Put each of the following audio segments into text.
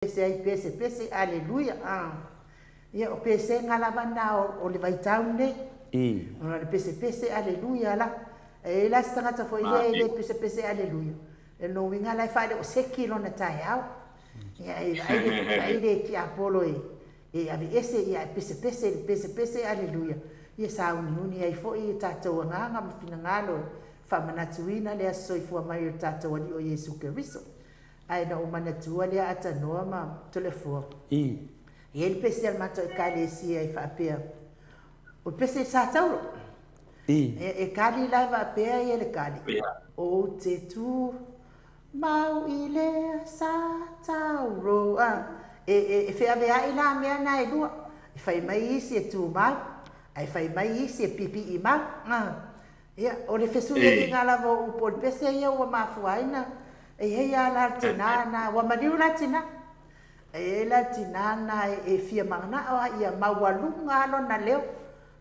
Pese ai pese pese aleluia a ia o pesega lava na o le vaitau lenei ona o le pese pese aleluia la e iai la se tagata foi lea e le pese pese aleluia o lona uiga la e faaleoseki lona taeao ia e vaai le vaai le tiapolo e e aveese ia ae pese pese le pese pese aleluia ia sauniuni ai foi tatou agaga ma finagalo e faamanatuina le aso soifua mai o le tatou Alii o Iesu Keriso. Ae na ou manatua lea Atanoa ma Toleafoa. I. E i ai le pese a le matou Ekalesia e faapea, o le pese sa tauro. I. E, e kali la e faapea ia le kali. Ou te tu mau i le sa tauro. A, e, e, e feaveai la mea na e lua. E fai mai isi e tumau, ae fai mai isi e pipii mau. A, Ia, o le fesuiaiga lava o upu o le pese ia ua mafua ai na e i ai lava la le tina na, ua maliu la tina. E i ai la le tina na e fia mananao lava ia maualuga lava lona leo.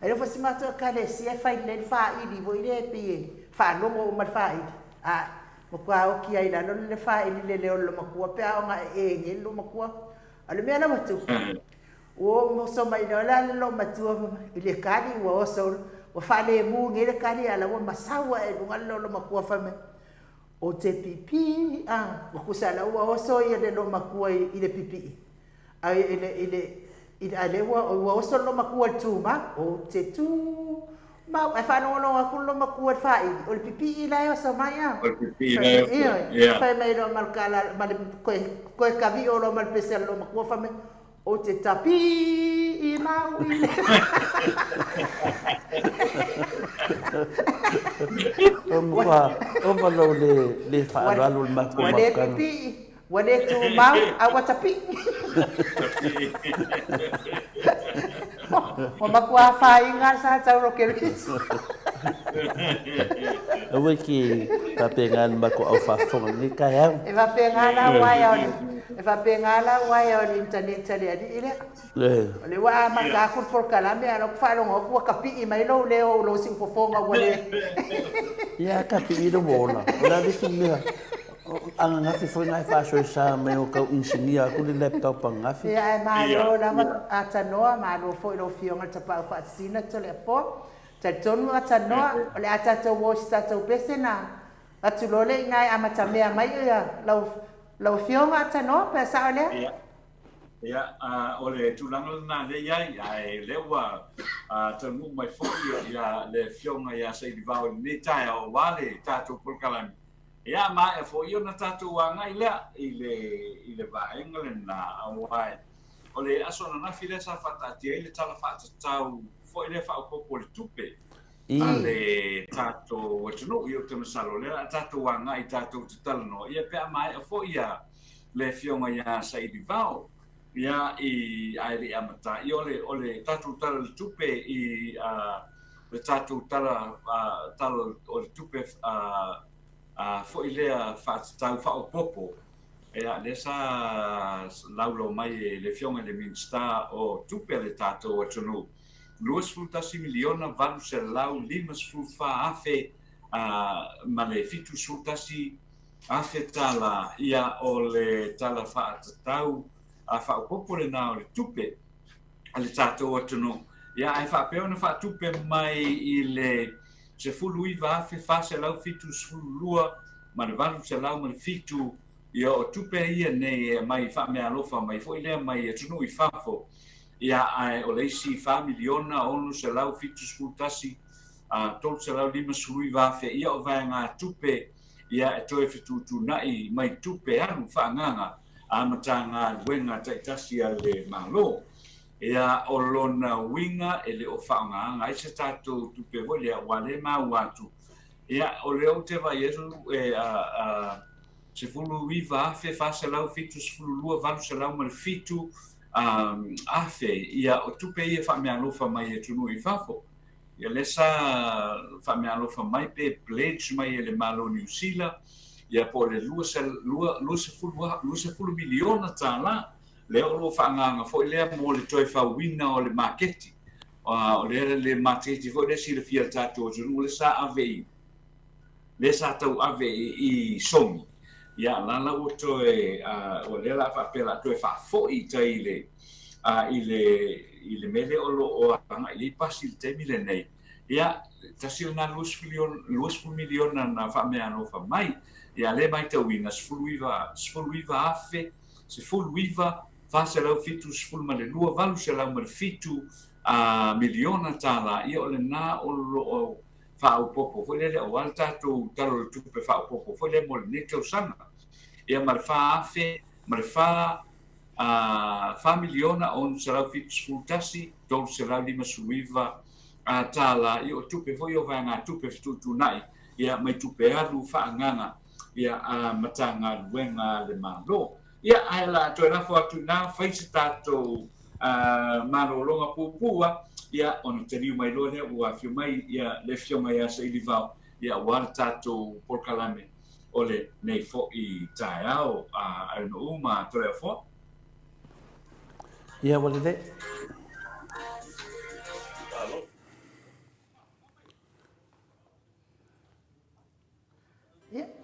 Ae le o foi si matou ekalesia e fai lelei le faili foi lea e pei e faalogo uma le faili. A matua oki ai i lalo le faili i le leo o le loomatua pe a ona e e nei le loomatua. A o le mea la ua tupu, Ua ou oso mai loa la le loomatua i le kali ua oso ua faalemu nei le kali a la ua masau ae i luga le loomatua fai mai, Ou te pipii a ua tusa la ua oso ia le loomatua i le pipii a i le i le i a lea ua ua oso le loomatua i le tumau, ou te tumau ae faalogologo atu le loomatua i le faili o le pipii la e oso mai a. O le pipii la e oso, ioe. Fai mai loa ma le kala ma le toe toe kavio loa ma le pese a le loomatua fai mai, Ou te tapī mau i le. O matua ova lou le le faaaloalo i le matou Ua le mafutaga. pipii, ua le tumau, a ua tapii. Ua matua afaina le sa tau rokerisi. Aua e te faapena i le matou au faafofoga i lenei taeao. E faapena la uaea o le, e faapena la uaea o le internet a le alii lea. O lea ua amata atu le polokalame a o la ua faalogo atu ua tapii mai lou leo i lou siufofoga ua le. Ia tapii le ua ola. O le a le isi mea? Ananafi foi na e faasoesa mai o tau inisinia atu le laptop ananafi. Ia ae malo lava Atanoa, malo foi i lau Afioga i le Tapaau Faasisina Toleafoa. Talitonu Atanoa, o le a tatou o i se tatou pese na atu loa lea i ina e amatamea mai lau lau Afioga Atanoa, pe a sao lea? Ia, ia, o le tulaga lena lea i ai, ae o lea ua taunuu mai foi le Afioga ia Sailivao i lenei taeao aua le tatou polokalame. Ia, maea foi ona tatou agai lea i le, i le vaega lena, aua o le aso ananafi lea sa faataatia ai le Tala Faatatau foi lea Faaopoopo o le Tupe a le tatou atunuu. Ia, ou te masalo o lea o le a tatou agai tatou te talanoa, ia pe a maea foi ia le Afioga ia Sailivao, ia, i, ae le i amata, ia o le, o le tatou Tala o le Tupe i, a, le tatou Tala, a, Tala o le Tupe, a, a, foi lea Faatatau Faaopoopo, ia, lea sa laulau mai e le Afioga i le Minisita o Tupe a le tatou atunuu, $21 miliona 854 afe ma le 71 afe tala, ia, o le Tala Faatatau Faaopoopo lena o le Tupe a le tatou atunuu, ia, ae faapea ona faatupe mai i le 19,472 ma le 807, ia, o tupe ia nei e aumai faameaalofa mai foi lea mai atunuu i fafo, ia, ae o le isi fa miliona 671 359 afe, ia, o vaegatupe ia e toe fetuutuunai mai tupe alu faaagaaga a Matagaluega taitasi a le Malo. Ia, o lona uiga e le o faaaogaina ai se tatou tupe foi lea, aua o lea e maua atu, ia, o lea ou te vaai atu e 19,472 807 afe, ia, o tupe ia faameaalofa mai atunuu i fafo. Ia, lea sa faameaalofa mai pe pledge mai e le Malo o Niu Sila, ia, po o le $20 miliona tala, lea o lo o faaagaaga foi lea mo le toe fauina o le maketi. O lea le maketi foi lea silafia e le tatou atunuu lea sa ave i, lea sa tau ave i Sogi. Ia, la la ua toe, o lea o le a faapea o le a toe faafoi i tai i le, i le, i le mea lea o lo o agai i ai pasi i le taimi lenei. Ia, tasi lena 20 miliona na faameaalofa mai. Ia, lea e matauina, 19, 19,000, 19, 472, 807 miliona tala, ia o lena o lo o faaopoopo foi lele aua le tatou Tala o le Tupe faaopoopo foi lea mo lenei tausaga. Ia ma le 4,000 ma le 4 miliona 671 359 tala, ia o tupe foi ia o vaegatupe fetuutuunai ia mai tupe alu faaagaaga ia a Matagaluega a le Malo. Ia, ae o le a toe lafo atu i ina, fai se tatou malologa puupuu, ia, ona taliu mai loa lea ua afio mai ia le Afioga ia Sailivao, ia, aua le tatou polokalame o lenei foi taeao. Ainouu ma Toleafoa. Ia, ua lelei. Ia.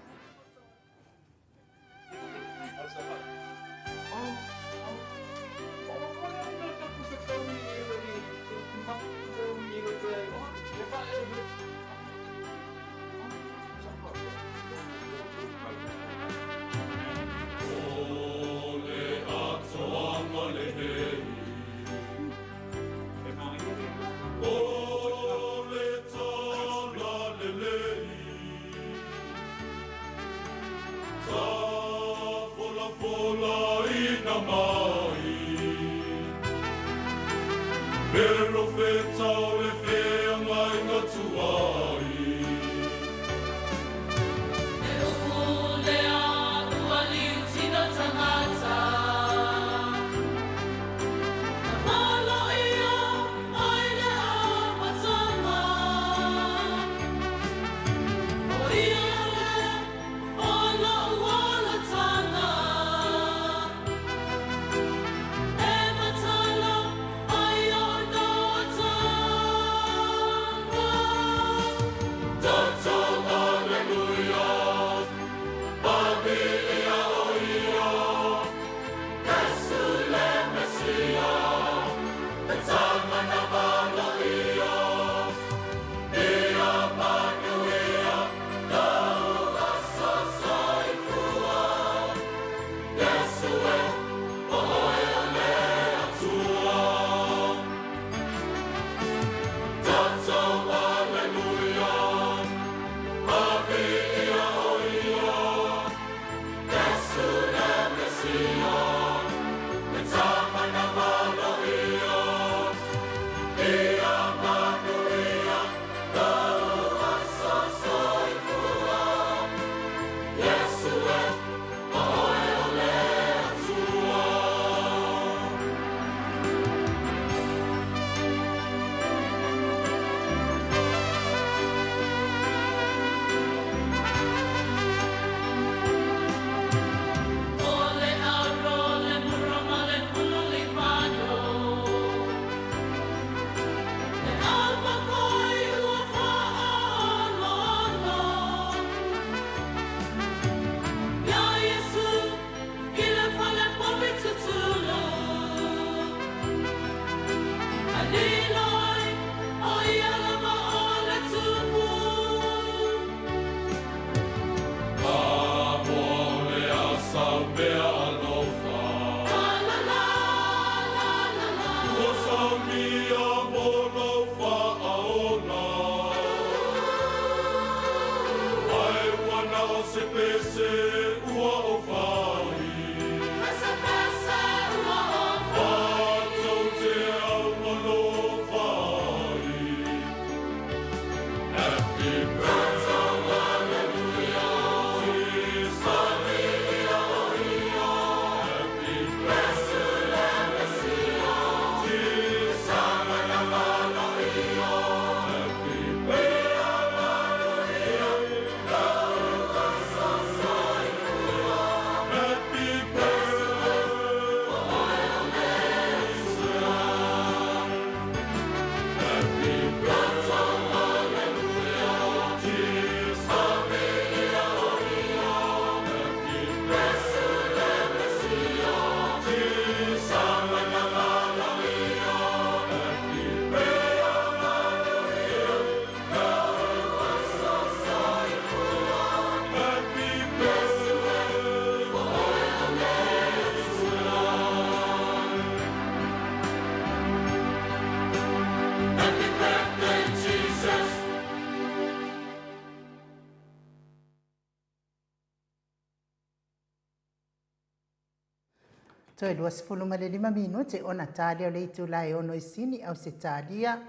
Toe 25 minute ona ta lea o le itula e ono i Sini, Ausetalia,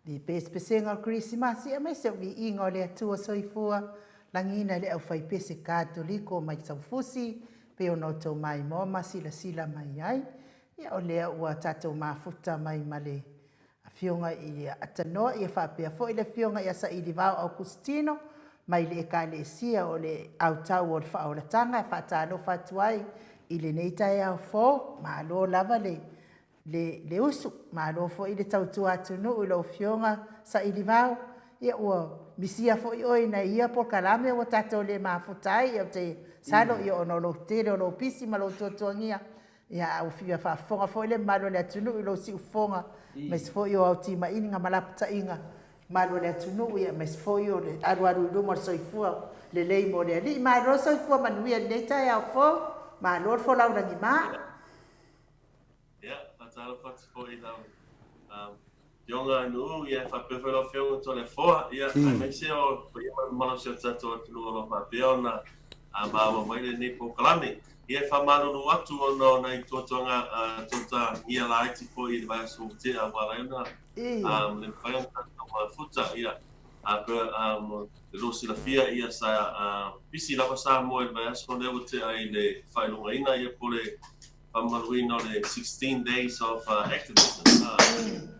i pesepesega o le Kerisimasi aemaise o viiga o le Atua Soifua lagiina i le aufaipese Katoliko mai Saufusi pei ona outou maimoa ma silasila mai ai. Ia o lea ua tatou mafuta mai ma le Afioga ia Atanoa ia faapea foi le Afioga ia Sailivao Augustino mai le Ekalesia o le Autau o le Faaolataga e faatalofa atu ai i lenei taeao fou. Malo lava le le, le usu, malo foi le tautua atunuu i lau Afioga Sailivao. Ia ua misia foi oe i nai ia polokalame ua tatou le mafuta ai, ia ou te masalo ia ona o lou tele o lou pisi ma lou tuatuagia. Ia, a ua fia faafofoga foi le mamalu o le atunuu i lou siufofoga, aemaise foi o au timaiga ma lapataiga mamalu o le atunuu, ia, aemaise foi o le alualu i luma o le soifua lelei mo le Alii. Malo le soifua manuia i lenei taeao fou, malo le folau lagima. Ia, faatalofa atu foi i lau Afioga Nu'u, ia faapea foi lau Afioga Toleafoa, ia aemaise o paia ma le mamalu o si o tatou atunuu o lo o faapea ona maua mai lenei polokalame. Ia e faamalulu atu ona o nai tuatuaga tuatagia laiti foi i le vaiaso ua tea ua ala ai ona le mafai ona tatou mafuta. Ia, le lua silafia ia sa pisi lava Samoa i le vaiaso lea ua tea i le faailogaina ia po o le faamamaluina o le 16 days of activism,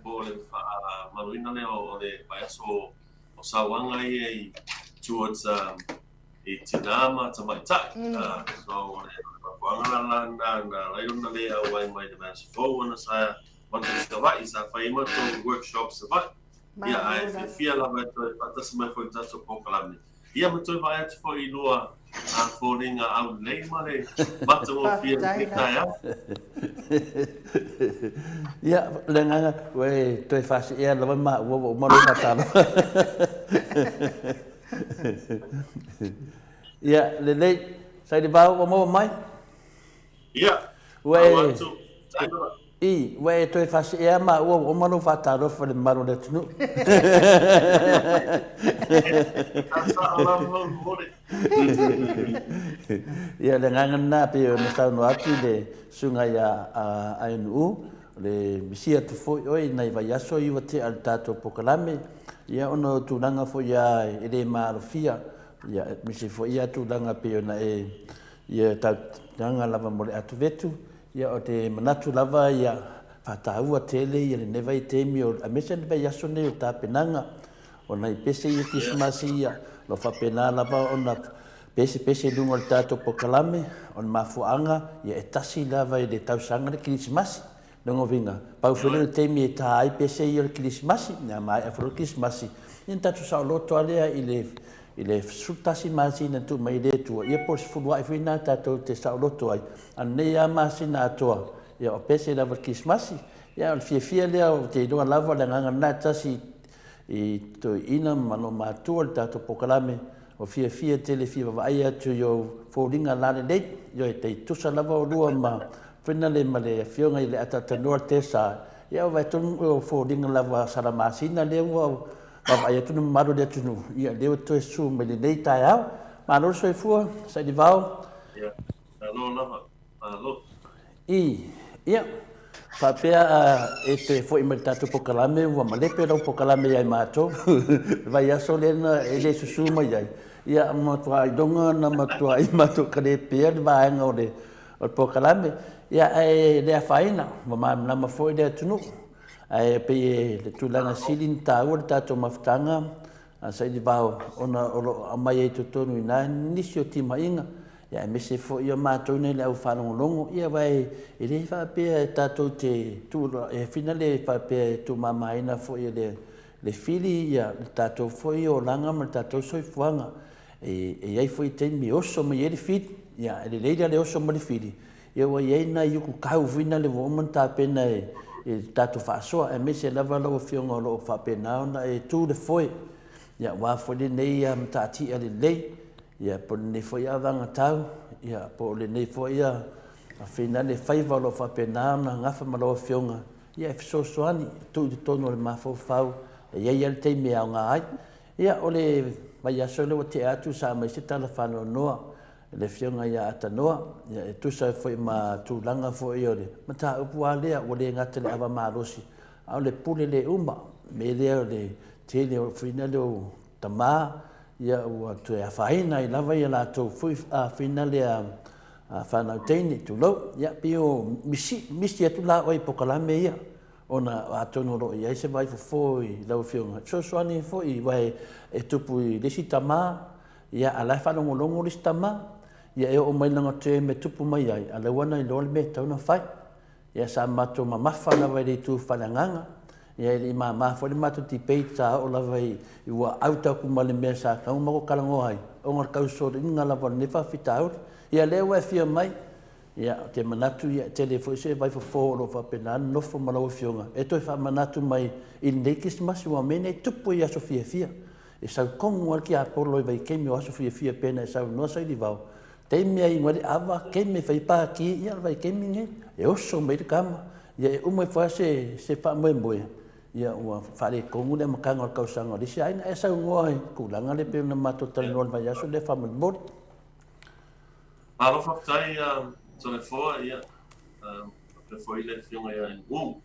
po o le faamamaluina lea o le vaiaso o sauaga ia i towards i tinā ma tamaitai. So o le mafuaaga la lena na ala ai ona le auai mai le vaiaso fou ona sa matou i Savaii, sa fai ai matou workshop Savaii. Ia, ae fiafia lava e toe faatasi mai foi i le tatou polokalame. Ia ma toe vaai atu foi i lua foliga aulelei ma le matagofie i lenei taeao. Ia, le agaga, ua e toe faasiea lava maua ua uma lou faatalofa. Ia, lelei. Sailivao, ua maua mai? Ia, Ua e, i, ua e toe faasiea maua ua uma lou faatalofa i le mamalu o le atunuu. Ia, le agaga lena pei ona saunoa atu le susuga ia Aenu'u, o le misi atu foi oe i nai vaiaso ia ua tea le tatou polokalame, ia ona o tulaga foi lava e le maalofia, ia, aemaise foi ia tulaga pei ona e Ia tautinaga lava mo le atuvetu, ia o te manatu lava ia faataua tele ia lenei vaitaimi o aemaise le vaiaso nei o tapenaga o nai pese ia Kerisimasi ia, o lo o faapena lava ona pesepese i luga o le tatou polokalame, o le mafuaaga ia e tasi lava i le tausaga le Kerisimasi. Lona uiga, pau foi lea o le taimi e ta ai pese ia o le Kerisimasi, a maea foi loa le Kerisimasi, ia ona tatou saoloto lava lea i le i le 11 masina e tuu mai e le Atua, ia po o le sefulu ae foi lena tatou te saoloto ai, a o lenei lava masina atoa, ia o pese lava le Kerisimasi. Ia o le fiafia lea ou te iloa lava o le agaga lena e tasi i toeaiina ma loomatutua le tatou polokalame, Ua fiafia tele fia vavaai atu i ou foliga lalelei. Ioe, tai tusa lava olua ma Finale ma le afioga i le Ataatanoa Tesa. Ia ua vaai tonu o foliga lava sala masina lea ua vaavaai atu le mamalu o le atunuu. Ia lea ua toe susu mai lenei taeao. Malo le soifua, Sailivao. Ia, malo lava. Malo. I, ia, faapea e toe foi mai le tatou polokalame, ua malepe lau polokalame ia i matou, le vaiaso lea na e le susu mai ai, ia, matua iloga na matuai matou kalepea le vaega o le, o le polokalame, ia, ae le afaina, ua malamalama foi le atunuu, ae pei e le tulaga sili ona taua le tatou mafutaga, a Sailivao, ona o lo o aumai ai i totonu i ina nisi o timaiga, ia aemaise foi o matou nei le au faalogologo, ia aua e le faapea e tatou te tuu, e fina le faapea e tuumamaina foi e le, le fili ia le tatou foi olaga ma le tatou soifuaga. E, e i ai foi taimi e oso mai ai le fili, ia e lelei la le oso mai le fili, ia ua i ai nai uku kau foi na le ua uma ona tapena e, e le tatou faasoa, aemaise lava lau Afioga o lo o faapena ona e tu le foe, ia aua foi lenei mataatia lelei, ia po o lenei foi avagatau, ia po o lenei foi finale faiva o lo o faapena ona gafa ma lau Afioga, ia e fesoasoani, e tuu i totonu o le mafaufau, e i ai lava le taimi e aoga ai. Ia, o le vaiaso lea ua tea atu sa aumai se tala faanoanoa. le Afioga ia Atanoa, ia, e tusa ai foi ma tulaga foi o le mataupu lava lea, ua le gata i le ava malosi, a o le pule le uma. O le mea lea o le tele o fuina lea o tama, ia ua toe afaina ai lava ia latou foi fuina lea fanau teine, tulou. Ia, pei o misi, misi atu la oe i polokalame ia, ona atonu o lo o i ai se vaifofo i lau Afioga, e fesoasoani ai foi, aua e tupu i le isi tama, Ia, a la e faalogologo le isi tama, ia e oo mai lana term e tupu mai ai, a lea ua na iloa le mea e tatau ona fai. Ia, sa matou mamafa lava i le itu faaleagaga, ia e le i mama foi le matou debate sa oo lava i, i ua out atu ma le mea sa tatau ona matou talanoa ai, ona o le tausoliga lava o lenei faafitauli. Ia, lea ua e afio mai, ia, ou te manatu ia e tele foi se vaifofo o lo o faapena ona nofo ma lau Afioga e toe faamanatu mai i lenei Kerisimasi aua o mea nei e tupu i aso fiafia. E sau tonu lava le tiapolo i vaitaimi o aso fiafia pei ona e saunoa Sailivao, taimi e inu ai le ava, taimi e fai pati, ia o le vaitaimi lenei, e oso mai le tama, ia e uma ifo lava se, se faamoemoe, ia ua faaletonu le amataga o le tausaga o le isi aiga. E saunoa i tulaga lea pei ona matou talanoa i le vaiaso lea faamolemole. Malo faafetai Toleafoa, ia faapea foi le Afioga ia Uu.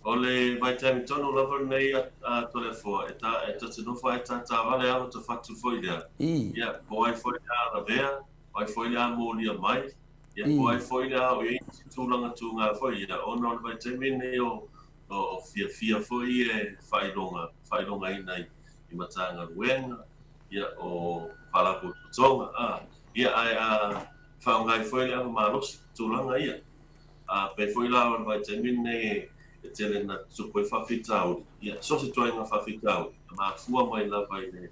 O le vaitaimi tonu lava lenei a Toleafoa e ta e ta te nofo ai tātā vale alo ta fatu foi lea. Ia, po ai foi le a lavea, o ai foi le a molia mai, ia po ai foi le a o i ai nisi tulaga tūgā foi ia, ona o le vaitaimi lenei o o fiafia foi e faailoga faailogaina i i Matagaluega, ia o Faalapotopotoga, a, ia ae a faaaoga ai foi le ava malosi tulaga ia. A pei foi la o le vaitaimi lenei e tele ina tutupu ai faafitauli, ia, so o se ituaiga faafitauli, e mafua mai lava i le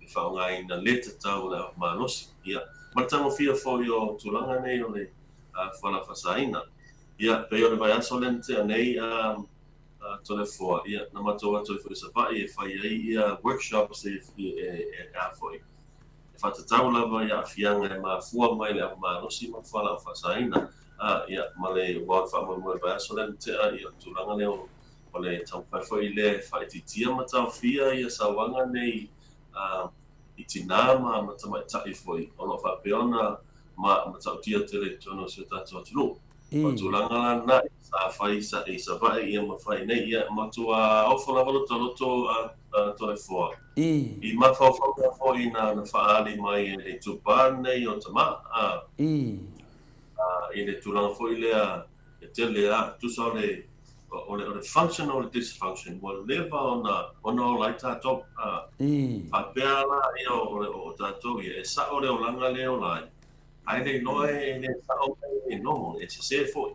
faaaogaina le tatau o le ava malosi, ia, ma le tagofia foi o tulaga nei o le fualaau faasaina. Ia, pei o le vaiaso lea na tea nei, a Toleafoa, ia, na matou atu ai foi i Savaii e fai ai ia workshops e, e, e, a foi, E faatatau lava i aafiaga e mafua mai i le ava malosi ma le fualaau faasaina, a, ia, ma le ua o le faamoemoe i le vaiaso lea na tea, ia, o le tulaga lea o, o le taumafai foi lea e faaitiitia ma taofia ia sauaga nei, a, i tinā ma, ma tamaitai foi o lo o faapea ona ma, matautia tele i totonu o si o tatou atunuu. O le tulaga la lena, sa fai i Savaii ia ma fai nei, ia matua ofo lava lo ta loto a Toleafoa. I mafaufauga foi na faaali mai e le itupa lenei o tama, a, i le tulaga foi lea e tele a, tusa o le, o le, o le function o le dysfunction, ua leva ona, ona ola ai tatou, a. Faapea la ia o, o tatou ia, e sao le olaga lea e ola ai, Ae le iloa e le sao mai e normal, e sese foi.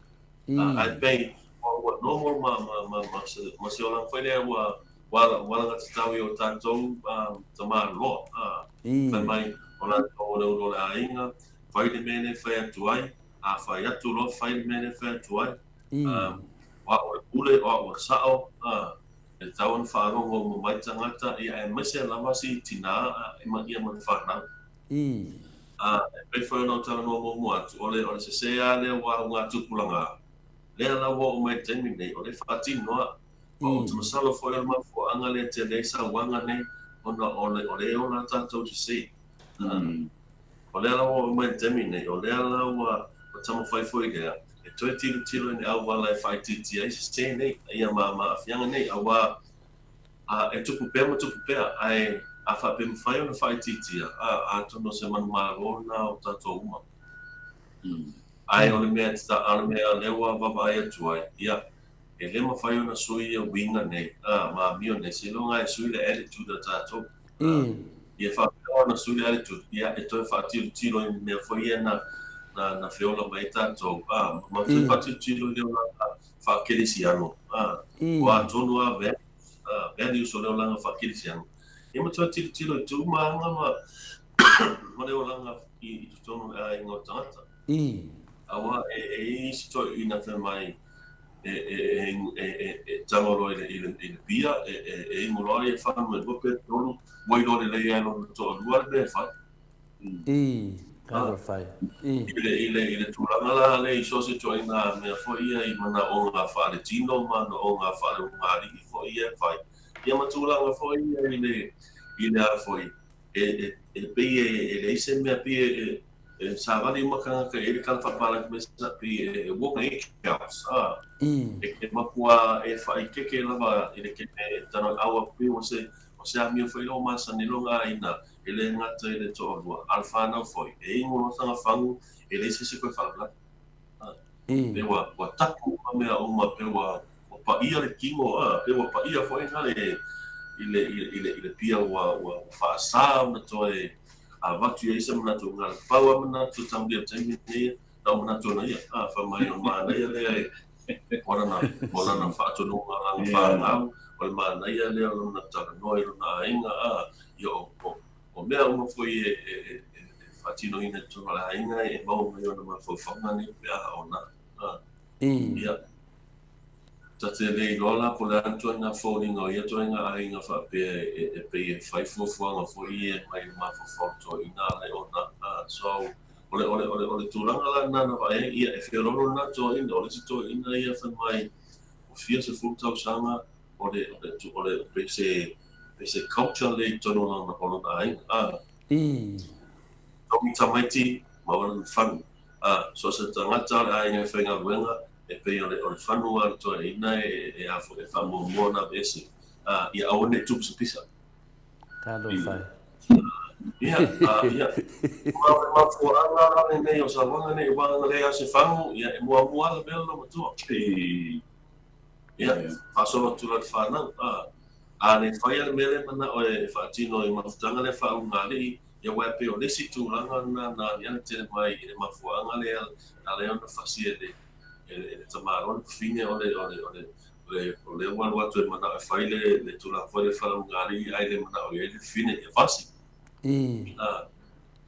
Ae pei ua normal ma, ma, ma, ma, se, ma se olaga foi lea ua, ua, ua alagatatau i o tatou tamaloa. Fai mai, o latou o le ulu o le aiga, fai le mea lea e fai atu ai, a fai atu loa fai le mea lea e fai atu ai. O au o le pule, o au o le sao, e tatau ona faalogo uma mai tagata, ia aemaise lava si tinā ia ma le fanau. Ā, e pei foi ona ou talanoa muamua atu, o le, o le sesē lava lea ua au ngā tupulaga, lea la ua oo mai i le taimi lenei, o lea e faatino lava. Ma ou te masalo foi o le mafuaaga lea e tele ai sauaga nei, ona o le, o lea e ola tatou i sesē. Ā, o lea la ua oo mai i le taimi lenei, o lea la ua, ua taumafai foi lea, e toe tilotilo i ni auala e faaitiitia ai sesē nei, ia ma, ma aafiaga nei, auā, Ā, e tupu pea ma tupu pea, ae a faapea mafai ona faaitiitia, ā, atonu o se manumalo lena o tatou uma. Ae o le mea, o le mea lea ua vaavaai atu ai, ia, e le mafai ona sui ia uiga nei, ā, ma amio nei, seiloga e sui le attitude a tatou. Ā, ia faapea ona sui le attitude, ia, e toe faatilotilo i mea foi ia na, na, na feola mai ai tatou, ā, ma toe faatilotilo i le olaga faakerisiano, ā, o a tonu a values, ā, values o le olaga faakerisiano. Ia ma toe tilotilo i tu ma aga ma, ma le olaga i, i totonu o le aiga o tagata. Aua e, e i ai isi toeaiina fai mai e, e, e, e, e, e tago loa i le, i le, i le pia, e, e, e inu loa ia fagu e lua pe tolu, ua iloa lelei lava e lona toalua le mea e fai. Kind of fai. I le, i le, i le tulaga la lea i so o se ituaiga mea foi ia i manaoga faaletino ma manaoga faaleugaalii foi ia e fai, ia ma tulaga foi ia i le, i le a foi, e, e, e pei e, e leai se mea pei e, e. E savali uma tagata e i ai le tala faapalagi mai sa pei e walk on eggshells, a. E matua e faaikeke lava i le keme e tano e au aku o se o se amio foi lea ua masani lona aiga e le gata i le toalua a le fanau foi e inu lona taga fagu e leai se isi koe faalavelave. A. Pe ua ua tapu uma mea uma pe ua Ua paia le tino, a, pei ua paia foi na le, i le, i le, i le pia ua, ua faasa ona toe avatu i ai se manatu, na o le pau lava manatu taulia i le taimi lenei, na o manatu ona ia, a, fai mai o le manaia lea e, o lana, o lana faatonuga, lana fanau, o le manaia lea o lona talanoa i lona aiga, a, ia o, o, o mea uma foi e, e, e, e faatinoina i totonu o le aiga e maua mai ona mafaufauga nei pe a ona, a, ia. Ta te le iloa la po o le a le ituaiga foliga o ia ituaiga aiga faapea e pei e fai fuafuaga foi ia mai le mafaufau toeaina a le ona. So, o le, o le, o le, o le tulaga la lena na vaai ai, ia e feoloolo lena toeaina, o le isi toeaina ia fai mai ua fia sefulu tausaga o le, o le, o le, pei se, pei se culture lea i totonu o lona, o lona aiga. Togi tamaiti ma ona fagu. So se tagata o le aiga e faigaluega, e pei o le, o le fanua a le toeaina e, e, a foi, e faamuamua ona aveese, ā, ia aua ne i tupu se pisa. Talofa e. Ia, ā, ia. Ma o le mafuaaga la lenei o sauaga nei, aua ana leai lava se fagu, ia, e muamua lava le mea le loomatua. Ia, faasolo atu la i le fanau, ā, a le faia le mea lea manao e faatino i mafutaga lea faaulugalii, Ia aua e pei o le isi tulaga lena na aliali tele mai i le mafuaaga lea na ala ai ona fasi e le e le tamaloa le fafine o le o le o le o le o lea ua alu atu e manao e fai le le tulaga foi lea faalaugalii ae le manao i ai le fafine ia fasi.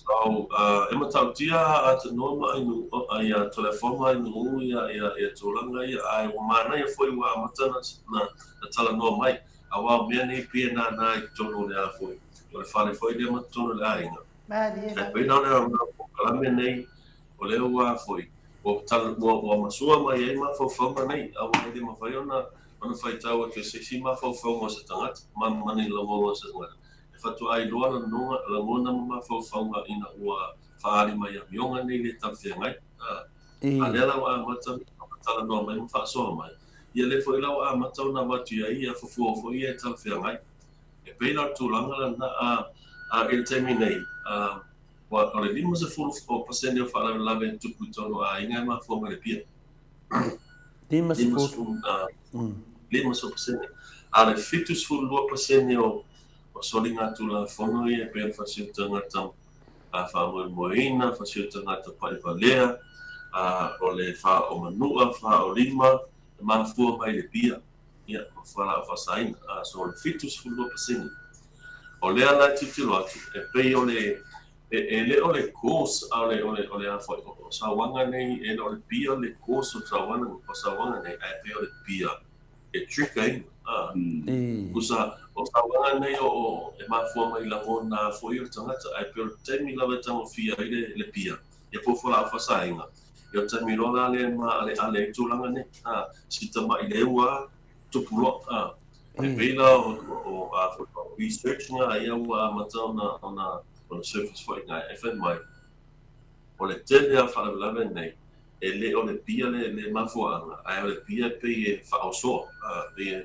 So e matautia a Tanoa ma Ainuu ia Toleafoa ma Ainuu ia ia ia tulaga ia ae ua manaia foi ua amata na na talanoa mai aua o mea nei pei e nānā i totonu o le a foi o le fale foi lea ma totonu o le aiga. Malie E lava. pei la o le aoga o polokalame nei, o lea ua foi, ua tala, ua, ua masua mai ai mafaufauga nei, aua e le mafai ona, ona faitau atu e se isi mafaufauga o se tagata, ma, ma ni lagona o se tagata. E faatoa iloa lagona, lagona ma mafaufauga ina ua faaali mai amioga nei le talafeagai. A, a lea la ua amata ona talanoa mai ma faasoa mai, ia lea foi la ua amata ona avatu i ai ia fuafua foi ia e talafeagai. E pei la o le tulaga lena, a, a, i le taimi nei, a, ua, o le 50 o pasene o faalavelave e tupu i totonu o aiga e mafua mai le pia. 50. 50 pasene. A o le 72 pasene o, o soligatulafono ia e pei o le fasi o tagata a faamoemoeina, fasi o tagata pa'ivalea, a, o le fā'omanua, fā'olima, e mafua mai le pia. Ia, ma fualaau faasaina. A, so o le 72%. O lea la e tilotilo atu, e pei o le, e, e le o le cause, a o le, o le, o le a foi, o, o sauaga nei, e le o le pia le cause o sauaga, o sauaga nei, ae pei o le pia e trigger ina. A, tusa, o sauaga nei o, o, e mafua mai lagona foi o le tagata, ae pei o le taimi lava e tagofia ai le, le pia, ia po o fualaau faasaina, Ia o le taimi loa la lea e maaleale ai tulaga nei, a, si tama'i leu a, tupu loa, a. E pei la o, o, a foi o research ngā ia ua amata ona, ona, ona surface foi ngā e fai mai, o le tele a faalavelave nei, e le o le pia le, le mafuaaga, ae o le pia e pei e faaosoa, a, pei e,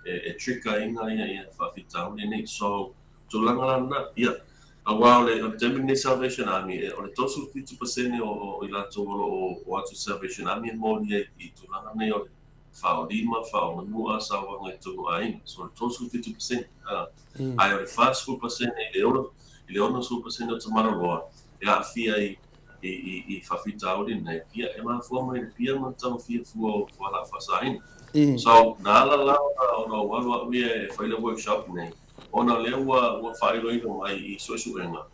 e, e trigger ina ia, ia faafitauli nei. So, Tulaga la lena, ia. Aua o le, o le taimi lenei Salvation Army, e, o le 37% o, o i latou o lo o o atu i Salvation Army e molia i, i tulaga nei o le faaolima, faaomanua, sauaga i totonu o aiga. So o le 37%, a, ae o le 40% i le ono, i le 60% o Tamaloloa e aafia i, i, i, i faafitauli nei, ia, e mafua mai le pia ma le tagofia fua o fualaau faasaina. So, na ala la ona, ona ou alu au ia e fai le workshop nei, Ona o lea ua ua faailoilo mai i suesuega,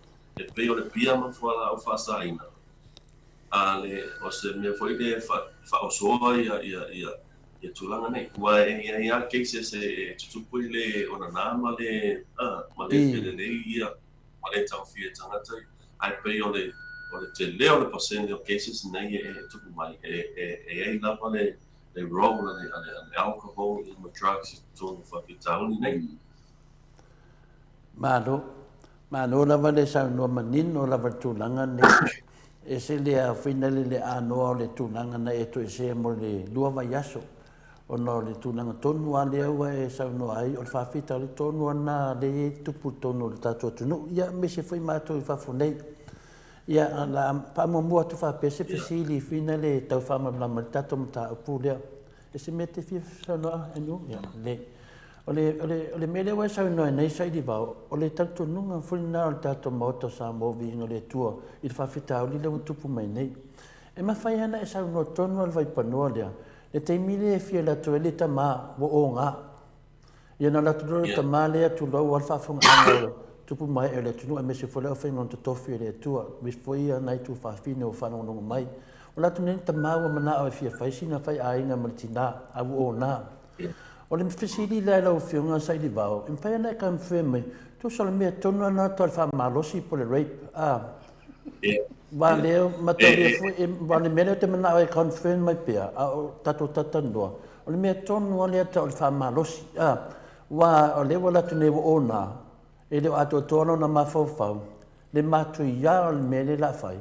e pei o le pia ma fualaau faasaina, a le o se mea foi lea e faaosoa ia ia ia ia tulaga nei. Aua e i ai lava cases e e tutupu ai le onana ma le a ma le felelei ia ma le taofia e tagata ia. Ae pei o le o le tele o le pasene o cases nei e tupu mai e e e i ai lava le le role a le, a le, a le alcohol ia ma drugs i totonu o faafitauli nei. Malo. Malo lava le saunoa manino lava i le tulaga lenei. Ese le aofaina le le anoa o le tulaga na e toesea mo le lua vaiaso, ona o le tulaga tonu lava lea ua e saunoa ai, o le faafitauli tonu lava lena lea e i ai le tupu i totonu o le tatou atunuu, ia aemaise foi matou i fafo nei. Ia, o le a faamuamua atu faapea se fesili fina le tau faamalamalama ai le tatou mataupu lea. E se mea e te fia saunoa ai, Anu? Ia, lelei. O le, o le, o le mea lea ua e saunoa ai nei, Sailivao, o le talitonuga foi lena o le tatou Maota o Samoa o Viiga o le Atua i le faafitauli lea ua tupu mai nei. E mafai lava ona e saunoa tonu lava i le vaipanoa lea, le taimi lea e fia alu atu ai le tama ua oga. Ia ona alu atu loa le tama lea tulou lava le faafofogaaga o tupu ma ee o le atunuu aemaise foi le aufaigaluega totofi a le Atua, aemaise foi nai tuafafine ua faalogologo mai. O le atu nei le tama ua manao e fia fai sina faiaiga ma le tina, a ua ona. O le fesili lea i lau Afioga Sailivao, e mafai ona e confirm mai, tusa o le mea tonu lava lena tau le faamalosi po o le rape, a? Aua o lea e mataulia foi, aua o le mea lea ou te manao e confirm mai pea, a o tatou talatalanoa, o le mea tonu lava lea tau o le faamalosi, a? Aua o lea ua alu atu nei ua ona, e le o atoatoa lona mafaufau, le matuia o le mea lea o le a fai,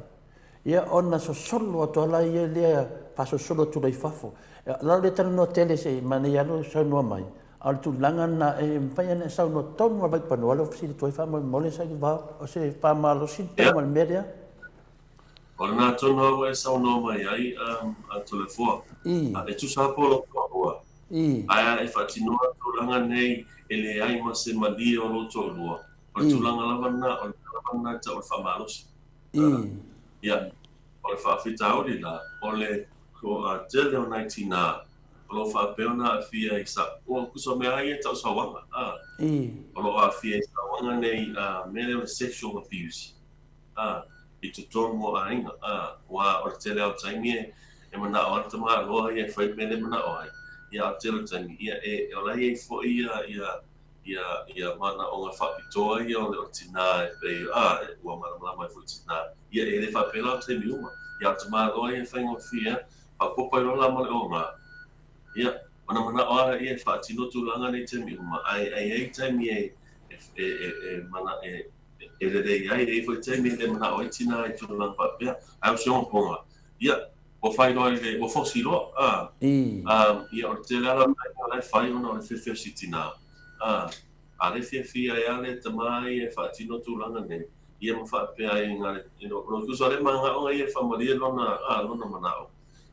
Ia ona sosolo atu lava ia lea, faasolosolo atu loa i fafo. O le a le talanoa tele se i manaia lava lou saunoa mai, a o le tulaga lena e mafai ona e saunoa tonu lava i panoa lea ua fesili atu ai faamolemole Sailivao, o se faamalosi le tau ma le mea lea. O lena tonu lava ua e saunoa mai ai a Toleafoa. E tusa lava po o lou toalua, ae a e faatinoa tulaga nei e leai ma se malie o lou toalua, o le tulaga lava lena, o le mea lava lena e tau o le faamalosi. Ia, o le faafitauli la, o le toatele o nai tinā o lo o faapea ona aafia i sa, ua tusa mea lava ia e tau sauaga, a, o lo o aafia i sauaga nei, a, mea lea o le sexual abuse, a, i totonu o aiga, a, aua o le tele lava o taimi e, e manao lava le tamaloa ia e fai le mea lea e manao ai, ia, a o le tele o taimi, ia, e, o la e i ai foi ia, ia, ia, ia manaoga faapitoa ia o le tinā e pei, a, ua malamalama ai foi tinā. Ia, e le faapea la o taimi uma. Ia, a o tamaloa ia e faigofie a, faaopoopo ai loa la ma le oga. Ia, ona manao lava lea e faatino tulaga nei i taimi uma, ae, ae i ai taimi e, e, e, e, e, mana, e, e lelei ai, e i ai foi taimi e le manao ai tinā i tulaga faapea. Ae o se ogaoga, ia, Ua fai loa i le, ua fosi loa, a. A, ia, o le tele lava o taimi o la e fai ona o le fefe o si tinā. A, a le fiafia ai a le tamā ia e faatino tulaga nei, ia ma faapea ai nga le, you know, no tusa o le manaoga ia e faamalie lona, a, lona manao.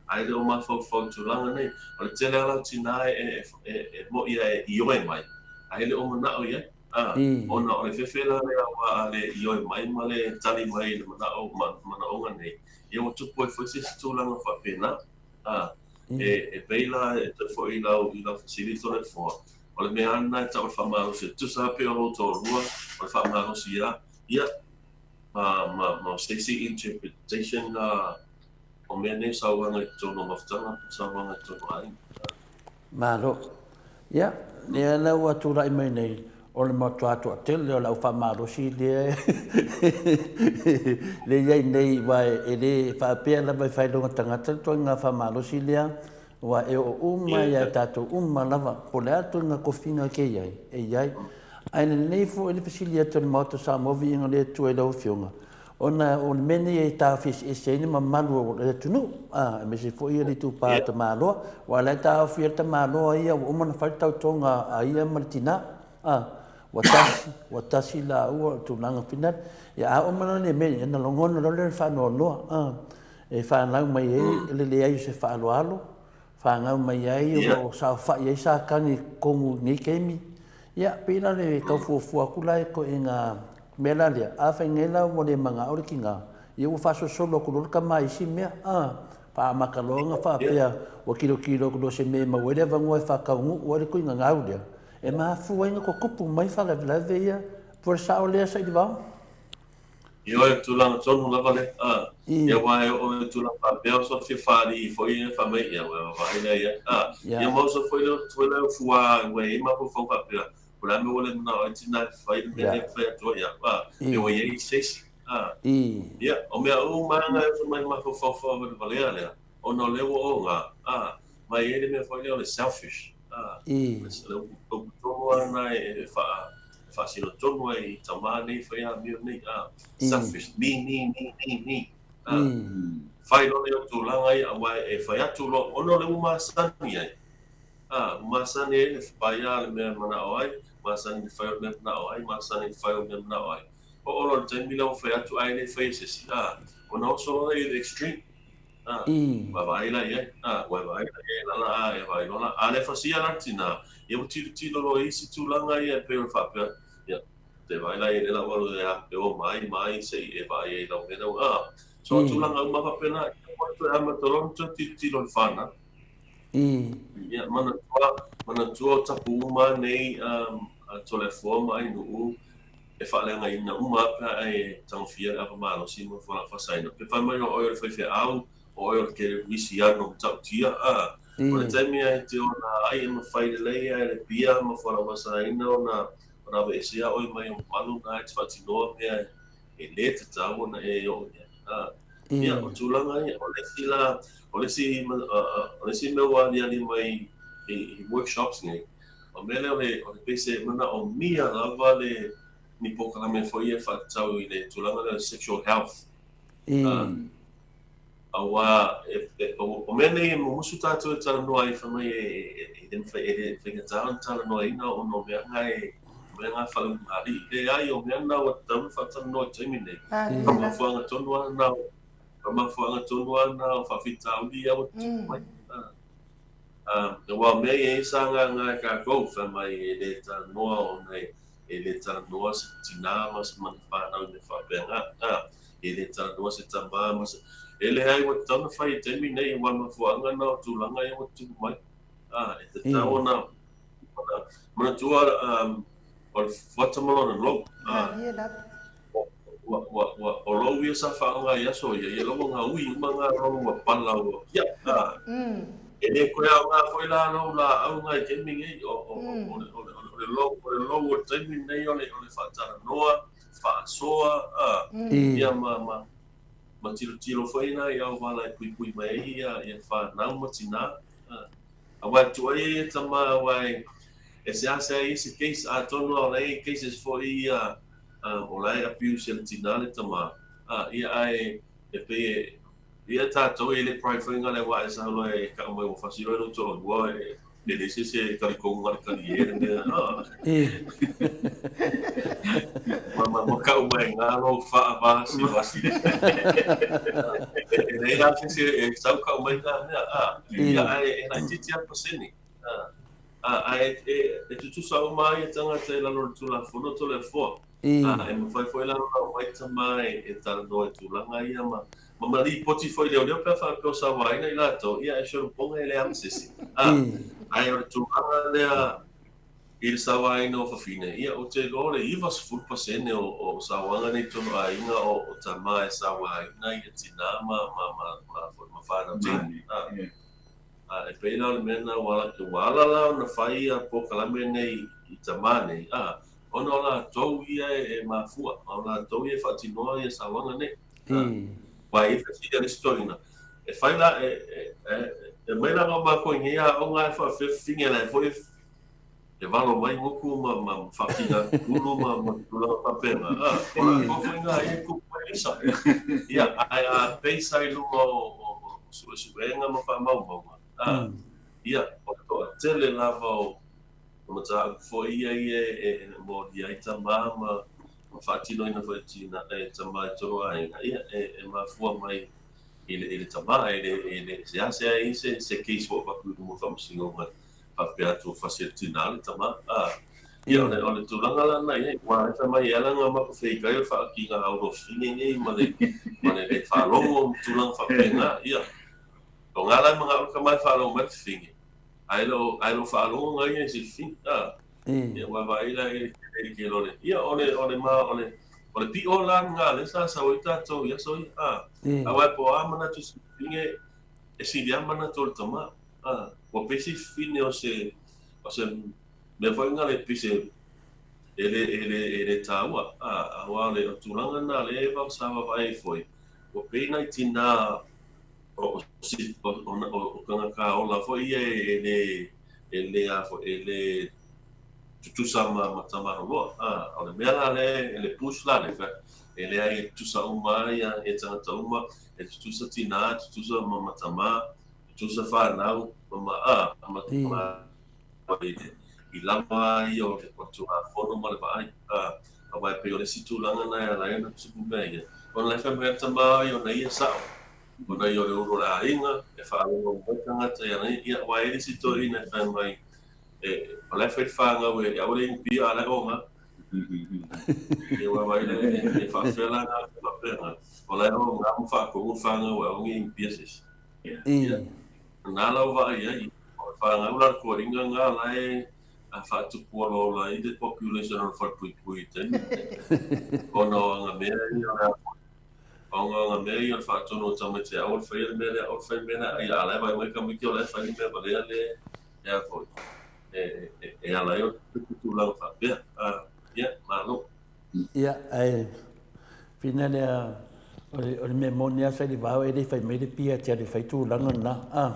Ae le o mafaufau i tulaga nei. O le tele lava o tinā e, e, e, e moʻi a e ioe mai, ae le o manao i ai. A, ona o le fefe la lea aua a le ioe mai ma le tali mai i le manao, ma, manaoga nei, Ia ua tupu ai foi se isi tulaga faapena. A, e, e pei la e toe foi i lau, i lau fesili Toleafoa, o le mea lava lena e tau o le faamalosi, e tusa lava pe o lou toalua, o le faamalosi lava, ia, ma, ma, ma o se isi interpretation la o mea nei o sauaga i totonu o mafutaga po o sauaga i totonu o aiga. Malo. Ia, lea la ua tulai mai nei, o le matua toatele o le au faamalosi lea lea i ai nei, aua e le faapea lava e fai lona tagata le ituaiga faamalosi lea, aua e oo uma ia i tatou uma lava, po o le a le ituaiga tofiga ke i ai, e i ai. Ae lelei foi le fesili atu a le Maota o Samoa, viiga o le Atua i lau Afioga, Ona o le mea lenei e taofi eseese ai le mamalu o le atunuu, aemaise foi le itupa tamaloa. Aua o la e taofi ai le tamaloa ia ua uma ona fai le tautoga a ia ma le tina, ua tasi, ua tasi laua o le tulaga finale. Ia a oo mai loa lenei mea, ona lagona loa lea o le faanoanoa, e fanau mai ai le leai o se faaaloalo, fanau mai ai o lo o saofai ai Satani i totonu i lenei taimi. Ia, pei la le tau fuafua atu la i ituaiga mea la lea, afai nei la ua le manao le tina, ia ua faasolosolo atu loa le tama i isi mea, a, faaamata loa ona faapea ua tilotilo atu loa i se mea e maua ai le avanoa e faataunuu ai le ituaiga gau lea, e mafua ai ona tutupu mai faalavelave ia, po o le sao lea Sailivao? Ioe, o le tulaga tonu lava lea. A, ia aua e oo i le tulaga faapea, o so fia faalii foi ia fai mai, ia ua vaavaai lea i ai. A, ia ma uso foi lea, foi lea o fua ua i ai mafaufau faapea, o le a mea ua le manao ai tina e fai le mea lea e fai atu ai, a, ia ua i ai se isi. A, ia, o mea uma lava na e oso mai i le mafaufau faavalevalea lea, ona o lea ua oga, a, ma e i ai le mea foi lea o le selfish, a, o le upu tonu lava lena e faa e faasino tonu ai i tamā nei fai amio nei, a, selfish, me, me, me, me, me. Fai loa lea o tulaga ia aua e fai atu loa ona o le ua masani ai. Ua masani ai le fai a le mea e manao ai, masani le fai o le mea e manao ai, masani le fai o le mea e manao ai. Oo loa i le taimi lea ua fai atu ae le fai e se isi, ona oso loa lea i le extreme. Ua vaai la i ai, ua vaai la i ai lala a e vaai loa la. A le fasia la le tina, ia ua tilotilo loa i isi tulaga ia e pei o le faapea, ia, te vaai la i ai lea la ua alu e o mai mai se i e vaai ai i lau mea lea ua, so o tulaga uma faapena, ia ua toe amata loa ona toe tilotilo i le fanau. Ia, manatua, manatua o tapu uma nei a Toleafoa ma Ainuu e faaleagaina uma lava pe a e tagofia le ava malosi ma fualaau faasaina. Pe fai mai o oe o le faifeau, o oe o le kerisiano matautia, a, o le taimi lava e te ola ai e mafai lelei lava e le pia ma fualaau faasaina ona ona aveesea oe mai o mamalu na e te faatinoa mea e lē tatau ona e oo i ai. A, ia, o tulaga ia, o le isi la, o le isi, o le isi mea ua aliali mai i workshops nei, o le mea lea o le, o le pei se manaomia lava le, ni polokalame foi ia e faatatau i le tulaga lea o le sexual health. Aua o mea nei e mumusu tātou e talanoa ai fai mai e le mafai e le faigata ona talanoaina ona o mea na e o mea na faaleulugalii. Leai, o mea na ua tatau ona faatalanoa i le taimi nei. O le mafuaaga tonu lava lena o le mafuaaga tonu lava lena o faafitauli ia ua tutupu mai. Aua o mea ia sa gaga e kākou fai mai e le talanoa ona e e le talanoa se tinā ma se mana whānau i mea faapena, ā, e le talanoa se tamā ma se... E leai, ua tatau ona fai i taimi nei, aua le mafuaaga lena o tulaga ia ua tutupu mai. Ā, e tatau ona, ona manatua, o le fuata ma lona lou, ā, ua, ua, ua, o lou ia sa faaaoga i aso ia, ia ua gaui uma ngā lou ua pala ua, ia, ā, e le toe aoga foi la lou laau ngā i taimi nei, o, o, o, o, le, o, le, o le lou, o le lou o le taimi nei o le, o le faatalanoa, faasoa, ā, ia ma, ma, ma tilotilo foi la i auala e puipui mai ai ia, ia whānau ma tinā, ā. Aua e tuai ai e tama, aua e, e seasea i se case, atonu a o la e i ai cases foi ia, o la e abuse e le tinā le tama, ia ae e pei e, ia tātou e le pride foi ngā le wā e sa loa e kau mai ua fasi loa e lo toalua e e leai se isi e talitonu ngā le kali e le mea, a. Ma, ma, ma kau mai ngā lou whaavasi vasi. E leai la se isi e sau kau mai ngā mea, a. Ia ae e laitiiti a pasene. A, ae e tutusa uma ai e tangata i lalo o le Tulafono Toleafoa. A, e mafai foi la ona omai tama e talanoa i tulaga ia ma, ma ma lipoti foi i leoleo pe a faapea o sauaina i latou, ia e solopoga e leai ma se isi. A, ae o le tulaga lea i le sauaina o fafine, ia ou te iloa o le 90% o, o sauaga nei i totonu o aiga o, o tama e sauaina ia tinā ma, ma, ma, ma, ma whānau teine. A. A e pei la o le mea lena ua ua ala la ona fai ia polokalame nei i tamā nei, a, ona o latou ia e mafua, a o latou ia e faatinoa ia sauaga nei. A, aua e i ai fesili a le isi toeaina, e fai la, e, e, e, e aumai la ngā mākou i nei aoga e faafefefine la e foi e valo mai moku ma, ma faafina ulu ma, ma tulaga faapena. A, o latou foi ngā ia e tupu mai lisa. Ia, ae a peisa i luma o, o, o suesuega ma faamaumauga, a, ia, o le toatele lava o, o mataupu foi ia ia e, e molia ai tamā ma, ma faatinoina foi e tina, e tamā i tonu aiga, ia, e, e mafua mai i le, i le tamā, e le, e le, seasea ai se, se case ua avatu i luma o le faamasinoga faapea atu o fasi e le tinā le tama, ā, ia, o le, o le tulaga la lena i ai, ua ae fai mai e ala ngā mako wheikai o le whaakinga aurowhine nei ma le, ma le le whaalongo ma tulaga faapena, ia, o ngā lae ma ngā uru ka mai whaalongo mai te whine, ae lo, ae lo whaalongo ngā ia i se whine, ā, ia, ua vaai la i le ke lore, ia, o le, o le ma, o le, o le pi'o la ngā le sa sau ai tātou i aso ia, ā, aua e po a manatu se whine, e sili a manatu o le tama, A, ua pei se fine o se, o se mea foi lena le pei se, e le, e le, e le taua. A, aua o le, o tulaga lena lea e vau sa vaavaai ai foi, ua pei nai tinā o, o, o, o, o tagata ola foi ia e le, e le a foi, e le. tutusa ma ma Tamaloloa. A o le mea la lea e le push la le fai, e leai e tutusa uma lava ia ia tagata uma, e tutusa tinā, tutusa ma ma tamā, tutusa fanau ma ma a ma ma i le i lava ia o le Tulafono ma le vaai. A aua e pei o le isi tulaga lena e ala ai ona tupu mea ia, ona e fai mai le tamā ia ona ia sao, ona ia o le ulu o le aiga, e faalogo mai tagata ia ia, ia aua e i ai le isi toeaina e fai mai, E, o la e fai le fanau e aua le inu pia a la e oga. E ua vai le e faafefea la na faapena. O la e oga ma faatonu le fanau e aua ne i inu pia se isi. Ia, na la ua vaai ai, o le fanau la le toeaina lena la e faatupu olaola ai le population o le falepuipui i taimi lenei. Ona o ana mea ia o le a foi. Ona o ana mea ia o le faatonu o tamaiti e aua le faia le mea lea, aua le faia le mea lea, ia a la e vaai mai tamaiti o la e fai le mea valea lea e a foi, e, e, e ala ai ona tupu tulaga faapea. A, ia, malo. Ia, ae whina lea, o le, o le mea moni a sa i le vao e le fai mai le pia te ale fai tulaga na, a,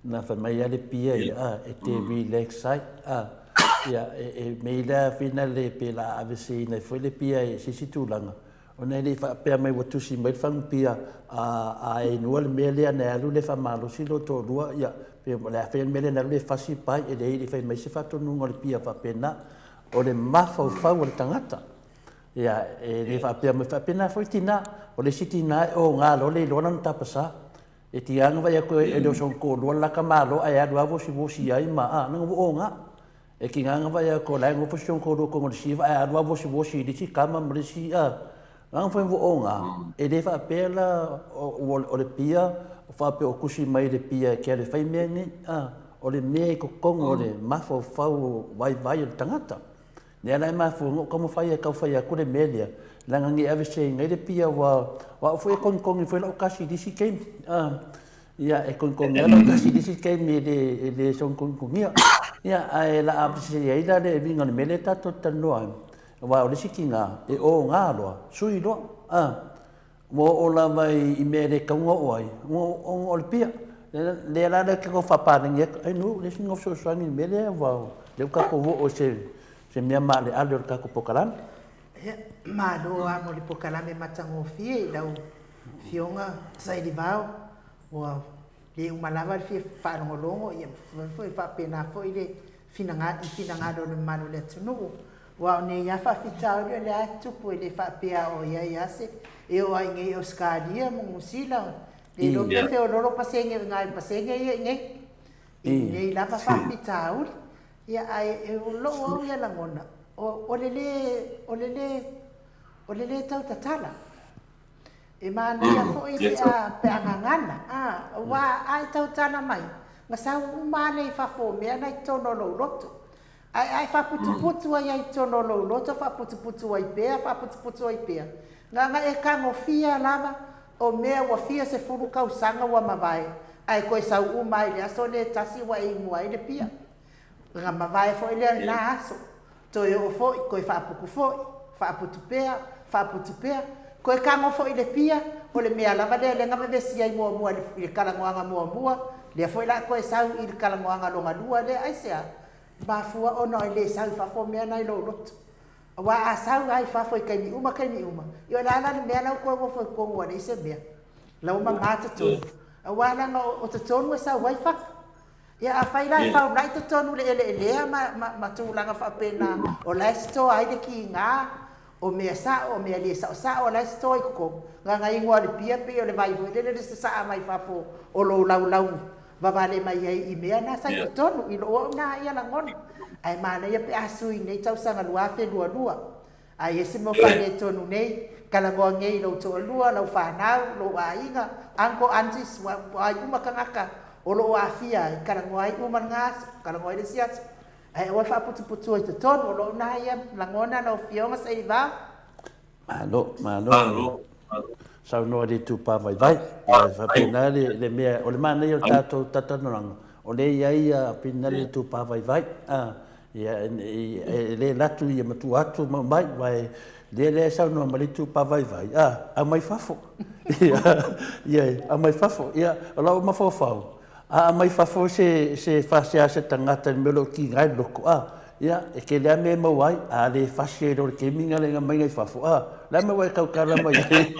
na fai mai a le pia ia, a, e te relax ai, a, ia, e, e mei lea whina le pe la ave se ina foi le pia e sisi tulaga, Ona e le i faapea mai ua tusi mai le fagupia a a e inua le mea lea na e alu le faamalosi lou toalua, ia, pe o le a faia le mea lea na alu le fasi pai, e leai e le i fai mai se faatonuga o le pia faapena. O le mafaufau o le tagata. Ia, e le faapea mai faapena foi tina. O le isi tina e oga loa le iloa lana tapasā. E tiga ona vaai atu e le o sona toalua le lata malo ae alu lava vosivosi ai ma a, leaga ua oga. E tiga ona vaai atu o la e nofo si ona toalua i totonu o le siva ae alu lava vosivosi i le isi tama ma le isi a, leaga foi ua oga. E le faapea la o le pia faapea o tusi mai le pia e te alu e fai mea nei a, o le mea i totonu o le mafaufau vaivai o le tagata. Lea la e mafua ona ou taumafai e tau fai atu le mea lea, leaga ne i aveseina ai le pia aua o au foi e togitogi foi lau kasi i le isi taimi. Ia, e togitogi lava lau kasi i le isi taimi e le, e le soona togitogia. Ia, ae la aveesea ai la le uiga o le mea lea tatou te talanoa ai, aua o le isi tiga, e oga loa, sui loa. Ua oo lava i mea e le tatau ona oo ai, ona o le pia. Lea la lea ke faapalagi atu, ai no, le sina fesoasoani i le mea lea, ua lea ua tatou oo i se, se mea maaleale o le tatou pokalame. Ia, malo lava mo le pokalame matagofie i lau Afioga Sailivao, ua le uma lava le fia faalogologo, ia foi faapena foi le finagalo, i finagalo o le mamalu o le atunuu. Aua o nei lava faafitauli o lea e tupu e le faapea o i ai lava se e oo lava i nei Ausetalia ma Niu Sila, le iloa pe feololo pasene o i ina i pasene ia i nei, i nei lava faafitauli. Ia ae o lou au ia lagona, o le lē, o le lē, o le lē tautatala. E manaia foi pe a, pe a gagana, a, aua a e tautala mai, na sau uma lava lea i fafo o mea na i totonu o lou loto. Ae a e faaputuputu ai ai i totonu o lou loto, faaputuputu ai pea, faaputuputu ai pea, na ona e tagofia lava o mea ua fia sefulu tausaga ua mavae, ae toe sau uma ai i le aso lea e tasi ua e inua ai le pia. Ona mavae foi lea lena aso, toe oo foi, toe faaputu foi, faaputu pea, faaputu pea, toe tago foi i le pia, o le mea lava lea lea na vevesi ai muamua i le talanoaga muamua, lea foi la toe sau i le talanoaga lona lua lea, aisea? Mafua ona e le sau i fafo mea na i lou loto. Aua a sau lava i fafo i taimi uma taimi uma, ia o le a la le mea la ua toe nofo i totonu ua leai se mea. La ua mama totonu. Aua leaga o totonu e sau ai fafo. Ia afai la e faulai totonu i le eleelea ma, ma, ma tulaga faapena, o la e stoa ai le kiga, o mea sao, o mea le saosao, o la e stoa i totonu. Gagaiga o le pia pei o le vai foi lele le sasaa mai fafo o lou laulau vavale mai ai i mea na sa i totonu, i lou au na ia lagona. Ae manaia pe a sui nei tausaga 2022. Ae i ai se mea o faaletonu nei, talanoa nei i lou toalua, lau fanau, lou aiga, uncle, aunties, ua ai uma tagata o lo o aafia ai, talanoa ai uma lena aso, talanoa ai le isi aso. Ae aua le faaputuputua i totonu, o lou na ia lagona lau Afioga Sailivao. Malo, malo. Malo. Saunoa i le itupa vaivai. Ia, e faapena le, le mea, o le manaia o le tatou talatalanoaga, o lea e i ai ia faapena le itupa vaivai. A, ia, e le alu atu ia matua atu ma aumai, aua e, lea lea e saunoa mai le itupa vaivai, a, aumai fafo. Ia, ia, aumai fafo. Ia, o lau mafaufau, a aumai fafo se, se faasea a se tagata i le mea o lo o tiga ai le loto, a, Ia, e tele lava mea e maua ai, a le fasi ai loa le gaming a le maiga i fafo, a, o le a le mea ua e tautala mai ai?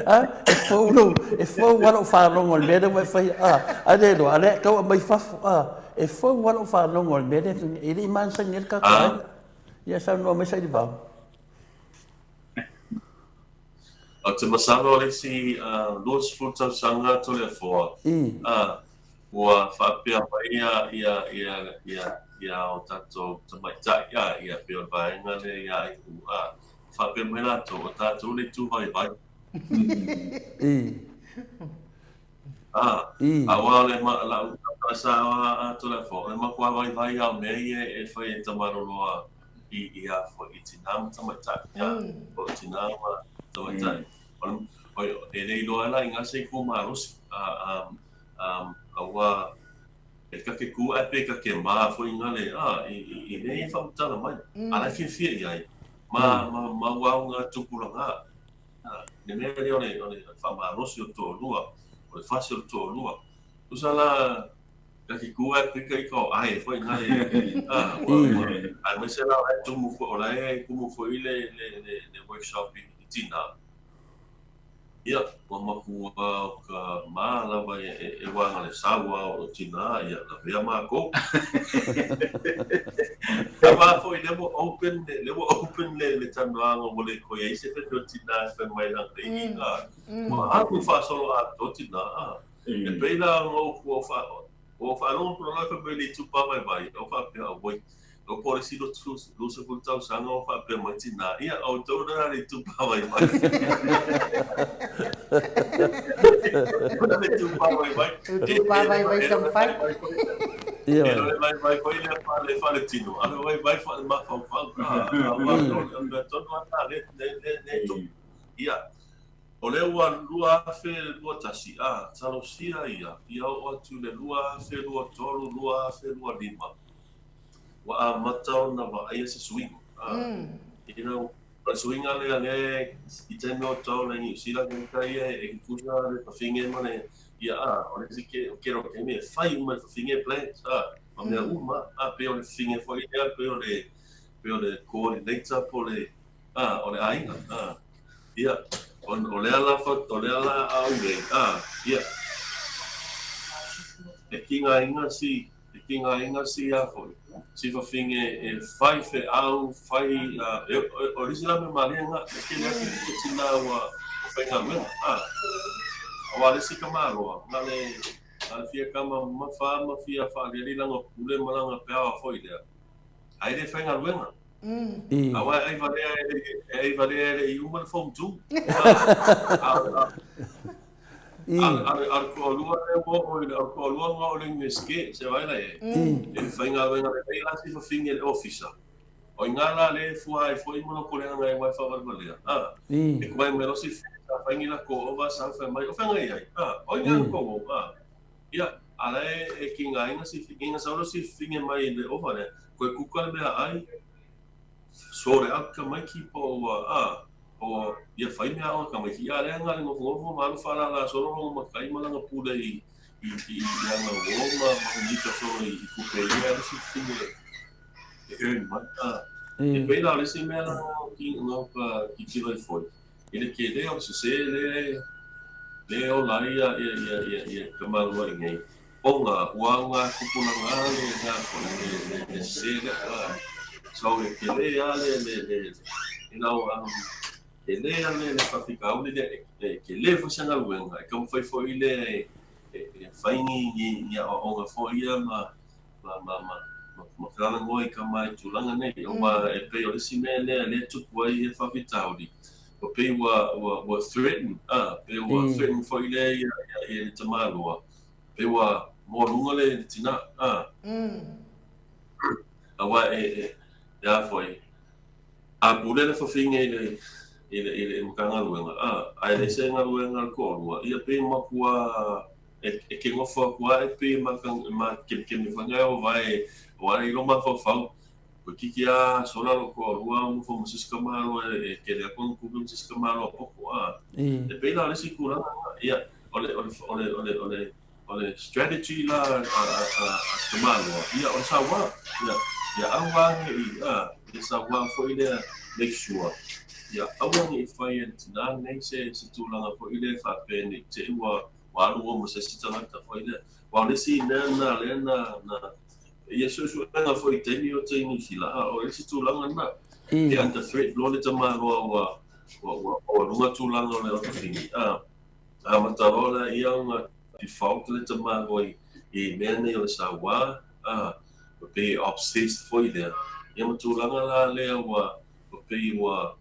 A, e fou lou, e fou lava lou faalogo i le mea lea ua e faia, a, a le iloa, a lea e tau aumai fafo, a, e fou lava lou faalogo i le mea lea, e le i masani ai le tatou aiga. Ia, saunoa mai Sailivao. Ou te masalo o le isi 20 tausaga Toleafoa, ua faapea mai ia o tatou tamaitai, ia pei o le vaega lea ia Ainu'u, ua faapea mai latou, o tatou le itu vaivai. Aua o le lau tala a Toleafoa, o le matua vaivai lava o mea ia e fai e Tamaloloa i a foi i tinā ma tamaitai, ia, po o tinā ma tamaitai. E le iloa ai la i ina se itu malosi, aua e ta te kū ae pe ta te mā foi ina le, i mea ia e faamatala mai, a la e fiafia i ai, ma ma ua auga tupulaga. Le mea lea o le faamalosi o le toalua, o le fasi o le toalua. Tusa la Ka ki kū ai pika i ka o ai foi nā e a ua ua aemaise la o la e tumu foi o la e kumu foi le le le le workshop i i tinā. Ia ua matua o ka mā lava e e e waga le sau a o tinā ia lavea mākou. Ka wā foi lea ua open le lea ua open le le talanoaga ua le toe i ai se fefe o tinā e fai mai lana i a ua alu faasolo atoa tinā a. E pei la ona ou ua ou faalogo atu loa fai mai le itupa vaivai, ou faapea, auoi, o po o le isi 20 tausaga o faapea mai tinā, ia, o outou lena le itupa vaivai. Le itupa vaivai. Itupa vaivai taumafai. E le o le vaivai foi lea faaletino, a o le vaivai faalemafaufau. A o le mea tonu lava lena lea e tupu. Ia, O lea ua 2021, a, talosia ia, ia oo atu i le 2023, 2025, ua amata ona vaaia se suiga. A, you know, o le suiga lea lea i taimi o tau le Niu Sila ke ia e kukusa le fafine ma le, ia, a, o le isi ke, o kelo taimi e fai uma le fafine plans, a, ma mea uma, a, pei o le fafine foi lea, pei o le, pei o le coordinator po o le, a, o le aiga, a. Ia, o lea la, o lea la au nei, a, ia, e kigaina si, e kigaina si a foi, si fafine e fai feau, fai, a, e, o le isi la mea malie na, e kele atu i te tina ua faigaluega, a, aua le isi tamaloa, na le, na le fia kama mamafa ma fia faaliali lana pule ma lana peaoa foi lea, ae le faigaluega. Aua e ai valea e le, e ai valea e le i uma le form 2. A le toalua lea ua oo i le, o le toalua na oo i le Iunivesite, se vaai la i ai. E faigaluega lelei la si fafine i le ofisa. O i ina la lea e fua ai foi ma loko leaga e aua e faavalevalea. E tuai mai loa si fafine sa fai ni lako ova sa fai mai, o fea i ai? O i ina le tou o. Ia, a la e kigaina si, ina sau loa si fafine mai i le ova lea, Koe kuka le mea ai, sore out ka maiki po o ua, a, o ia fai mea aoga ka maiki. A lea nga le nofonofo ma alu whaalala solo longa makai ma langa pule i, i, i, i anga uo ma, ma unika solo i, i kupe ia le si fine e earn mai. A, e pei la o le isi mea la ki, ngau ka ki tiro i foi. I le ke le o se se le, le ola ia, ia, ia, ia, ia, ka malua i nei. Ona ua aoga tupulaga a le na foi le le le sese lea a so e tele a le le le you know um tele a le le faafitauli lea e tele foi se galuega e taumafai foi le e e fai ni ni ni aoaoga foi ia ma ma ma ma ma talanoa i tama i tulaga nei aua e pei o le isi mea lea lea e tupu ai ia faafitauli ua pei ua ua ua threaten a pei ua threaten foi lea ia ia le tamaloa Pei ua moa luga le tina, a. Aua e, e, e a foi, a pule le fafine i le, i le, i le Matagaluega, a, ae le se galuega a le toalua, ia pei matua e, e ke nofo atu a e pei ma, ma kemikemi foi ngai o vae, aua e ilo mafaufau, Toeitiiti a sola lou toalua nofo ma se isi tamaloa e tele atu ana tupe ma se isi tamaloa poto a. E pei la o le isi tulaga lena, ia, o le, o le, o le, o le, o le, o le strategy la a, a, a, a tamaloa, ia, o le saua. Ia, Ia aua ne i, a, le sauā foi lea, make sure, ia aua ne i fai e le tinā lenei se, se tulaga foi lea faapea ne i te i ua, ua alu oe ma se isi tagata foi lea. Aua o le isi mea lena lea na, na, ia suesuega foi i taimi o te i Niu Sila, a, o le isi tulaga lena. E under threat loa le tamaloa ua, ua, ua maualuga tulaga o le fafine, a, amata loa laia ona default le tamaloa i, i mea nei o le sauā, a, ua pei e obsessed foi lea, ia ma tulaga la lea ua, ua pei ua,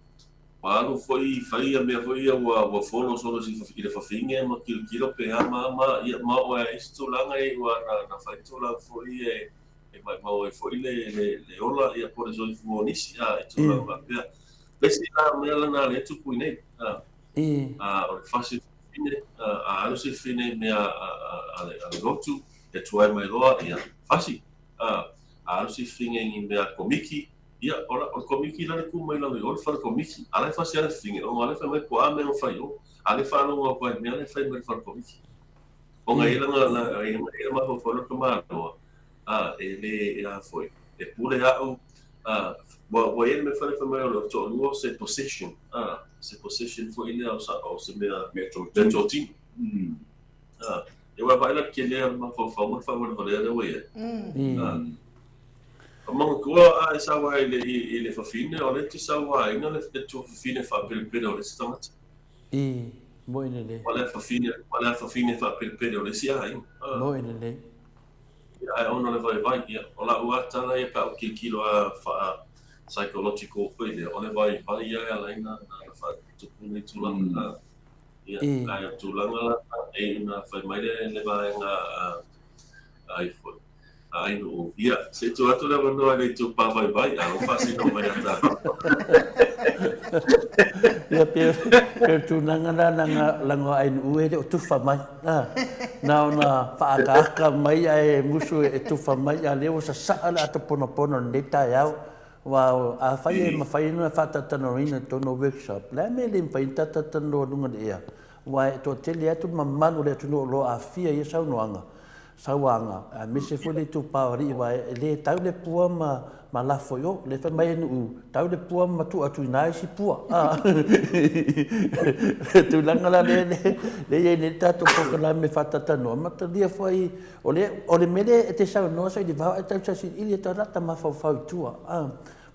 ua alu foi fai ia mea foi ia ua, ua follow solo i i le fafine ma tilotilo pe a ma a ma, ia ma oo ai i isi tulaga e ua na, na fai tulaga foi e, e maumau ai foi le, le, le ola ia po o le soifua o nisi, a, i tulaga faapea. Le isi la mea lena lea e tupu i nei, a, a, o le fasi fafine, a, a alu se fafine i mea a, a, a, le, a le lotu, e tuai mai loa, ia, fasi, a, a alu se fafine i ni mea komiki, ia, o, la, o le komiki la le kū mai lalo i o le fale komiki, a la e fasi lava le fafine, ona o la e fai mai po o a mea na fai i o, a le faalogo atu ai i mea la e fai mai i le fale komiki. Ona e i ai lana, lana, e i ai le mafaufau o le tamaloa, a, e le, e a foi, e pule a'u, a, ua, ua i ai le mea fai mai o le toalua o se possession, a, se possession foi lea o, sa, o se mea, mea totino. A, e ua vaai la le tele o le mafaufau ma le faawalevalea lea ua i ai. A, o manatua a e sau ai i le, i, i le fafine, o lea e te sauaina le, le tuafafine faapelepele o le isi tagata. I, moe lelei. Ma le afafine, ma le afafine faapelepele o le isi aiga. A. Moe lelei. Ia, ae ona o le vaivai, ia, o lau lava tala ia pe a ou tilotilo lava faa-psychological foi lea, o le vaivai ia e ala ai ona faatupu nei tulaga. Ia, ae o le tulaga la, e ina fai mai le vaega ai foi, ai nuu. Ia, se i tuu atu le avanoa i le itupa vaivai, a ua faasino mai ia tatou. Ia, pei o le tulaga la, leaga o Ainuu e le o tufa mai. Na ona faaakaaka mai ae musu e tufa mai, a o lea ua sasaa le ata ponapona o lenei taeao. Aua afai e mafai ona faatalatalanoaina i totonu o workshop, o le a le mea e le mafai ai ona talatalanoa i luga o le ea? Aua e toatele atu le mamalu o le atunuu o lo o aafia i ia saunoaga, sauaga, aemaise foi le itupa o alii, aua e le tau le pua ma, ma lafo i o. Lea fai mai e Nuʻu, tau le pua ma tuu atu i ina isi pua. Le tulaga la lea, lea e i ai nei le tatou polokalame faatalatalanoa, ma talia foi, o le, o le mea lea e te saunoa Sailivao ae tau sailiili e tagata mafaufau i tua.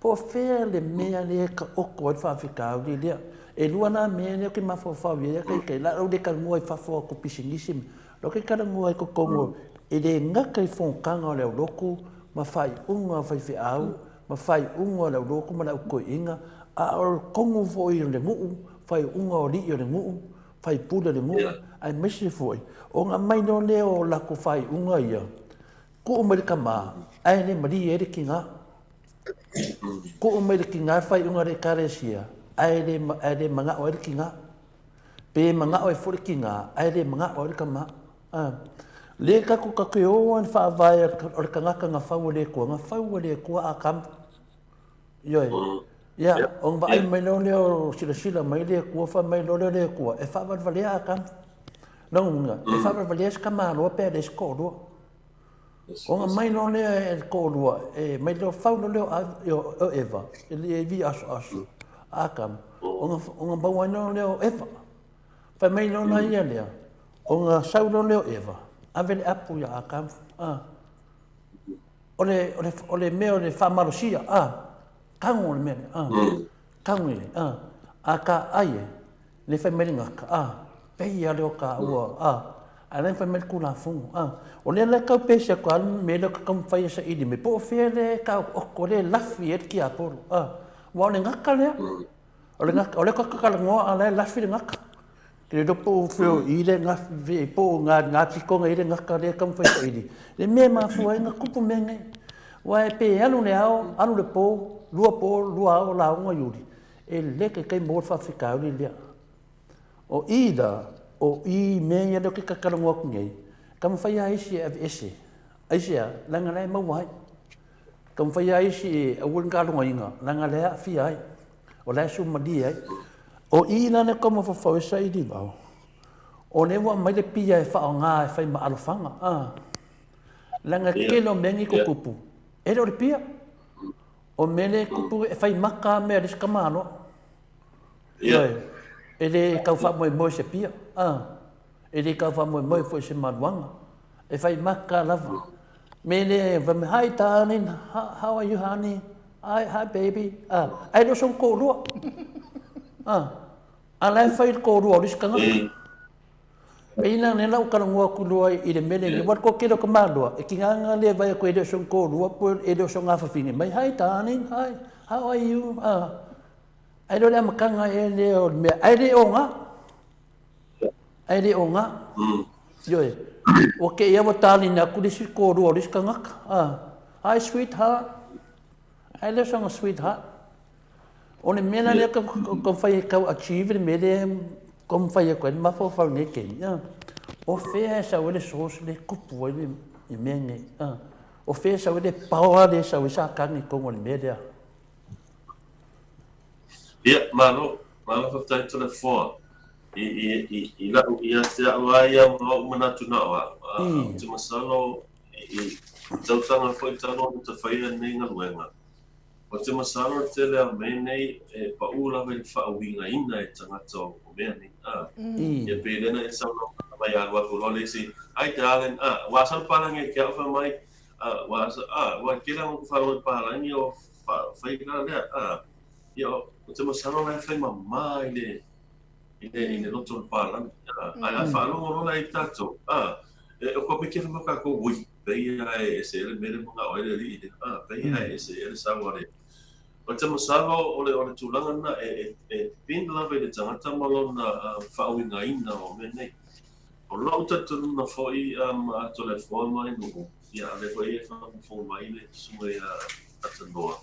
Po o fea le mea lea e taoto ai le faafitauli lea? E lua nā mea lea ou te mafaufau i ai a kai la ou le talanoa i fafo atu pisinisi ma la ou te talanoa i totonu e le gata i fonotaga o le aulotu ma faaiuga a faifeau ma faaiuga o le aulotu ma le autoeaiga a o totonu foi o le nuu, faaiuga o alii o le nuu, faipule o le nuu aemaise foi ona aumai loa lea o latou faaiuga ia tuu mai le tama ae le malie ai le tiga. Tuu mai le tiga le faaiuga a le Ekalesia ae le, ae le manao ai le tiga. Pe manao ai foi le tiga ae le manao ai le tama. A. Le tatou tatou o i le faavae o le tagata na fau e le Atua, na fau e le Atua Atamu. Ioe. Ia, ona vaai mai loa lea o silasila mai le Atua, fai mai loa lea o le Atua, e faavalevalea Atamu. Lona uiga, e faavalevalea se tamaloa pe a leai se toalua. Ona mai loa lea e le toalua, e mai loa fau loa lea o Eva, e le vi asoaso, Atamu, ona, ona maua ai loa lea o Eva. Fai mai loa la ia lea, ona sau loa lea o Eva, ave le apu ia Atamu. A. O le, o le, o le mea o le faamalosia, a, tago le mea lea, a, tago i ai, a, a ta ai e, le fai mai le gata, a, pei lava lea o taua, a, a la e fai mai le Tulafono, a. O lea la e tau pese atu lava le mea lea ou te taumafai e saili mai, po o fea lea e taoto, lea e lafi ai le tiapolo, a. Aua o le gata lea, o le gata, o lea tatou te talanoa a o la e lafi le gata. Ke le iloa po o fea o i le gafi, po o ngā pito na i le gata lea e taumafai e saili. Le mea e mafua ai ona tupu mea nei. Aua e pe alu le ao, alu le po, lua po, lua ao, lauga Iuli, e le taitai maua le faafitauli lea. O i la, o i mea ia lea ou te talanoa atu nei, taumafai lava isi e aveese. Aisea? Leaga la e maua ai. Taumafai lava isi e aua ne talogaina, leaga la e aafia ai. O la e sumalie ai. O i la lea e mafaufau ai saili vao, o lea ua aumai le pia e faaaoga e fai ma alofaga. A. Leaga e tele o mea nei tutupu, e le o le pia. O mea lea e tupu e fai maka a mea a le isi tamaloa. Ioe, e le tau faamoemoe se pia, a, e le tau faamoemoe foi se maluaga. E fai maka lava. Me lea fai mai, hi darling, how are you honey? Hi, hi baby. A, ae le o sona toalua. A, a la e fai le toalua o le isi tagata. Pei la lea la ua talanoa atu loa i le mea lenei, aua o le toatele o tamaloa, e tiga ona le vaai atu e le o sona toalua po e le o sona afafine mai, hi darling, hi, how are you? A, ae le o le amataga ea lea o le mea, ae le oga, ae le oga. Ioe, ua te i lava ua darling atu le isi toalua o le isi tagata, a, hi sweetheart, ae le o sona sweetheart. O le mea la lea taumafai e tau achieve le mea lea taumafai atu ai le mafaufau i lenei taimi, o fea e sau ai le source lea e tupu ai le mea lenei? O fea e sau ai le power lea e sau ai Satani i totonu o le mea lea? Ia, malo, malo faafetai Toleafoa i, i, i, i la'u, ia te a'u lava ia ma o'u manatu na o a'u, a, ou te masalo i, i tausaga foi talu ona tafaia lenei galuega, Ou te masalo le tele a mea nei e paʻu lava i le faauigaina e tagata o mea nei, a. Ia pei lea na e saunoa mai alu aku loa le isi, Hi darling, a, ua asa le palagi e ke a'u fai mai, a, ua asa, a, ua kela ngoku faalogo i palagi o fa, fai la lea, a. Ia, ou te masalo la e fai mamā i le, i le, i le loto o le palagi, a, ae a faalogo loa la i tatou, a, e, o ka mea ke fai mai kākou, ui, Pei a e ese ea le mea lea manao ai le alii lea, a, pei a e ese ea le sau a le. O te masalo o le, o le tulaga lena e, e, e depend lava i le tagata ma lona faauigaina o mea nei. O lou talitonuga foi um, a Toleafoa ma Nu'u, ia a lea foi e faafogafoga mai le susuga ia Atanoa,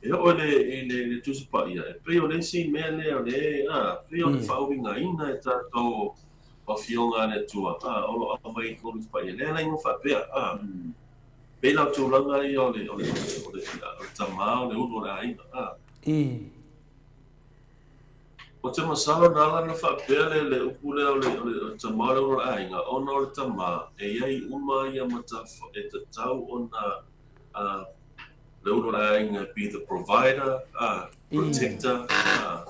e oo i le, i le, le Tusi Paia, e pei o le isi mea lea o le, a, pei o le faauigaina e tatou o Afioga a le Atua, a, o lo o aumai i totonu i Paia. Lea la igoa faapea, a, pei la o tulaga ia o le, o le, o le, o le, o le tama, o le ulu o le aiga, a. Ou te masalo na ala ona faapea le, le upu lea o le, o le, o le tama o le ulu o le aiga, ona o le tama e i ai uma ia matafa e tatau ona, a, le ulu o le aiga be the provider, a, protector, a,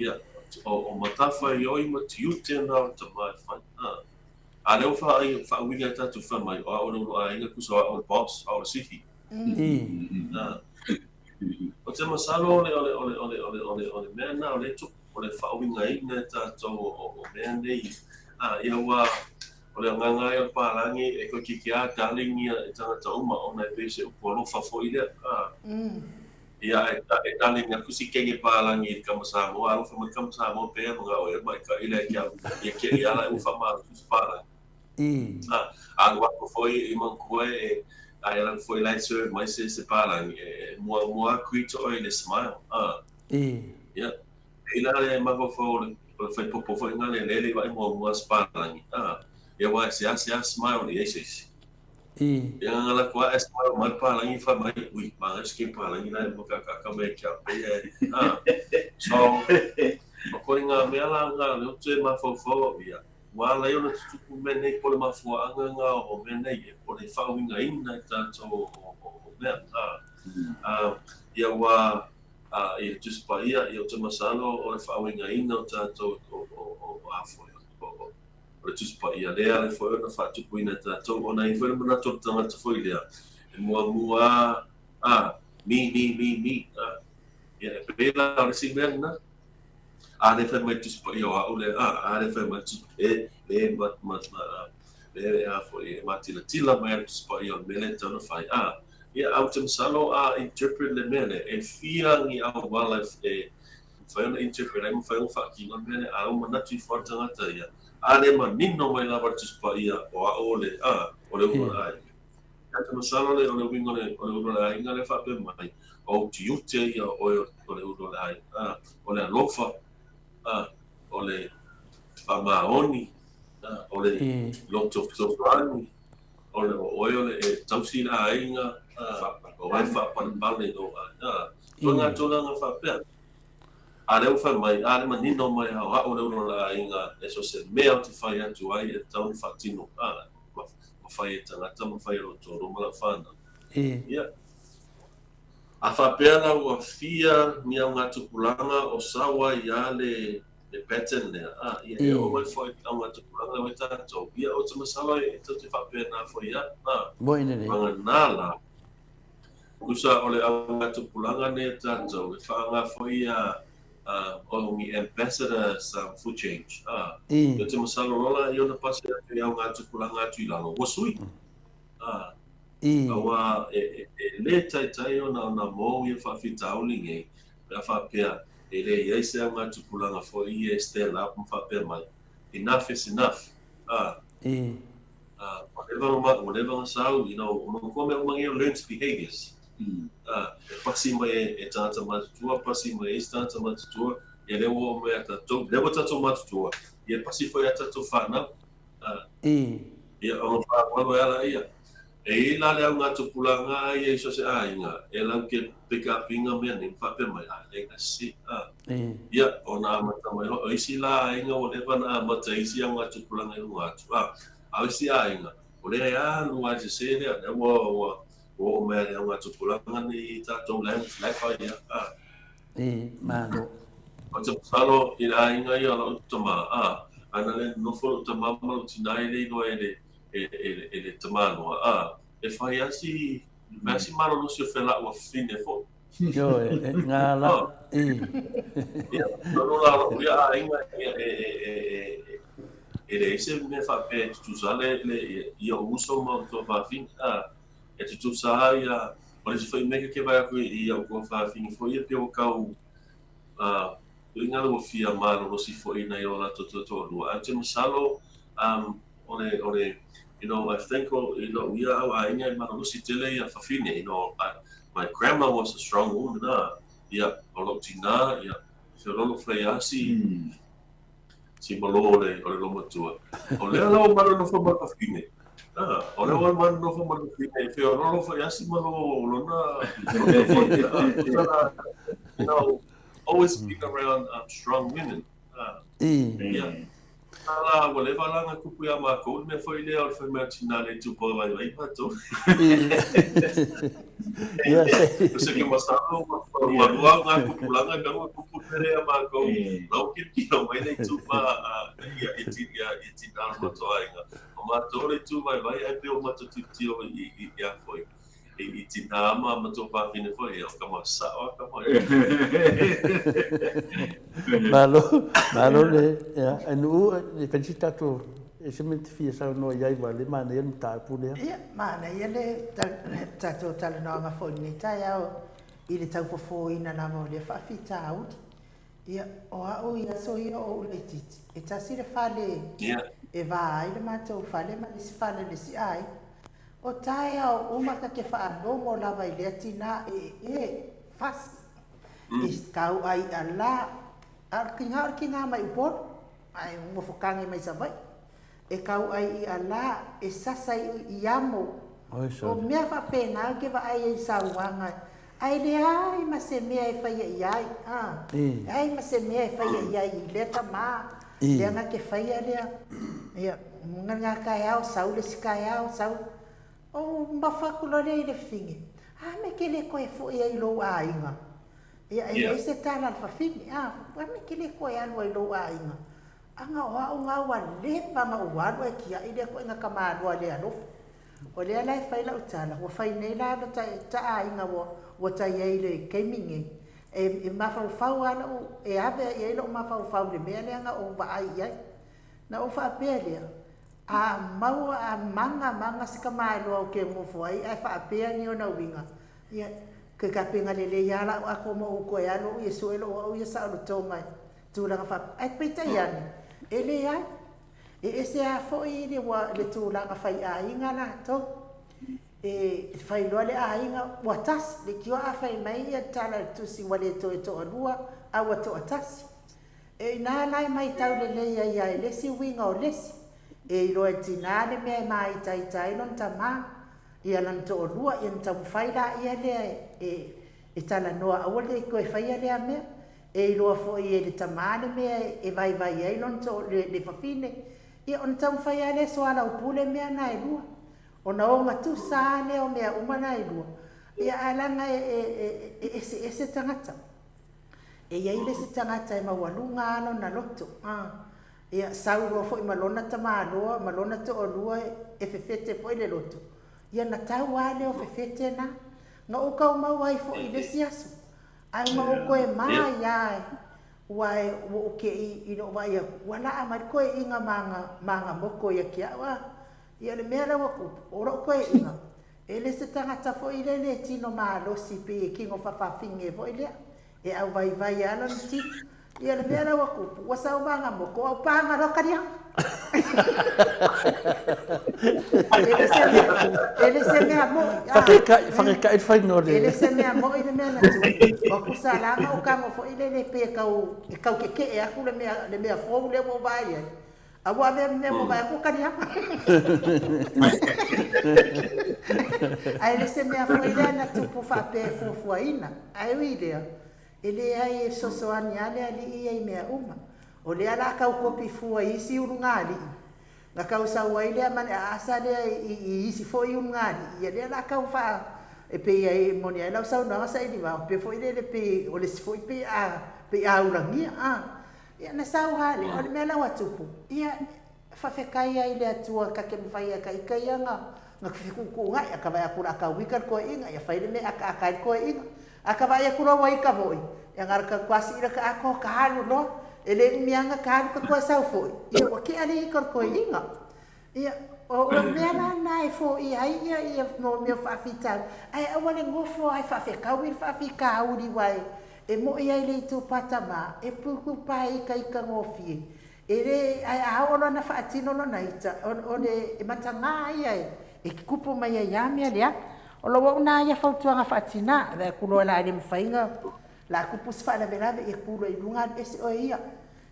Ia, o, o matawhaioi ma tiute na o tama e whai. A, a lea ua wha, whaauiga e tātou whai mai, o ao le ulu āinga kusa o ao le boss, ao le sihi. A, o te masalo o le, o le, o le, o le, o le, o le, o le mea na, o le tupu, o le whaauigaina e tātou o, o, o mea nei. A, ia ua, o le agaga ai o le pālagi e koe kiki a darling ia e tangata uma, ona e pei se upu alofa foi lea. A, Ia, e, e tali mea kusi kenge pālagi i le kama Samoa, alofa mai kama Samoa pea ma ngā oe mai ka ila e kia, ia kia ia ala e ufa ma kusi pālagi. A, alu aku foi i mangkua e, a e alu foi lai serve mai se se pālagi, e, e mua mua aku i to oe le smile. A, ia, e ila le mafaufau o le, o le whai popo foi ngā le lele i vai mua mua se pālagi. A, ia wā se a se a smile i ei se isi. Ia ngā la kua e smile mai pālangi whai mai, ui, māngai se kei pālangi lai mo ka kaka mai kia pei e. Ah, so, o koe ngā mea la ngā leo te mafaufau au ia. Wā lai ona tutupu mea nei pole mafuaanga ngā o mea nei e pole whaauinga ina i tātou o, o, o, o mea. Ah, ah, ia wā, ah, i le Tusi Paia, ia o te masalo o le whaauinga ina o tātou o, o, o, o āfoi, o, o, O le Tusi Paia lea ale foi ona faatupuina e tatou, ona e i ai foi le manatu o le tagata foi lea, e muamua a, mi, mi, mi, mi, a. Ia, e pei la o le isi mea lena. A le fai mai le Tusi Paia o a'u lea, a, a le fai mai le Tusi, e, e, ma, ma, ma, a, le, a foi, e matilatila mai a le Tusi Paia o le mea lea e tatau ona fai, a. Ia, a ou te masalo a interpret le mea lea, e fia ni auala e, Mafai ona interpret ai, mafai ona faatino le mea lea, a ua manatu ifo lava le tagata ia, a le manino mai lava le Tusi Paia o a'o o le, a, o le ulu o le aiga. Ia te masalo le, o le uiga o le, o le ulu o le aiga lea faapea mai, o ou tiute ia o oe o le ulu o le aiga, a, o le alofa, a, o le faamaoni, a, o le loto fesoasoani, o le, o oe o le e tausi i le aiga, a, o oe e faapalepale i lou aiga, a, koe ngā tulaga faapea. A lea ua fai mai, a le manino mai a o a'u le ulu o le aiga, e so se mea ou te fai atu ai e tatau ona faatino, a, ma fai e tagata ma fai e lou toalua ma lau whanau. Ia. A faapea la ua fia ni augatupulaga o sau ai ia le le pattern lea, a, ia e oo mai foi i le augatupulaga lea ua i tatou, ia ou te masalo e tou te faapena foi ia, a. Moi lelei. Vagana la, tusa o le augatupulaga nei a tatou, e faaaoga foi ia o ni ambassadors for change, a. Ou te masalo loa la ia ona pasi atu i augatupulaga atu i lalo, ua sui, a. Aua e le taitai ona ona mou ia faafitauli nei, pe a faapea e le i ai se augatupulaga foi ia e stand up ma faapea mai, enough is enough, a, a, ua leva ona, ua leva ona sau, you know, manatua mea uma nei o learned behaviors, a, e pasi mai e tagata matutua, pasi mai e isi tagata matutua, ia lea ua oo mai ia tatou, lea ua tatou matutua, ia e pasi foi ia tatou fanau, a. Ia, ona faaaloalo e ala ia. E i ai la le augatupulaga ia i so o se aiga, e lau ke pick up ina mea nei ma faapea mai, a leai na sisi, a. Ia, ona amata mai loa. O isi la aiga ua leva ona amata i isi augatupulaga i luga atu, a. A o isi aiga, o lea e alu lava i le sese lea, lea ua, ua, ua oo mai lava i le augatupulaga nei i tatou la e fai ai, a. Malo. Ou te masalo i le aiga ia o lou tama, a, ana le nonofo lou tama ma lou tina e le iloa e le, e, e, e le tamaloa, a, e fai lava si, fai lava si malolosi o felaʻuafine foi. Ioe, e ngā la, i. Ia, no la lou ia aiga, ia, e, e, e, e, e leai se mea faapea e tutusa le, le, ia ou uso ma ou tuafafine, a, e tutusa lava ia, o le isi foi mea ke vaai atu i au tuafafine foi ia pei ua tau, a, tuiga ua fia malolosi foi nai o latou toatoalua. Ae ou te masalo, um, o le, o le, you know, I think o, i lou ia au aiga e malolosi tele ia fafine, you know, I, my grandma was a strong woman, a, ia, o lou tina, ia, feololo fai lava si, si malo o le, o le loomatua. O lea la ua manonofo ma le fafine. Ah, o lea ua manonofo ma le fafine, e feololo fai lava si malo o lona, lona foi, ah, you know, always been around strong women. Ah, ia. Ala, ua leva la ona tupu iā mākou le mea foi lea o le fai mai o tinā le itupa vaivai mātou. Ia, se. O se ke masalo, ua lua au ngā tupulaga, mea ua tupu tere iā mākou, la ua kilokilo mai le itupa ia, ia, ia, ia tinā o le matou aiga. O mātou le itu vaivai, ae pei ua matou tilotilo i, i, i a foi. I tinā ma matou fafine foi, ia, o ka mau sao a ka mau. Malo, malo le, ia, e nuu, e fai si tatou, e se mea e te fia saunoa i ai, ua le manaia le mataupu lea. Ia, manaia le tatou talanoaga foi i lenei taeao i le taufofoina lava o lea faafitauli. Ia, o au i aso ia o ou laitiiti, e tasi le fale e va ai le matou fale ma le isi fale o le isi aiga. O taeao uma ta te faalogo lava i lea tina e e fasi e kau ai i'a la, a o le tina o le tina mai Upolu, ae nofo kane mai Savaii, e kau ai i'a la, e sasa i i amo. O mea faapena ou te vaai ai i sauaga, ae leai ma se mea e faia i ai, a, leai ma se mea e faia i ai i lea tama, lea na te faia lea, ia, nga taeao sau le isi taeao sau, ou mafa atu loa lea i le fafine, a me ke le toe foi ai i lou aiga? Ia, e leai se tala a le fafine, a, a me ke le toe alu ai i lou aiga? Aga o au nga ua leva na ou alu ae tiai lea koe na tamaloa le alofa. O lea la e fai lau tala, ua fai nei la lo ta, ta aiga ua, ua tai ai i le taimi nei. E, e mafaufau lava lou, e ave i ai lou mafaufau i le mea lea na ou vaai i ai. Na ou faapea lea, a maua, a maga maga se tamaloa ou te nofo ai ae faapea ni ona uiga, ia, ke kapena lelei lava lau ato ma ou toe alu au ia sue lou au ia saolotoga i tulaga faapea. Ae peitai ane, e leai. E ese lava foi le, le tulaga faiaiga latou. E fai loa le aiga, ua tasi, leitioa a fai mai ia le tala a le tusi ua le toe toalua, a ua toatasi. E inā la e maitau lelei ai a e le isi uiga o le isi, e iloa e tinā le mea e māitaita ai lona tamā, ia lana toalua, ia ona taumafai laia lea e, e talanoa aua le toe faia lea mea. E iloa foi e le tamā le mea e vaivai ai lona to, le, le fafine, ia ona taumafai lava lea e soalaupule mea na e lua. Ona ogatusa lava lea o mea uma na e lua. Ia, ae leaga e, e, e, e eseese tagata. E i ai le isi tagata e maualuga lava lona loto, a. Ia, sau loa foi ma lona tamaloa ma lona toalua e fefete foi le loto, ia na tau lava lea o fefete na. Na ou kau mau ai foi i le isi aso, ae uma ou koe ma ai lava ua e ua ou keʻi i lou vaai atu, ua laa mai le koeʻiga ma aga moko ia te au, a. Ia, o le mea la ua tupu, o lou koeʻiga, E le se tagata foi lea le tino malosi pei e kino fafafine foi lea, e auvaivai a lona tino. Ia le mea la ua tupu, ua sau maga moko au paga loa kaliaga. E le se mea, e le se mea moi. Whakekai, whakekai le whainga o le... E le se mea moi le mea na tupu. O kusa langa o kago foi lele pei e kau, e kau kekeʻe aku le mea, le mea fou lea ua ou vaai ai. A ua avea mea ua vaai atu kaliaga. Ae le se mea foi lea na tupu faapea e fuafuaina. Ae ui i lea, e leai e fesoasoani lava le alii ia i mea uma. O lea la kau kopi fua i isi ulugalii, na kau sau ai lea ma le aasa lea i isi foi ulugalii, ia lea la kau faa, e pei ai e moni ai lau saunoaga sailivao, pei foi lele pei o le isi foi pei a, pei a ulagia, a. Ia na sau lava le, o le mea la ua tupu, ia faafetai ai i le Atua ka te mafai a ka ika ia na na fekuukuugaʻi, a ka vaai atu la ka uika le toeʻiga, ia fai le mea e akaaka ai le toeʻiga. A ka vaai atu loa ua ika foi, ia na o le ka tuasi ila ka atoa ka alu loa, e le umi lava na ka alu ka toe sau foi, ia ua tea le ika o le toeʻiga. Ia, o le mea la lena e foia ai ia ia mea o faafitauli, ae aua le nofo ae faafetaui le faafitauli aua e e moʻi ai le itupa tama, e puipuipa e ikaika gofie, e le, ae a oo loa ina faatino lona ita, o le e mataga ia e tupu mai ai lava mea leaga. O lou au na ia fautuaga faatina, vaai atu loa o le a le mafai ona la tupu se faalavelave, ia tu loa i luga alu ese oe ia.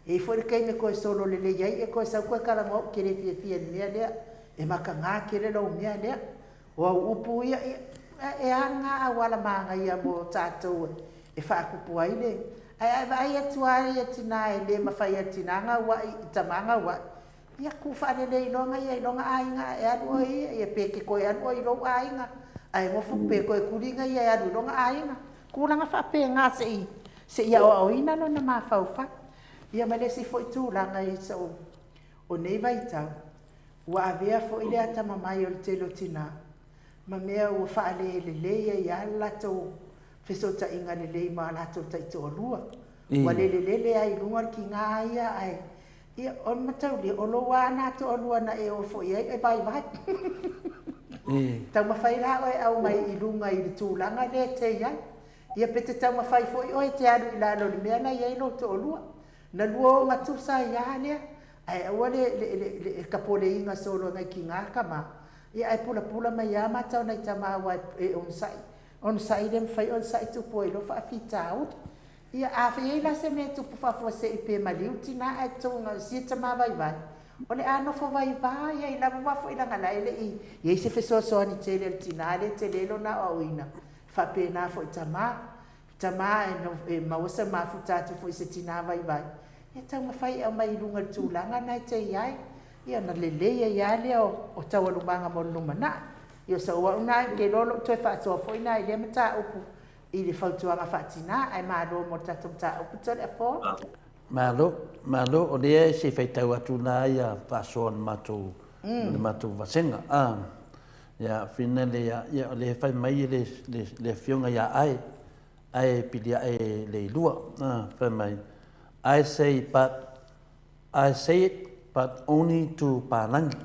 E i ai foi le taimi e toe solo lelei ai e toe sau toe talanoa ou te le fiafia i le mea lea, e mataga tele lou mea lea. O au upu ia, ia, e a lena auala manaia mo tatou e faatupu ai le. Ae a e vaai atu lava ia tina e le mafai e le tina gauai i tama gauai, ia tuu faalelei loa ia i lona aiga ae alu oe ia, ia pe te toe alu oe i lou aiga ae nofo pe toe tuli ia e alu i lona aiga. Tulaga faapena se i se i aoaoina lona mafaufau. Ia ma le isi foi tulaga i sou o nei vaitau, ua avea foi le atamamai o le tele o tina ma mea ua faalelelei ai lava le latou fesootaiga lelei ma latou taitoalua. Ua lelelele ai i luga le tiga ia ae Ia, o le mataulia, o lou lava na toalua na e o foi ai e vaivai. Taumafai la oe e aumai i luga i le tulaga lea e te i ai. Ia pe te taumafai foi oe e te alu i lalo i le mea la e i ai lou toalua. Na lua ogatusa ai lava lea, ae aua le, le, le, le tapoleina solo e nai tiga tama. Ia ae pulapula mai lava mata o nai tama aua e onosai, onosai le mafai onosai tupu ai loa faafitauli. Ia, a i ai la se mea e tupu faafuasei pe maliu tina ae toga sia tama vaivai, o le a nofo vaivai ai lava aua foi leaga la e le i i ai se fesoasoani tele a le tina lea e tele lona aoaoina. E faapena foi tama, tama e maua se mafuta atu foi i se tina vaivai, ia taumafai e aumai i luga i le tulaga na e te i ai, ia ona lelei ai lava lea o taualumaga mo le lumanai. Ia o sau au na, ou te iloa o lou toe faasoa foi na i lea mataupu i le fautuaga faatina, ae malo mo le tatou mataupu Toleafoa. Malo, malo, o lea se i faitau atu la ia faasoa le matou, le matou vasega. A, ia, finale ia, ia o lea e fai mai le, le, le afioga ia Ae, Ae Piliae Leilua, a, fai mai, I say but, I say it but only to Palangi.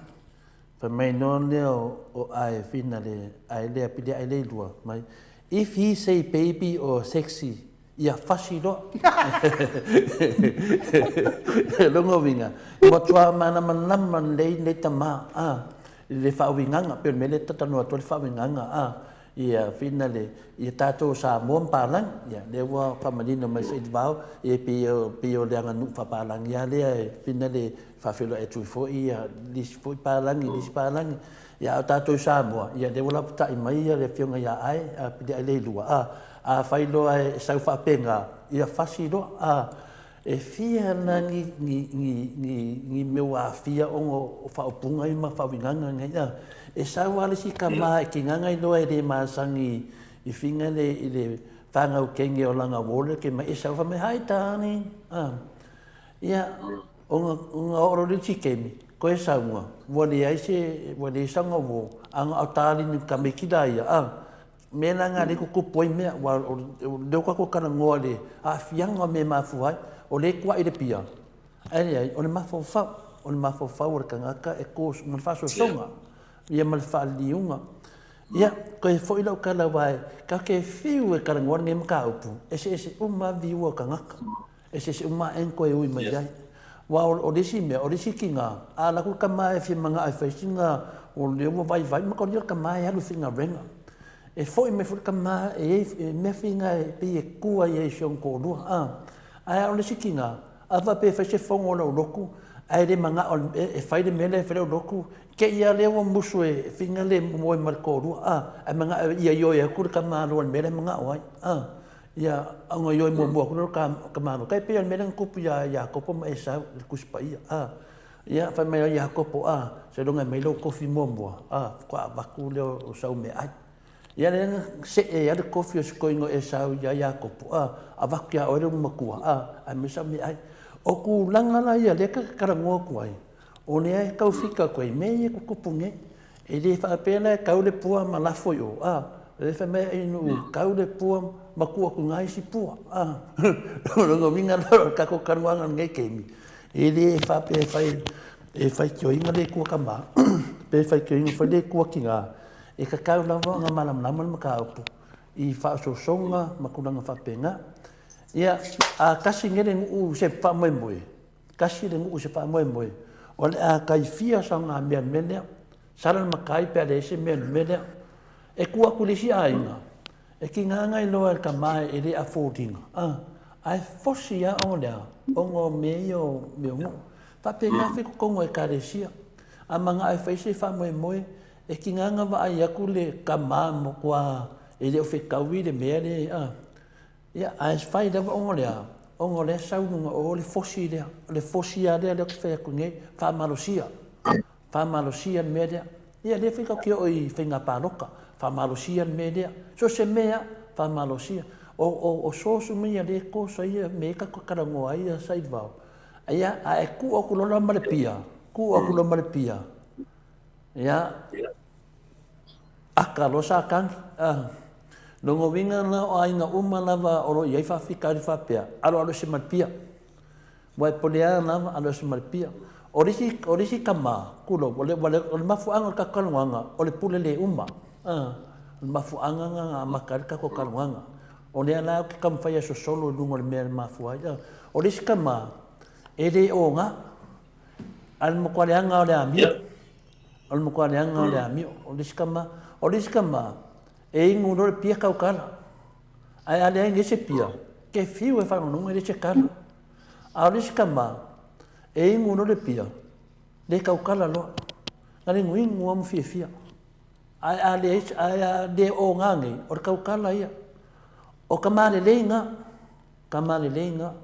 Fai mai noa lea o Ae finale, Ae lea Piliae Leilua, mai, If he say baby or sexy, ia fasi loa. Lona uiga, e matua manamanama lelei lenei tama, a, i le faauigaga, pei o le mea lea e talanoa atu ai le faauigaga, a, ia finale, ia tatou Samoa ma Palagi, ia, lea ua faamanino mai Sailivao, ia pei o, pei o le aganuu faapalagi lava lea e finale faafeiloai atu ai foi ia nisi foi palagi, nisi palagi. Ia, a o tatou i Samoa, ia, lea ua lapatai mai le Afioga ia Ae, a Piliae Leilua, a, afai loa e sau faapena, ia fasi loa, a, e fia la ni, ni, ni, ni, ni mea ua aafia ona o faaupuga ia ma faauigaga nei, a. E sau lava le isi tama e kinaga loa e le masani i finga le i le whangau kenge o langa wole ke mai Esau fa mai hi darling. Ah. Ia o nga oro le chikemi ko Esau nga ua leai se ua le sanga wo anga o darling ka me kila ia ah. Me la nga le kukupu ai mea ua o leo ka ko kana ngoa le aafiaga o mea e mafua ai o le kuaʻi le pia. Ae leai, o le mafaufau, o le mafaufau o le tagata e kō ma le faasoasoga, ia ma le faaliliuga. Ia, koe foi lau tala aua e ka ke fiu e talanoa lenei mataupu, eseese uma lava viua o tagata, eseese uma lava angle e ui mai ai. Aua o le isi mea, o le isi tiga, a alu atu le tama e fia manao e fai sina, o lea ua vaivai, manaia le tama e alu e faigaluega. E foi mai foi le tama e i ai, e mea faiga e pei e tu ai i si ona toalua. Ae o le isi tiga, A faapea e fai se fono o lau lotu, ae le manao e fai le mea lea e fai lau lotu, te i lava lea ua musu e finga le moe ma le toalua, a, ae manao ia ioe atu le tamaloa i le mea lea e manao ai, a, ia ona ioe muamua atu lea o le tamaloa. Tai pei o le mea lea na tupu ia Iakopo ma Esau i le Tusi Paia, a, ia fai mai ai Iakopo, a, seiloga e aumai lou tofi muamua, a, faatoa avatu lea o sau meaai. Ia lea na see ai le kofi o si toeaina o Esau iā Iakopo, a, avatu iā oe le ulumatua, a, aemaise au meaai. O tulaga la ia lea ta te talanoa atu ai, o lea e tau fika atu ai mea ia e tutupu nei. E le faapea la e tau le pua ma lafo i o, a, o lea e fai mai ai nuu, tau le pua ma tuu atu i ina isi pua, a. O lona uiga la o le tatou talanoaga i lenei taimi, e le faapea e fai, e faitioina le Atua tama, pe faitioina foi le Atua tina, E tatau lava ona malamalama le mataupu i faaosoosoga ma tulaga faapena. Ia, a tasi nei le nuu se faamoemoe, tasi le nuu se faamoemoe, o le a taifia saoga mea i le mea lea. Sala le matai pe a leai se mea i le mea lea. E tuu atu i le isi aiga, e tiga na iloa e le tama e le afford ina, ae fosi lava ona o le a? Ona o mea ia o mea o nuu. Faapena foi totonu o Ekalesia. A manao e fai se faamoemoe, E tiga na vaai atu le tama matua e le o fetaui le mea lea a. Ia, ae fai lava ona o le a? Ona o lea e sau i luga o le fosi lea. O le fosi lava lea lea ou te fai atu nei, faamalosia. Faamalosia le mea lea. Ia, lea foi tatou te oo i faiga palota. Faamalosia le mea lea. So o se mea lava, faamalosia. O, o, o source uma ia lea e kosa ia mea e tatou te talanoa ai ia Sailevao. Ia, ae tuu atu loa la ma le pia, tuu atu loa ma le pia, Ia, aka loa sa tagi. Ah. Lona uiga la o aiga uma lava o lo o i ai faafitauli faapea, aloalo ese ma le pia. Ua e pole a lava, alo ese ma le pia. O le isi, o le isi tama, tulou, o le, o le mafuaaga o le tatou talanoaga, o le pule le uma. Ah. O le mafuaaga lena na amata ai le tatou talanoaga. O lea la ou te taumafai e sosolo i luga o le mea e mafua ai. Ah. O le isi tama, e le oga. A o le matua leaga o le amio. O le matua leaga o le amio. O le isi tama, o le isi tama, e inu loa le pia kau kala. Ae a leai nei se pia, ke fiu e faalogologo e leai se kala. A o le isi tama, e inu loa le pia, le kau kala loa. Na le inuinu lava ma fiafia. Ae a leai, ae a le oga nei, o le kau kala ia. O ka malelei na. Tama lelei nga.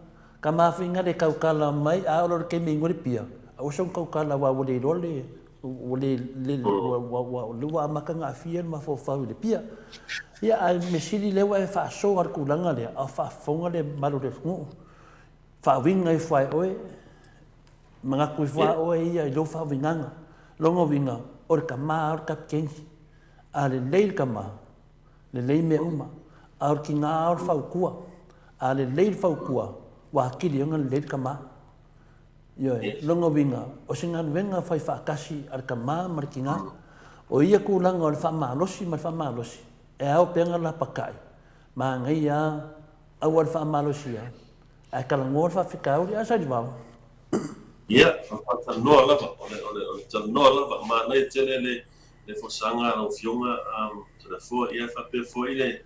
Ka mafuinga le kaukala mai a olo le kemi ngori pia. A ua song kaukala wa ua le iloa le ua le le ua ua ua le ua amata nga afia le mafaufau i le pia. Ia ae me sili lea ua e faasoa le tulaga lea a o faafofoga le malu o le atunuu. Faauiga ifo lava e oe, manatu ifo lava oe ia i lou faauigaga. Lona uiga, o le tama o le kapikeni. A lelei le tama, Lelei mea uma. A o le tiga o le fautua. A lelei le fautua, ua atili ona lelei le tama. Ioe. Lona uiga, o se galuega fai faatasi a le tama ma le tiga. O ia tulaga o le faamalosi ma le faamalosi, e ao pea ona lapatai, manaia lava, aua le faamalosia, ae talanoa le faafitauli, a Salivao? Ia, o le faatalanoa lava, o le, o le, o le talanoa lava, manaia tele le, le folasaga a lau Afioga, Toleafoa, ia faapea foi le,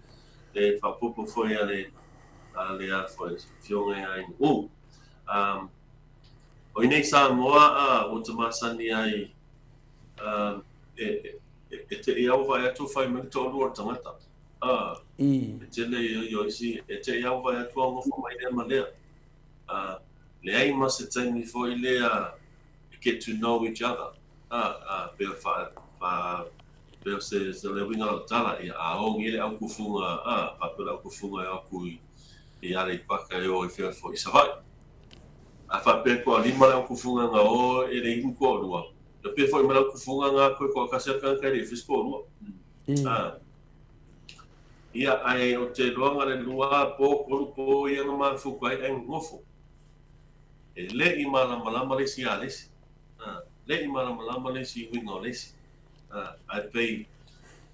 le faaopoopo foi a le, a le a foi Afioga ia Ainuu. Um, o i nei Samoa a ua ta masani ai um, e, e, e te i au vaai atu fai mai le toalua o le tagata. A, I. e tele i o isi, e te i au vaai atu au nofo mai lea ma lea. A, leai ma se taimi foi lea e get to know each other. A, a, pea wha, wha, Pei o se se le uiga o lau tala, ia, a ogi le aukufuga, a, faapea le aukufuga e o atu i, i Aleipata e o i fea foi i Savaii. A faapea e toalima le aukufuga na o e le inu toalua, ia pe foi ma le aukufuga na toe toatasi a le tagata e le i fai se toalua. A, ia, ae ou te iloa na le lua po, tolu po ia na mafuta ai ae nonofo. E le i malamalama le isi ia le isi. A, le i malamalama le isi i uiga o le isi. Ae pei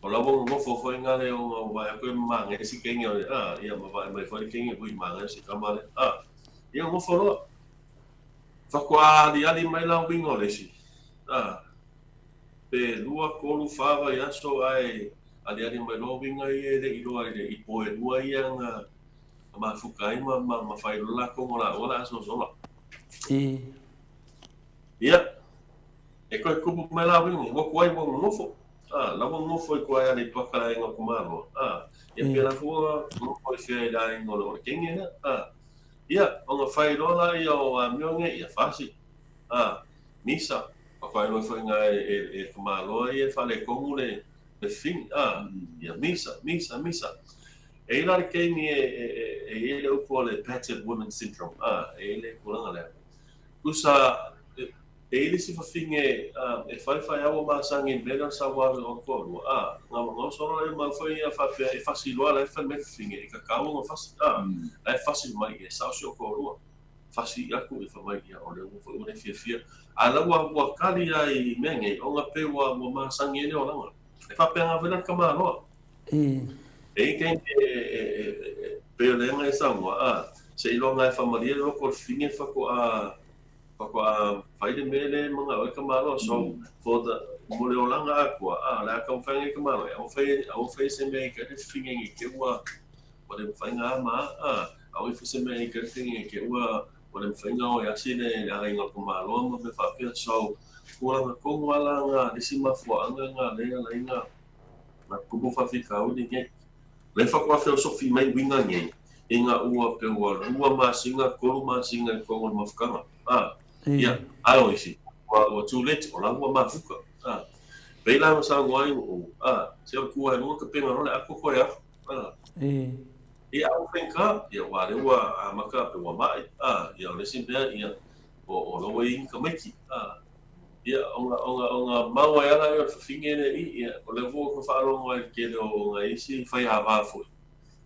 o la ua nonofo foi nga le ona ua vaai atu e manaia si kenge o le a ia ma vaai mai foi le kenge ui manaia si tama le a ia nonofo loa faatoa aliali mai la uiga o le isi a pe lua tolu fa vaiaso ae aliali mai loa uiga ia e le i iloa i le i po e lua ia na mafuta ai ma ma ma fai loa latou ma laua le asoasola. Ia E toe kupu mai la uiga, ua tuai ua nonofo. A, la ua nonofo i tua i Aleipata le aiga o Tamaloa. A, ia pēlā foi ua nonofo i fea i le aiga o le, o le teine lea. A, ia, ona fai loa lea o amio nei, ia fasi. A, misa, faatoa iloa foi iina e, e, e Tamaloa ia e faaletonu le, le fafine. A, ia misa, misa, misa. E i ai la le taimi e, e, e, e i ai le upu o le battered women syndrome. A, e i ai le tulaga lea. Tusa, e, E i ai le isi fafine e whaiwhai aua masani i mea lea o le sauā o le toalua, a, nga nga oso loa lea mau foi ia faapea e fasi loa la e fai mai fafine e kakau ona fasi, a, la e fasi mai ia e sao si o toalua. Fasi aku e fai mai ia o le ua foi ua le fiafia. A la ua ua kali a i mea nei ona pei ua ua masani ai le olaga. E faapea nga foi la le tamaloa. E i ai taimi e e e e pei o le aga e saunoa, a, seiloga e faamalie le loko o le fafine faatoa Faatoa fai le mea lea e manao ai ka Malo. So, for the, mo le olaga atoa, a, o le a taumafai nei ka Malo, e aua fai, aua fai se mea i kai le fafine nei te ua, ua le mafai na ama, a, aua fai se mea i kai le fafine nei te ua, ua le mafai na o e asi le, le agaiga o ka Malo ma mea faapea. So, tulaga tonu lava la na, le isi mafuaaga na lea e ala ai na, na tupu faafitauli nei. Le faatoa feosofi mai uiga nei, i nga ua pe ua lua masina, tolu masina i totonu o le mafutaga. A, ia, ae o isi, ua, ua too late, o la ua mafuta. A, pei la na saunoa ai uu, a, se o le tu ai luga tapena loa le ato toe afu. A, ia, a ua faigata, ia, aua lea ua amata pe ua mai. A, ia, o le isi mea, ia, o, o la ua i ai ni tamaiti. A, ia, ona, ona, ona mau ai lava lea o le fafine lea i, ia, o lea foi ua faalogo ai i le tele o nai isi faiava foi.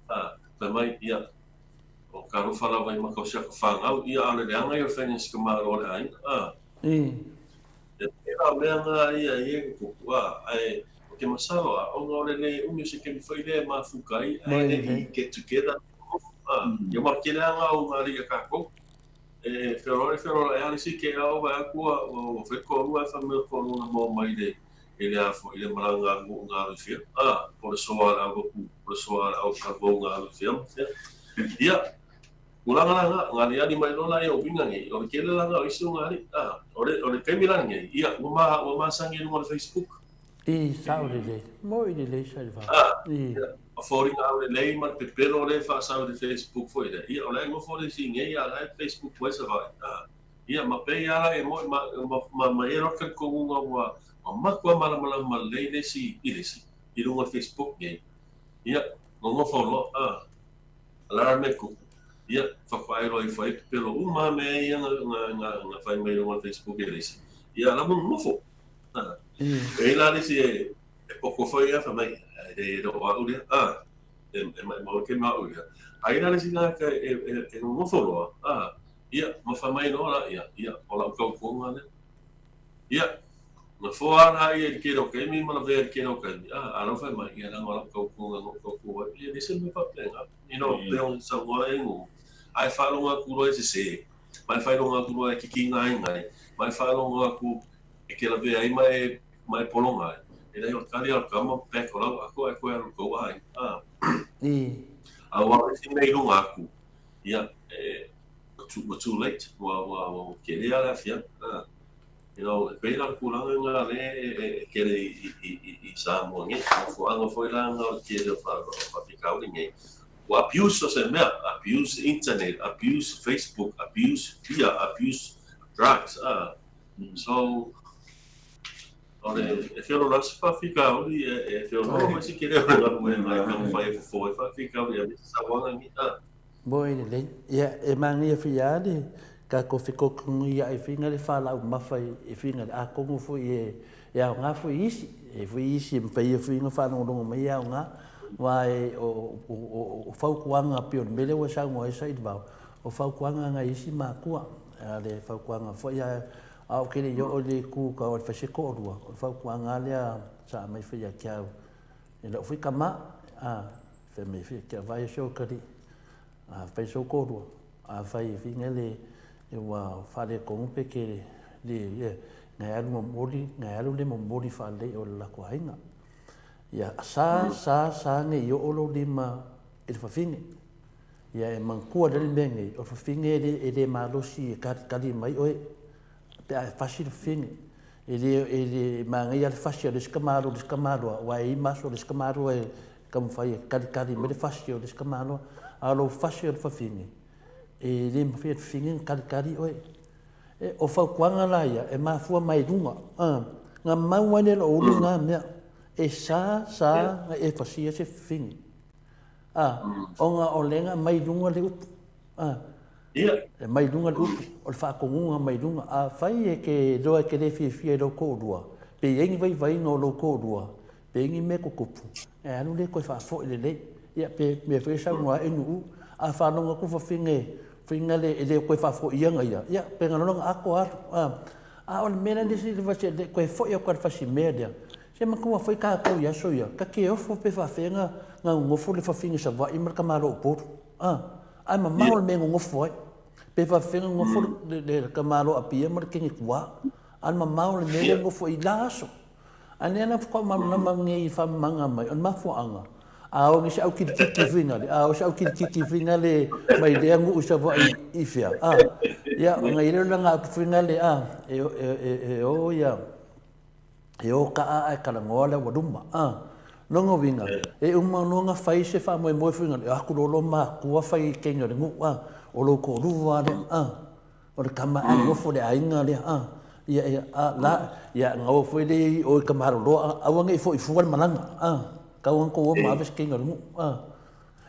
A, fai mai, ia, o talofa lava i maka o si ata fanau, ia, a o le leaga ia o le faiga i si tamaloa o le aiga. A, ia, pēlā o mea na ia i e tutupu, a, ae, o te masalo, a, ona o le le umi o se taimi foi lea e mafuta ai, ae le i get together, a, ia, aua o le tele lava na o nā alii a kākou. E feoloai feoloai lava le isi ke ao vaai atu ua ua fai toalua ae fai mai o le toalua na maua mai le i le a foi i le malaga a le na alu i fea a po o le soa a le au lotu po o le soa a le au talavou na alu i fea ma fea. Ia, tulaga la na, na aliali mai loa laia o uiga nei, o le tele la na o isi o na alii a o le o le taimi la lenei, ia ua ma ua masani i luga o le Facebook. I, sao lelei. Moi lelei sa le va. I. Ia, o foliga aulelei ma le pepelo lea e faasau i le Facebook foi lea. Ia, o la e nofo le isi nei, a o la e Facebook mai Savaii. A, ia, ma pei lava la e moi, ma, ma, ma, ma i ai loa le talitonuga ua, ua matua malamalama lelei le isi i le isi i luga o le Facebook nei. Ia, nonofo loa, a, o le a le mea e tupu? Ia, faatoa loa ifo ai pepelo uma lava mea ia na, na, na, na fai mai i luga o le Facebook e le isi. Ia, o la ua nonofo. E i ai la le isi e poto foi ia, fai mai, e le o au lea, a, e maumau ke ma au lea. A i ai la le isi tagata e nonofo loa, a, ia, ma fai mai loa la, ia, ia, o lau tautoga lea. Ia, nofoa la ia i le tele o taimi ma lavea i le tele o taimi, a, a lau fai mai, ia, leaga o lau tautoga na ou tauto ai, ia, e leai se mea faapena. You know, pei ona saunoa ai nuu, a e faalogo atu loa e sese, ma e faalogo atu loa e kikīgaegae, ma e faalogo atu e ke lavea ai ma e ma e pologa ai. E leai o le kali a o le kama back o lau ato ae koe alu tou aiga. A. A ua isi mea i luga aku, ia, e, ua too late, ua, ua, ua kele a le aafiaga. A. You know, e pei la le tulaga lena lea e, e, e kele i, i, i, i Samoa nei. Mafuaaga foi la lena o le kele o faafitauli nei. Ua abuse o se mea, abuse internet, abuse Facebook, abuse beer, abuse drugs. A. So, O le e feoloolo ai se faafitauli e feoloolo foi se tele o le galuega e taumafai e fofo ai faafitauli aemaise sauaga nei a. Moe lelei. Ia, e manaia foi lava le tatou fetotonuia'i foi na le faalaumafa i fina le atonu foi e e aoga foi i isi. E i ai foi isi e mafai foi ona faalogologo mai e aoga, aua e o o o fautuaga pei o le mea lea ua saunoa ai Sailivao, o fautuaga nai isi matua. A o le fautuaga foi a a ou te le i oo i le itu tau o le fai se toalua, o le fautuaga lava lea sa aumai foi ia te au e lau foi tama, a, fai mai foi ia te au, vaai e si ou atalii, a fai sou toalua, afai e fai le ua faaletonu pe ke le ia, na e alu momoli, na e alu le momoli faalelei o le latou aiga. Ia, sa, sa, sa ne i oo lou lima i le fafine. Ia e manatua lelei le mea nei, o le fafine e le, e le malosi e talitali mai oe pe a e fasi le fafine. E le, e le manaia le fasi a le isi tamaloa i le isi tamaloa, aua e i ai maso o le isi tamaloa e taumafai e talitali mai le fasi o le isi tamaloa. A o lou fasi o le fafine, e le mafai e le fafine ona talitali oe. E, o fautuaga la ia, e mafua mai luga. Na mau ai lea e lou ulu na mea, e sa, sa na e fasia se fafine. A, ona o lea na aumai i luga le upu. A, e mai luga le upu, o le faatonuga mai luga. Afai e te iloa e te le fiafia i lou toalua, pe i ai ni vaivaiga o lou toalua, pe i ai ni mea tutupu, e alu lea toe faafoi lelei. Ia, pe mea foi e saunoa ai Nu'u, a faalogo atu fafine faiga le e le toe faafoiaga ia, ia, pe na lola na ato alu. A, a o le mea lea le toe foi atu lava i le fasimea lea, Se matua foi tatou i aso ia, ta te ofo pe faafea na nonofo le fafine Savaii ma le tamaloa Upolu. A, ae mamao le mea e nonofo ai. Pe faafefea na nonofo le tamaloa Apia ma le kene Tuā. A le mamao le mea lea e nonofo ai i la aso. A lea la faatoa malamalama nei i faamamaga mai, o le mafuaaga, a o se au kilikiki foi a o se au kilikiki foi le mai lea nuu i Savaii i fea, a, ia, ona i ai lea o le laga atu foi le, a, e, e, e o ia, e o kaa ae talanoa le aualuma. A, lona uiga, e uma loa ona fai se faamoemoe foi e atu loa lo matua fai i teine o le nuu, a, o lou toalua lea, a, o le tama ae nofo le aiga lea, a, ia, ia, a, la, ia, na o foi lea i o i ka maloloa, a, aua ne i foi fua le malaga, a, tau ona tou o ma ave se teine o le nuu, a.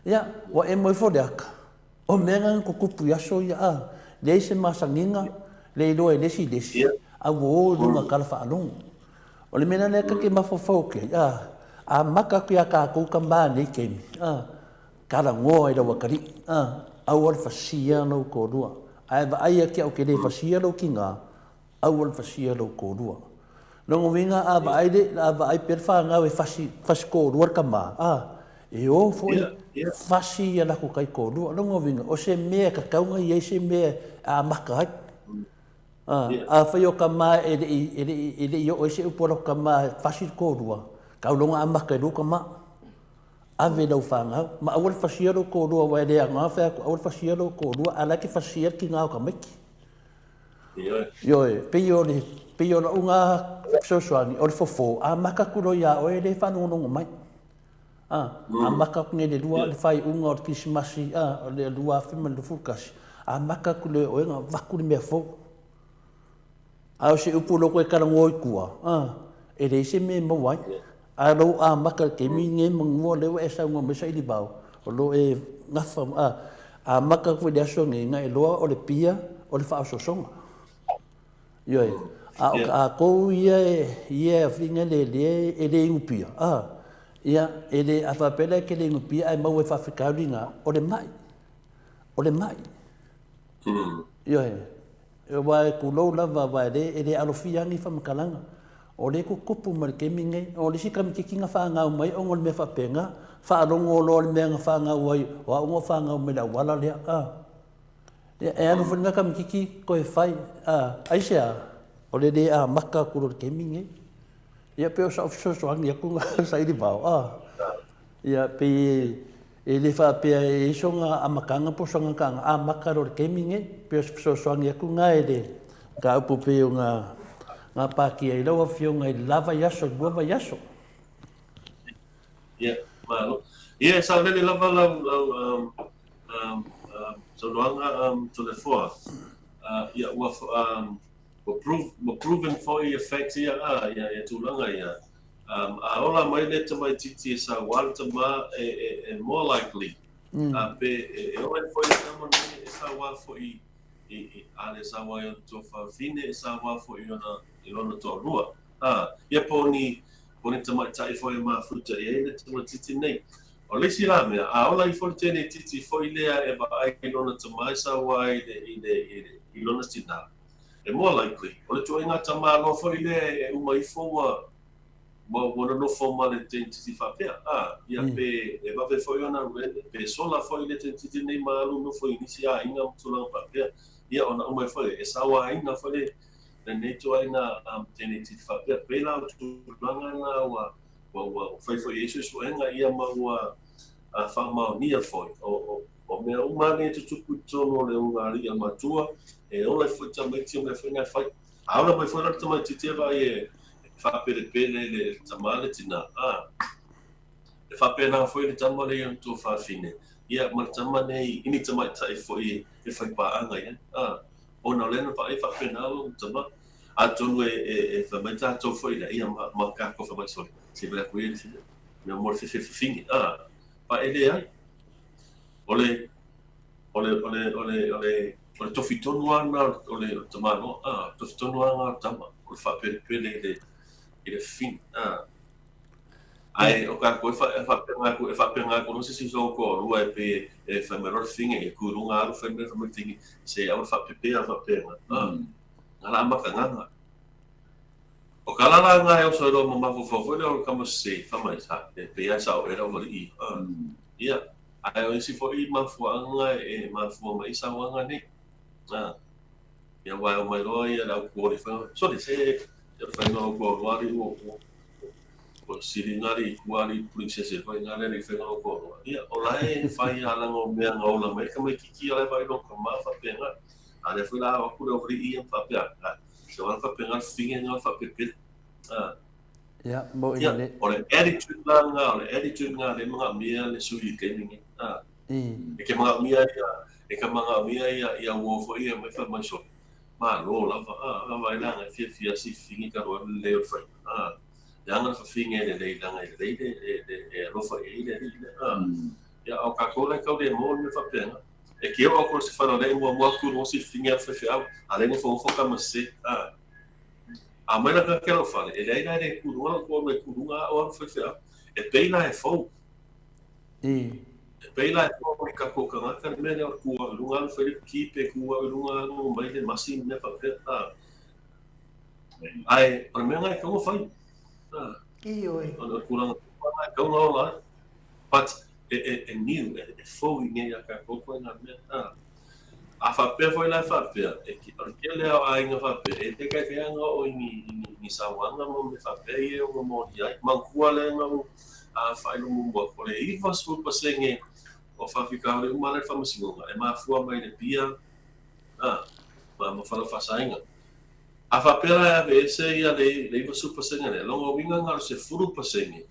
Ia, ua emo ifo le aka, O mea na na tutupu i aso ia, a leai se masaniga, le iloa e le isi i le isi, a ua o i luga tala faalogo. O le mea la lea ta te mafaufau atu ai, a amata atu ia tatou tama nei taimi, a talanoa i lau atalii, a aua le fasia lou toalua. Ae vaai atu au te le fasia lou tina, aua le fasia lou toalua. Lona uiga a vaai le, a vaai pea le fanau e fasi, fasi toalua le tama, a, e o foi fasi ia latou taitoalua. Lona uiga, o se mea e tatau ona i ai se mea e amata ai. A, afai o tama e le i, e le i, e le i oo ai se upu a latou tama e fasi le toalua, tau loa ona amata e lou tama. Ave i lau fanau, ma aua le fasia lou toalua, aua e le aoga fai atu, aua le fasia lou toalua, a o la e te fasia le tina o tamaiti. Ioe, pei o le, pei o lau na fesoasoani, o le fofo, a maka atu loa ia oe, e le faalogologo mai. A, a maka atu nei le lua, le faaiuga o le Kerisimasi, a, o le 2021, a maka atu loa e oe na avatu le mea fou. A o se upu o lo o toe talanoa i tua, a, e leai se mea e maua ai. A lou amata i le taimi lenei manu o lea ua e saunoa mai Sailivao, o lo o e gafa, a, amata atu foi i le aso nei, na iloa o le pia o le faaosoosoga. Ioe, a o tatou ia e, ia e afiga le lea e le inu pia, a, ia, e le, a faapea la e te le inu pia ae maua i faafitauli na, o le mai, o le mai. Ioe. Aua e tulou lava aua e le, e le alofia lava nei faamatalaga. O lea e tutupu ma le taimi lenei. O le isi tamaititi na fanau mai ona o le mea faapena, faalogo loa i le mea na fanau ai, o au na ou fanau mai i le auala lea, a. Ia, e alu foi lena tamaititi toe fai, a. Aisea? O le le amata atu loa i le taimi lenei. Ia pei o sau fesoasoani atu lena saili vao, a. Ia, pei e le faapea e i ai sona amataga po o sona taaga amata loa i le taimi lenei. Pei o se fesoasoani atu lena i le mataupu pei ona gapatia ai lau Afioga i le la vaiaso, le lua vaiaso. Ia, malo. Ia, e saolele lava lau, lau um, um, um, saunoaga um, Toleafoa. Uh, ia, ua, um, Ua prove, ua proven foi ia facts ia, a, ia, ia tulaga ia. Um, a ola mai le tamaitiiti e sauā le tama, e, e, e more likely, mm. a, pe, e, e ola foi le tama nei e sauā foi i, i, a le sauā i ona tuafafine, e sauā foi i ona, i lona toalua. A, ia po o ni, po o ni tamaitai foi e mafuta i ai le tamaitiiti nei. O le isi la mea, a ola ifo le teineitiiti foi lea e vaai i lona tama e sauā i le, i le, i le, i lona tinā, e more likely, o le tuaiga tamaloa foi lea e uma ifo ua, ua, ua nonofo ma le teineitiiti faapea, a, ia pe e vave foi ona alu ele, pe sola foi le teineitiiti nei ma alu nofo i nisi aiga ma tulaga faapea, ia ona uma ifo lea, e sauaina foi le, lenei ituaiga teineitiiti faapea. Pei la o tulaga na ua, ua, ua fai foi i ai suesuega ia ma ua faamaonia foi. O, o, o mea uma nei e tutupu i totonu o le ulugalii a le matua, e ola ai foi tamaiti o mea foi na e fai. A ola mai foi la le tamaitiiti e vaai e faapelepele le tama le tinā, a, e faapena foi le tama lea i ona tuafafine, ia ma le tama nei i ni tamaitai foi e fai paaga i ai, a. Ona o lea na vaai faapena lona tama. Atonu e, e, e fai mai tatou foi lea, ia ma, ma kākou fai mai sole, se mai aku ia le mea mo le fefefafine. A, pa e leai. O le, o le, o le, o le, o le, o le tofi tonu lava lena o le, o le tamaloa, a, tofi tonu lava lena o le tama, o le faapelepele i le, i le fafine. A, Ae o kākou e faapena atu, e faapena atu loa se isi o toalua e pei e fai mai loa le fine, e tu i luga alu fai mai fai mai le fine, se aua le faapepea faapena. Na la amata gaga. O ka la la nga e oso ai loa ma mafaufau foi lea o le tama sese, fai mai, sa, e pei lava e sao ea le aualii. Ia, ae o isi foi mafuaaga e mafua mai ai sauaga nei. Ia, aua e omai loa ia le au kuoli fai mai, sole, se, ia fai mai au kuoli, ua ua, ua sili nga alii kua alii princess foi nga le alii fai nga koa. Ia, o la e fai a langa o mea nga ola mai ka mai kiki o la e vai lo ka ma faapena. A lea foi la ao atu le aualii ia ma faapea, a, se wana faapena le fafine nga faapepele. A. Ia, mo i le. O le attitude la nga, o le attitude nga le manaomia le sui i taimi nei. A. E ke manaomia ia, e ka manaomia ia, ia uo foi ia mai fai mai sole. Malo lava, a, a vai langa e fiafia si fafine talu ai le lelei o le faiga. A. Leaga le fafine e lelei leaga e lelei le, le, le, e alofa i ai le alii lea. A. Ia, a o kākou la e tau le maua le mea faapena. E ke oo atu i se fale o lea e muamua atu i luga o si fafine a le faifeau, a lea e nofonofo tama sese. A. A mai la ke lau fale, e leai la e le kū i luga lau toalua e kū i luga a o alu faifeau. E pei la e fou. E pei la e fou i kākou tagata le mea lea o le kū au i luga alu fai le ki pe kū au i luga alu mai le masi ma mea faapea. A. Ae o le mea lena e tatau ona fai. A. Ioe. O le tulaga e tatau ona ola ai. But e, e, e new, e, e fou i nei iā kākou koe ngā mea. A. A faapea foi la e faapea, e, o le tele o aiga faapea, e le taitai ona oo i ni, i ni, ni sauaga ma mea faapea ia e ono moli ai. Manatua lea na ou faailoa muamua atu, o le 90% o faafitauli uma la i le faamasinoga, e mafua mai i le pia, a, ma, ma fale faasaina. A faapea la e aveese ia le, le 90% lea, lona uiga na o le 10%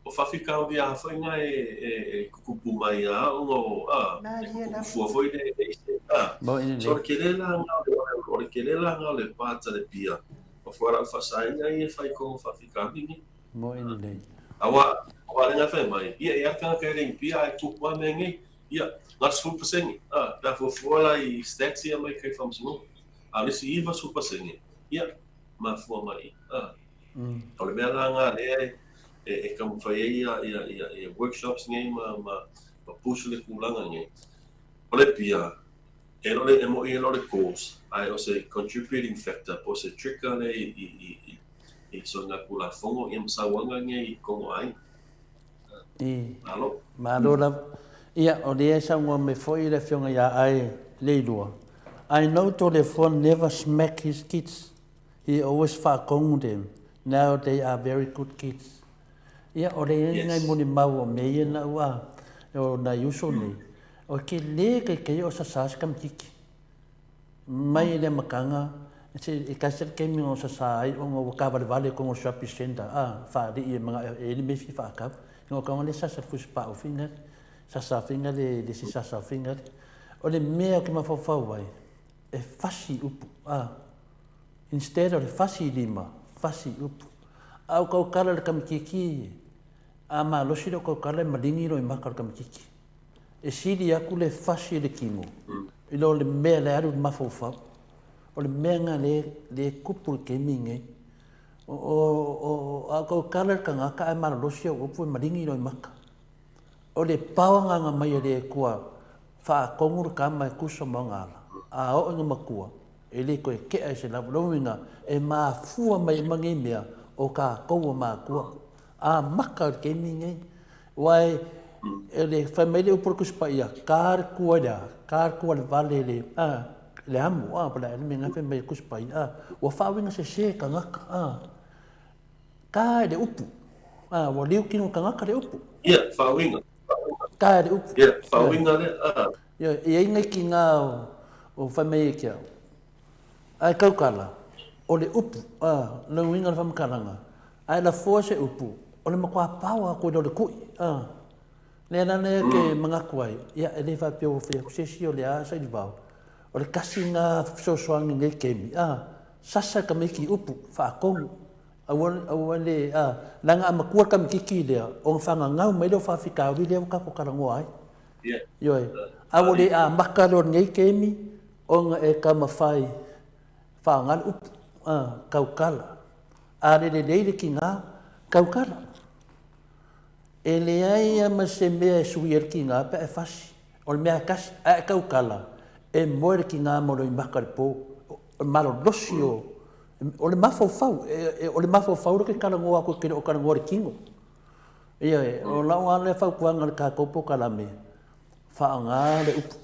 O faafitauli a foi na e, e, e tutupu mai a ona o, a, e tutupu fua foi le, le isi, a. So o le kele la nga o le, o le kele la nga o le part a le pia, o fua lau faasaina ia e fai kono faafitauli nei. Mo i lelei. Aua, aua le nga fai mai, ia e a tagata e le i pia ae tupu a mea nei, ia, na o le 10%, a, pe a fuafua la i stats ia mai kai faamasinoga. A o le isi 90%, ia, mafua mai, a. O le mea la nga lea e, e, e taumafai ai ia, ia, ia, ia workshops nei ma, ma, ma push le tulaga nei. O le pia, e le o le, e mo'i e le o le cause, ae o se contributing factor po o se trigger lea i, i, i, i, i soligatulafono ia ma sauaga nei i totonu o aiga. I. Malo. Malo lava. Ia, o lea e saunoa mai foi le Afioga ia Ae Leilua, I know Toleafoa never smack his kids. He always faatonu them, now they are very good kids. Ia, o le i ai nai molimau o mea ia na ua, o nai uso nei, o ke le kaikai o sasa se kamitiki. Mai i le amataga, se e tasi le taimi na o sasa ai ona ua tavalevale i totonu o le shopping centre, a, faalii e manao e i ai le mea e fia faatau. Ina o taga lea sasa i le fusipau foi lea, sasa foi lea, le isi sasa foi lea. O le mea ou te mafaufau ai. e fasi upu, a. Instead o le fasi i lima, fasi i upu. A o kaukala le kamititi, a malosi lou kaukala e maligi lou maka o le kamititi. E sili atu le fasi i le tino i lo le mea le alu i le mafaufau. O le mea lena lea e tupu i le taimi lenei. O, o, o, a o kaukala le tagata ae malolosi au upu e maligi lou maka. O le pao agaga mai e le Atua faatonu le tama e tusa ma ona ala, a oo ina matua, e le toe tea i se lava. Lona uiga, e mafua mai uma nei mea o tatou o matua. Amata i le taimi lenei. Aua e, e le, fai mai le upu a le Tusi Paia, ka le tua i le a? Ka le tua i le vale i le, a, le amo, a, po o le a le mea na fai mai le Tusi Paia, a, ua faauiga sese tagata, a. Ka i le upu. A, ua liu kino tagata le upu. Ia, faauiga. Ka i le upu. Ia, faauiga lea, a. Ia, e i ai nai tiga o fai mai ai ki au. Ae taukala, o le upu, a, le uiga o le faamatalaga, a e lafoa se upu, o le matua pao atu i lo le kui, a. Lea la lea ke manatu ai, ia, e le faapea ua fai atu se isi o le a sailivao, o le tasi na fesoasoani i nei taimi, a, sasa i tamaiti upu, faatonu, aua, aua le, a, leaga a matua le tamititi lea, ona faagagau mai lea o faafitauli lea ua tatou talanoa ai. Ioe. A ua le amata loa i lenei taimi ona e taumafai faaaoga le upu, a, tautala. A le lelei le tiga, tautala. E leai lava ma se mea e sui ai le tiga pe a e fasi. O le mea lava e tasi, a e tautala, e moe le tiga ma loimaka i le po. O le malolosi o, o le mafaufau, o le mafaufau lea ou te talanoa atu ou te le o talanoa i le tino. Ioe, o lau lava lea fautuaga i le tatou polokalame, faaaoga le upu.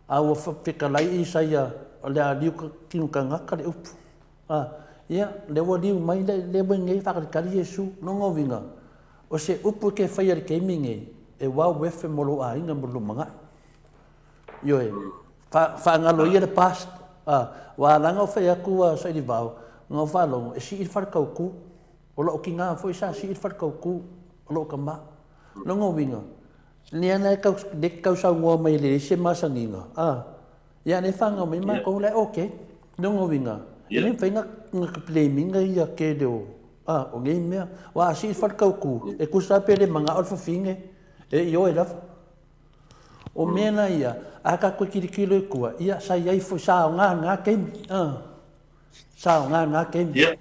A ua fetalai Isaia, o le a liu tino tagata le upu. A, ia, lea ua liu mai le, lea ua nei faatalitali Iesu. Lona uiga, o se upu e te faia i le taimi nei, e wow efe mo lou aiga mo le lumanai. Ioe, fa, faagalo ia le past. A, ua ala ona ou fai atu a Sailivao, na ou faalogo, e sii le faletautu. O lou tiga foi sa sii le faletautu o lou tama. Lona uiga, lea na e tau, lea e te tau saunoa mai e leai se masaniga, a, ia lea e fanau mai matou la e okay. Lona uiga, e le mafai ona blame ina ia tele o, a, o nei mea. Aua a sii le faletautu, e tusa lava pe le manao le fafine, e ioe lava. O mea la ia, a tatou tilotilo i tua, ia sa i ai foi, sa aoga lena taimi, a. Sa aoga lena taimi. Yeah.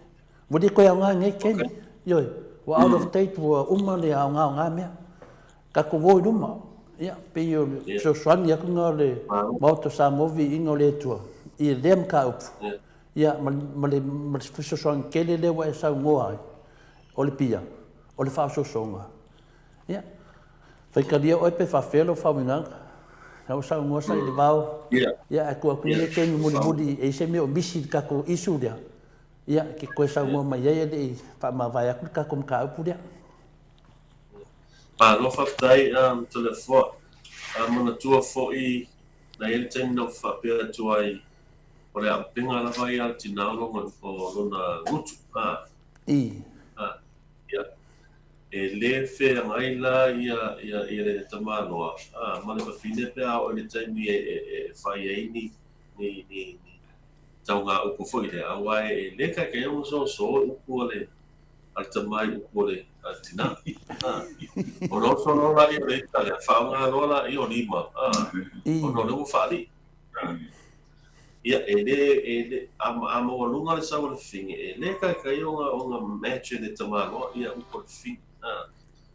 Ua le toe aoga lenei taimi. Okay. Ioe, ua out of date, ua uma le aoga o na mea. Tatou o i luma. Ia, pei o le fesoasoani atu lena o le Maota o Samoa viiga o le Atua i lea mataupu. Ia, ma, ma le, ma le fesoasoani tele lea ua e saunoa ai, o le pia, o le faaosoosoga. Ia, faitalia oe pe faafefea lou faauigaga. La ua saunoa Sailivao, ia, ae tuu atu ia taimi mulimuli e i ai se mea o misi i le tatou issue lea, ia, e te toe saunoa mai ai e le i faamavae atu le tatou mataupu lea. Malo faafetai Toleafoa. Manatua foi na i ai le taimi na ou faapea atu ai o le auupega lava ia a le tina o lona gutu. I. Ia, e le feagai la ia, ia, ia le tamaloa, a, ma le fafine pe a oo i le taimi e, e, e fai ai ni, ni, ni, ni tauga upu foi lea, aua e, e le kaikai ona soso upu a le, a le tama i upu a le, a le tina. A, ona oso loa laia o le ita lea, faaaoga loa laia o lima, a, ona o lea ua faalii. A, ia, e le, e le, a, a maualuga le sau o le fafine, e le kaikai ona, ona match e le tamaloa, ia, upu o le fafine. A,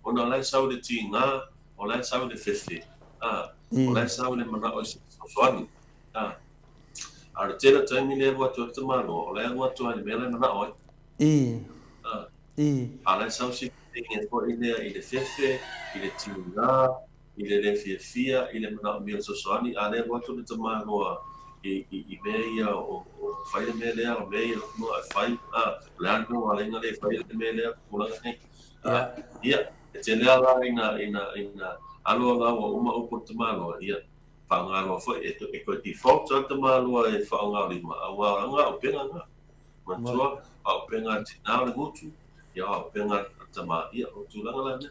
ona o la e sau i le tiga, o la e sau i le fefe, a, o la e sau i le manao i se fesoasoani. A, a o le tele o taimi lea e alu atu ai le tamaloa, o la e alu atu lava i le mea la e manao ai. A, a o la e sau si fafine foi lea i le fefe, i le tiga, i le le fiafia, i le manaomia o le fesoasoani, a le alu atu le tamaloa i, i, i mea ia o, o fai le mea lea, o mea ia o e fai, a, o le a le mea ua ala ai ona le faia le mea lea, tulaga nei. A, ia, e tele lava la ina, ina, ina alo la ua uma upu o le tamaloa, ia, faaaoga loa foi, e, e toe default lava le tamaloa e faaaoga o lima, aua o lana auupega lena. Manatua, o auupega a le tina o le gutu, ia o auupega a le tama, ia, o tulaga la lea.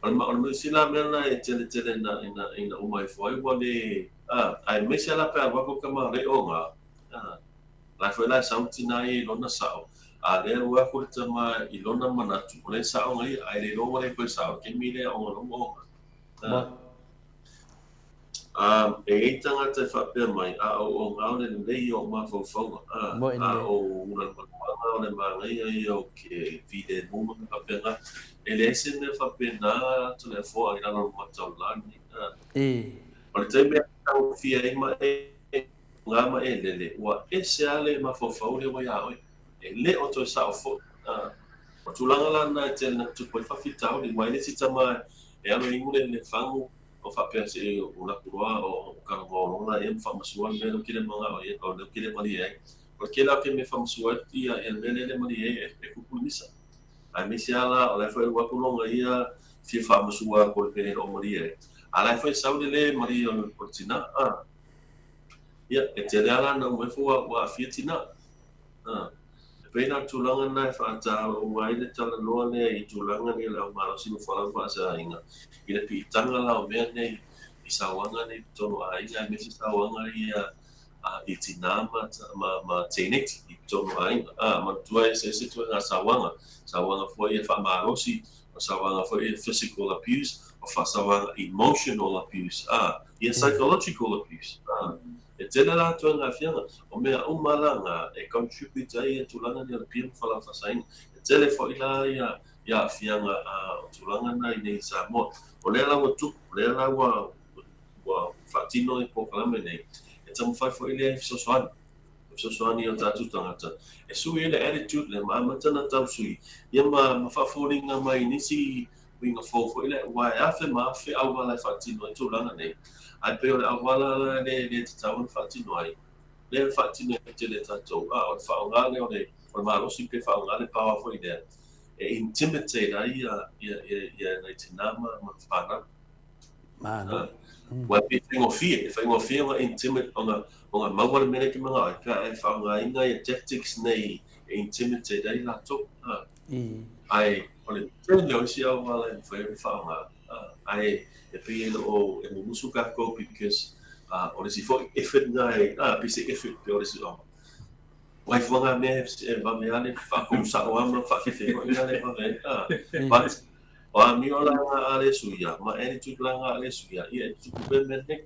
O le, o le mea la mea lena e tele tele ina, ina, ina uma ifo ai ua le, a, aemaise la pe a alu atu tama le o nga, a, la foi la e sau tina ia i lona sao, a lea alu atu le tama i lona manatu, o lea e sao nga ia, ae le iloa ua le toe sao i le taimi lea ona o lona o nga. A. A, e i ai tagata e faapea mai, A o o nga o le lelei ia o mafaufauga, a, a o ula manuaga o le manaia ia o ke filemu ma mea faapena. E leai se mea faapena Toleafoa i lalo o le mataulā lenei, a. O le taimi e tagofia ai ma e nga ma elele, ua ese lava le mafaufau lea ua iā oe. E le o toe sao foi, a. O tulaga la na e tele na tutupu ai faafitauli, aua e le isi tama e alu e inu le fagu, O faapea se i o laku loa o talanoa loa ia ma faamasua le mea lea ou te le manao i ai, o lea ou te le malie ai. O le tele lava o taimi e faamasua ai ia le mea lea e le malie ai e kupu le misa. Aemaise lava la o la e foi e alu atu lona ia fia faamasua atu o le mea e le o malie ai. A o la e foi e sau le le malie o le tina. Ia, e tele lava la ina uma ifo ua aafia tina. E pei la o le tulaga lena e faataua ai le talanoa lea i tulaga nei o le au malosi ma fualaau faasaina i le piitaga la o mea nei i sauaga nei i totonu o aiga aemaise sauaga ia i tinā ma, ma, ma teineiti i totonu o aiga. A, manatua e eseese ituaiga sauaga, sauaga foi ia faamalosi, o sauaga foi ia physical abuse, o faasauaga emotional abuse, a, ia psychological abuse. A, E tele la atu ai nga afiaga, o mea uma la nga e contribute ai ia tulaga nei o le pia ma falaufasaina. E tele foi la ia ia aafiaga o tulaga na i nei i Samoa. O lea la ua tupu, o lea la ua ua faatino ia polokalame nei, e taumafai foi lea e fesoasoani, e fesoasoani i o tatou tagata e sui ai le attitude lea ma amata ona tau sui ia ma ma faafoliga mai i nisi uiga fou foi lea, aua e afe ma afe auala e faatino ai tulaga nei, ae pei o le auala la lea e le tatau ona faatino ai, lea e faatino ai tele e tatou, a o le faaaoga lea o le o le malosi pe faaaoga le power foi lea e intimidate ai ia ia ia ia nai tinā ma ma fanau. Malo. Aua e pei e faigofie, e faigofie ona intimidate ona ona maua le mea lea e te manao ai, pe a e faaaogaina ia tactics nei e intimidate ai latou. A. Ae o le tele o isi auala e mafai ona faaaoga, ae e pei e le o e mumusu kākou because o le isi foi effort lena e, pei se effort pei o le isi wife o ngā mea e vave lava le whaakou sao lava ma whaawhiwhi foi ngā le vave ai. But o amio la ngā a le suia, ma attitude la ngā a le suia, ia e tupu pea mea nei,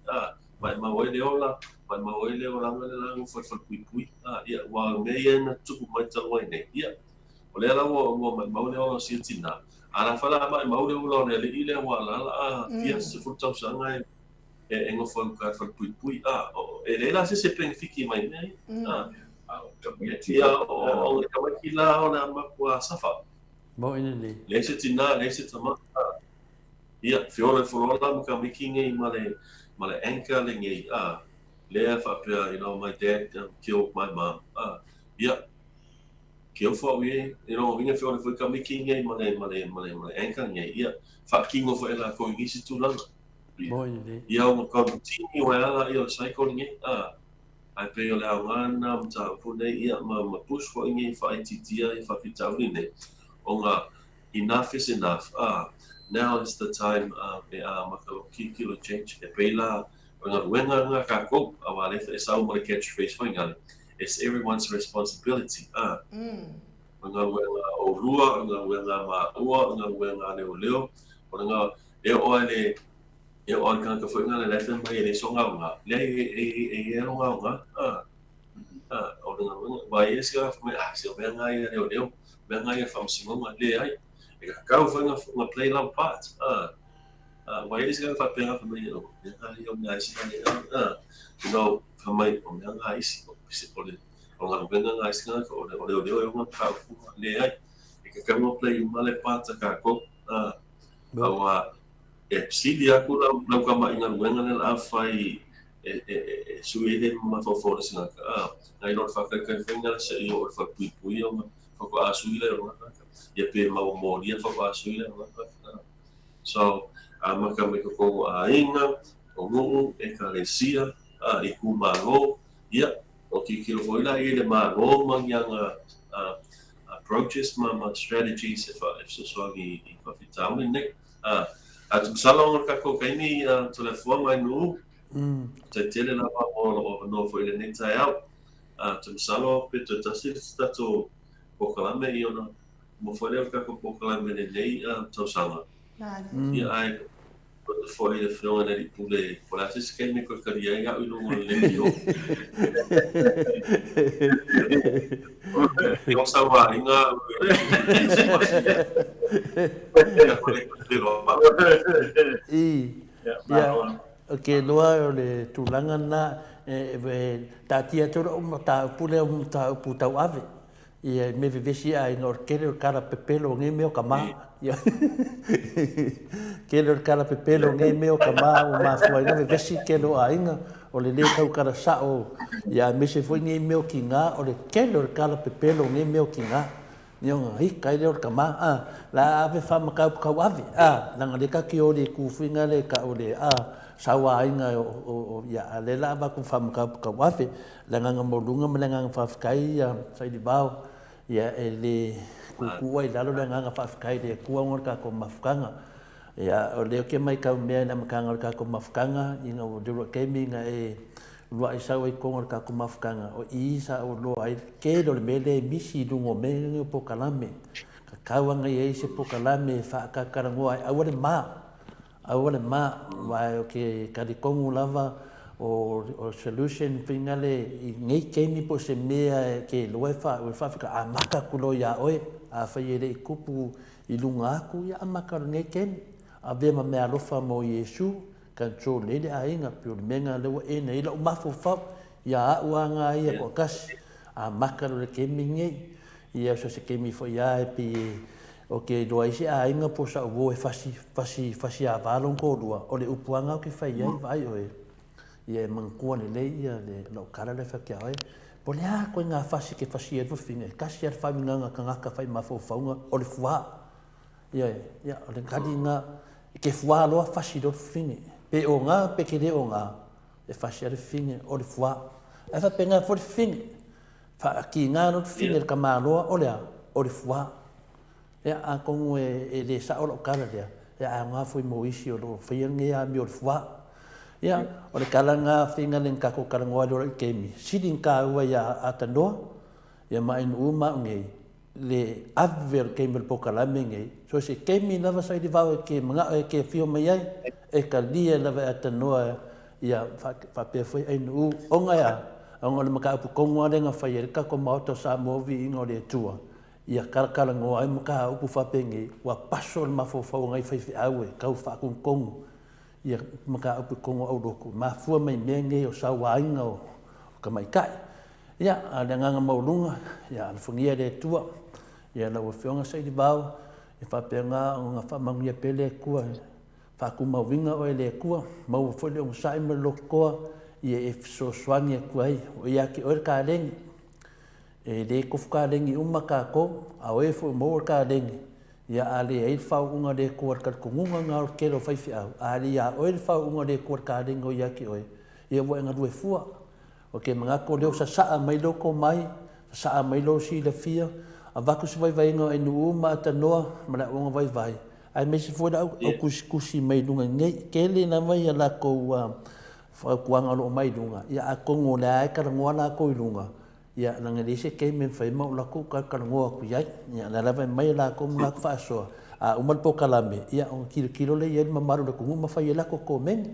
ma e mau ai le ola, ma e mau ai le olaga le laga whalewhalepuipui, ia, ua mea ia na tupu mai talu ai nei, ia, O lea la ua ua maimau le ola o sia tinā, a la fa la maimau le ola o le aliʻi lea ua alaala a fia 10 tausaga e e e nofo ai uka i le falepuipui, a o e leai la se isi e penefiti mai i mea ia, a. Ia o o le tamaiti la o le a matua safa. Moʻi lelei. Leai se tinā, leai se tama, a. Ia, feola ifo loa la ma tamaiti nei ma le ma le anchor lenei, a, lea faapea, you know, my dad killed my mom, a. Ia, Ke ofa au e, e rongo uiga fe ole foi ka miki nei ma le, ma le, ma le, ma le anchor nei, ia, whakingo foi e la ko i nisi tūlanga. Moi le. Ia o ka tini o e ala ia o le cycle nei, a, ai pei o le ao ngā nā mataupu nei, ia, ma, ma push foi nei whaititia i whawhitauri nei, o ngā enough is enough, a, now is the time, a, e a maka lo kikilo change, e pei la, o ngā ruenga ngā kākou, a wā le e sau ma le catchphrase foi ngale, It's everyone's responsibility, ā. O ngā uenga o rua, o ngā uenga māua, o ngā uenga leoleo, o ngā, e oo ai le, e oo ai le kanaka foi ngā le lefe mai e le so ngā ngā, leai e, e, e, e e ro ngā ngā, ā, ā, o ngā uenga, wā e se ngā whamai, ah, se o mea ngā ia leoleo, mea ngā ia whamasingonga, leai, e ka kau foi ngā, ngā play lau part, ā, ā, wā e se ngā whapea whamai, o mea ngā ia o mea isi ngā ia, ā, you know, Ka mai, o mea ngā isi, o pese o le, o ngā ruwenga ngā isi ngā, o le, o le o leo e o ngā whakaupunga, leai, e ka kaua play uma le pāta kākou, ā, a ua, e psili aku lau, lau ka mai ngā ruwenga le la whai, e, e, e, e sui e le mafaufau le singa, ā, ngai loa le whakaikai whainga le se i o le whakapuipui o ngā whakaasui le o ngā kāka, ia pe mau mōria whakaasui le o ngā kāka, ā. So, a maka me ko kou ʻāina, o nuʻu, ʻekalesia, a i kūmālō, ia, o kikilo foi la i le mālō ma ngi anga approaches ma ma strategies e fa e fesoasoani i fawhitauli nei. A. Ae ou te masalo ona o le tatou taimi Toleafoa ma Ainuu, faafetai tele lava mo lou avanoa foi i lenei taeao. Ou te masalo pe toe tasi le isi tatou polokalame ia ona uma foi lea o le tatou polokalame i lenei tausaga. Ia ae Atu foi i le Afioga i le Alii Pule, po o le a se isi taimi e toe talia ai au i luga o le leitio. E o sauaina au e isi masina. I, ia, ou te iloa o le tulaga lena, e taatia atu lau mataupu lea o mataupu tauave. Ia, mea vevesi aiga o le tele o le tala pepelo o nei mea o tama. Ia, tele o le tala pepelo o nei mea o tama ua mafua ai na vevesi le tele o aiga, o le lē tautala sa'o, ia aemaise foi nei mea o tiga, o le tele o le tala pepelo o nei mea o tiga. Ia ona ita ai lea o le tama, a, la ave faamataupu tauave, a, leaga lea tatou te o i le itu foi lea e ta'u o le, a, sauaina o, ia, a o lea la a avatu faamataupu tauave. Le agaga maualuga ma le agaga faafetai ia Sailivao, ia e le tuutuu ai i lalo le agaga faafetai i le Atua ona o le tatou mafutaga. Ia o lea ou te maitau mea i le amataga o le tatou mafutaga ina ua uluai taimi ina e uluai sau ai i totonu o le tatou mafutaga, o i sa ou iloa ai le tele o le mea lea e misi i luga o mea nei o polokalame. Tatau lava ona i ai se polokalame e faatalatalanoa ai, aua le ma. Aua le ma, aua ou te talitonu lava o solution faiga le i nei taimi po o se mea e te iloa e faafita amata atu loa ia oe. Afai e le i tupu i luga atu, ia amata loa i lenei taimi. Avea ma meaalofa mo Iesu, control lelei le aiga, pei o le mea lena lea ua end ai lou mafaufau ia au lava na ia toatasi. Amata loa i le taimi lenei. Ia so se taimi foi lava e pei e Ou te iloa ai se aiga po o sa'u uo e fasi, fasi, fasi ava lona toalua, o le upu lava lena ou te fai ai, vaai oe, ia e manatua lelei ia le, la'u tala lea e fai atu ia oe, po o le a ituaiga fasi e te fasia ai le fafine, e tasi lava le faauigaga tagata fai mafaufauga, o le fuā. Ioe, ia, o le tali lena, e te fuā loa fasi loa le fafine, pe oga pe te le oga, e fasi lava le fafine, o le fuā. Ae faapena foi le fafine, Faatiga loa le fafine i le tamaloa, o le a? O le fuā. Ia, atonu e le sao lau tala lea, ia ae aoga foi mo isi o lo o faia lenei amio o le fuā. Ia, o le tala lena faiga lea na tatou talanoa ai loa i le taimi, sili ona taua ia Atanoa, ia ma Ainuu ma au nei, le ave o le taimi o le polokalame lenei, so o se taimi lava Sailivao e te manao e te afio mai ai, e talia lava e Atanoa ia faapea foi Ainuu, ona e a? Ona o le mataupu tonu lava lea na fai ai le tatou Maota o Samoa Viiga o le Atua, ia talatalanoa ai mataupu faapenei, ua paso le mafaufau o nai faifeau e tau faatonutonu ia mataupu i totonu o aulotu, e mafua mai mea nei o sauaina o tamaitai. Ia, a o le agaga maualuga, ia alofagia e le Atua ia lau Afioga Sailivao, ia faapena ona faamanuia pea le Atua, faatumauina oe e le Atua, maua foi le onosai ma le lototoa ia e fesoasoani atu ai, o ia te oe le kaleni. E le tofu kaleni uma tatou, a o e foi o maua le kaleni, ia a leai le faauuga a le Atua i le talitonuga lena o le tele o faifeau, a le ia oe le faauuga a le Atua i le kaleni o ia te oe, ia ua e galue fua. Ou te manatu o lea ua sasaa mai lou tomai, sasaa mai lou silafia, avatu se vaivaiga o Ainuu ma Atanoa ma le aoga vaivai, aemaise foi le au tusitusi mai luga i nei. Tele lava ia latou fautuaga o lo o mai luga, ia atonu o lea lava e talanoa latou i luga, ia leaga e leai se taimi e mafai ma ou alu atu ou talatalanoa atu i ai. Ia o lea lava e aumai e latou ma latou faasoa, a uma le polokalame, ia ona tilotilo lea i ai le mamalu o le atunuu ma fai ai latou komeni.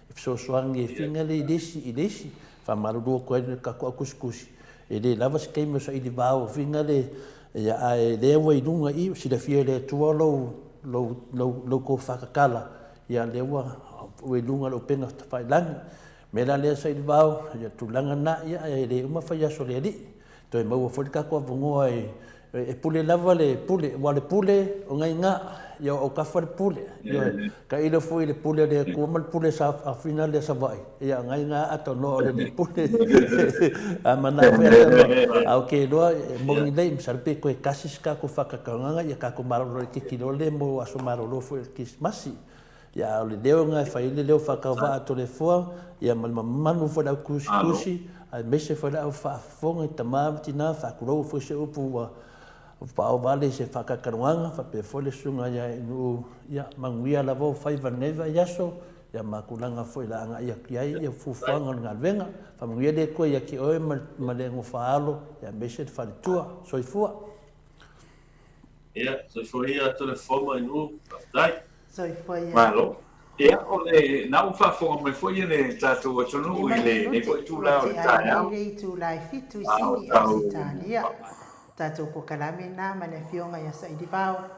E fesoasoani e fina le i le isi i le isi. Faamalulu atu ai le tatou au tusitusi, e le lava se taimi o saili vao fina le, ia, ae lea ua i luga i, silafia e le Atua lou, lou, lou, lou tofa tatala, ia lea ua, ua i luga o le upega tafailagi. O le mea la lea saili vao, ia tulaga na, ia, e le uma fai aso o le Alii. Toe maua foi le tatou avanoa e, e pule lava le pule, aua o le pule o nai ga, ia o autafa le pule. Ioe, tailo foi i le pule a le Atua ma le pule sa afina lea Savaii, ia nai ga atanoa o le alii pule. A manao foi atanoa, a ou te iloa e moni lelei, masalo pe toe tasi se tatou faatautaugaga ia tatou malolo laitiiti loa lea mo aso malolo foi o le Kerisimasi. Ia, a o le leo lena e fai ai le leo faatauvaa a Toleafoa, ia ma le mamanu foi o le au tusitusi, aemaise foi le au faafofoga i tama ma tina, faatulou foi se upu ua Paovale i se faakakalagaga faapea foi le susuga ia Ainuu, ia manuia lava ou faiva i lenei vaiaso, ia ma tulaga foi o le a agai atu i ai ia fuafuaga o le galuega. Faamanuia le Atua ia te oe ma le nofoaalo aemaise le faletua. Soifua. Ia, soifua ia Toleafoa ma Ainuu. Faafetai. Soifua ia. Malo. Ia, o le na ua faafofoga mai foi le tatou atunuu i lenei foi itula o le taeao. I le itula e 7 i Sini, Ausetalia. Tatou kokalame na ma le Afioga ia Sailivao,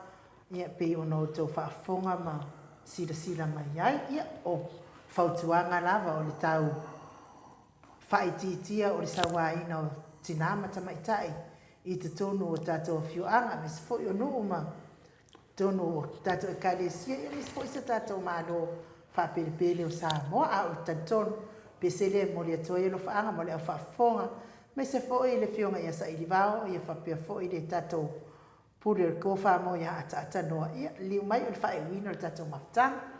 ia pei ona outou faafofoga ma silasila mai ai, ia o fautuaga lava o le tau faaitiitia o le sauaina o tinā ma tamaitai i totonu o tatou afioaga aemaise foi o nuu ma totonu o tatou Ekalesia, ia aemaise foi si o tatou Malo faapelepele o Samoa. A o le talitonu, pese lea e momoli atu ai alofaaga mo le au faafofoga, aemaise foi le Afioga ia Sailivao, ia faapea foi le tatou Pule o le Tofa mo ia Ataatanoa. Ia, liliu mai o le faaiuina o le tatou mafutaga.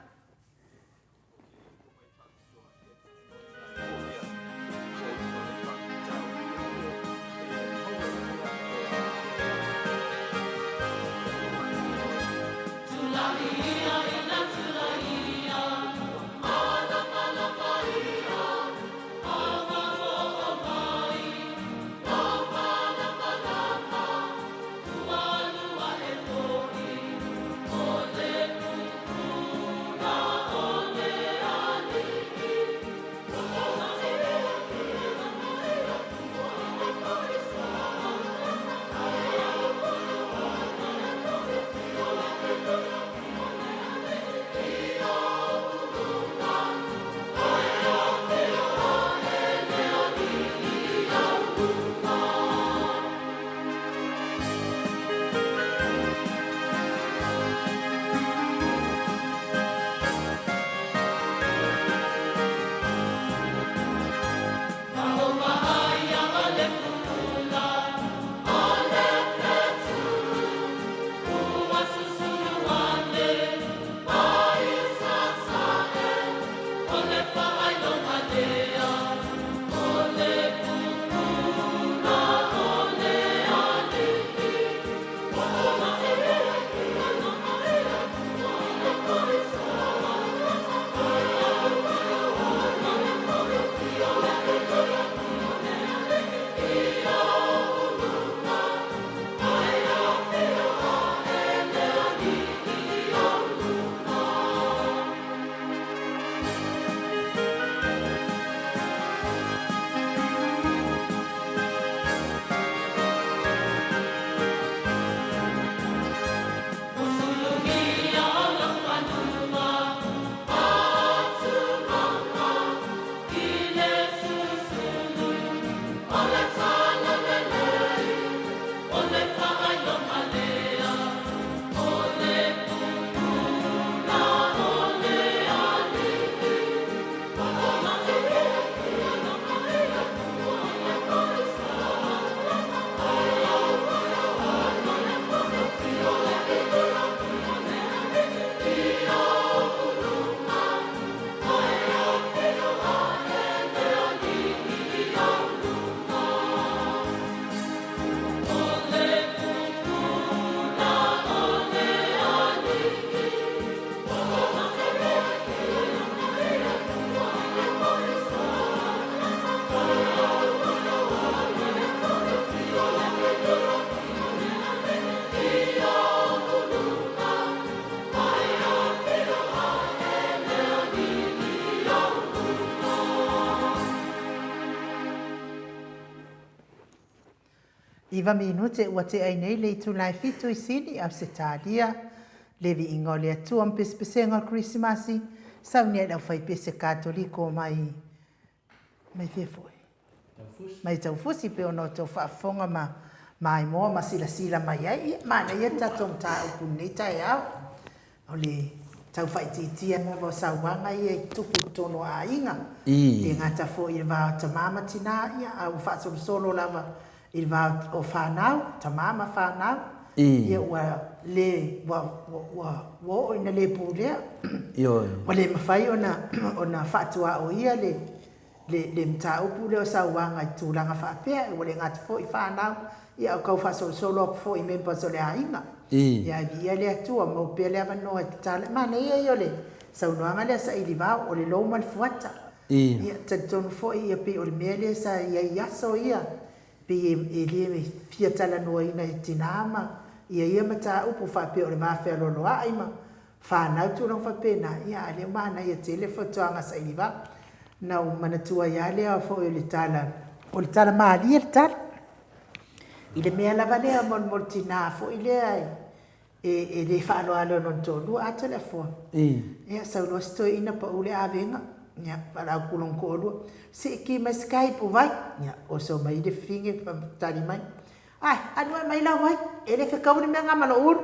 Iva minute ua tea ai nei le itula e fitu i Sini, Ausetalia. Le viiga o le Atua ma pesepesega o le Kerisimasi, saunia i le aufaipese Katoliko mai mai fea foi? Mai Taufusi pei ona outou faafofoga ma maimoa ma silasila mai ai. Ia, manaia le tatou mataupu i lenei taeao. O le tau faaitiitia lava o sauaga ia i tupu i totonu o aiga. E le gata foi i le va o tama ma tina, ia, a ua faasolosolo lava i le va o fanau, tama ma fanau, ia ua le, ua, ua, ua, ua oo ina le pulea. Ua le mafai ona, ona faatuaoia le. le, le mataupu lea o sauaga i tulaga faapea, ua le gata foi i fanau, ia a o tau faasolosolo atu foi i members o le aiga. Ia ae viia le Atua, maua pea le avanoa e tatala. E manaia ia o le saunoaga lea a Sailivao, o le lou ma le fuata. Ia, talitonu foi ia pei o le mea lea sa i ai i aso ia, pei e le fia talanoaina e tina ma ia ia mataupu faapea o le va fealoaloai ma fanau tulaga faapena, ia a o lea ua manaia tele le fautuaga a Sailivao. Na ou manatua ai lava lea foi o le tala, o le tala malie le tala. I le mea lava lea mo le tina foi lea e le faaaloalo i lona toalua, a Toleafoa. Ia, sau loa si toeaina pau le avega, ia, valaau atu i lona toalua, se i ki mai se kai ipuvai. Ia, oso mai le fafine tali mai, Ae, alu ae mai lau vai, e le fetaui le mea na ma lou ulu.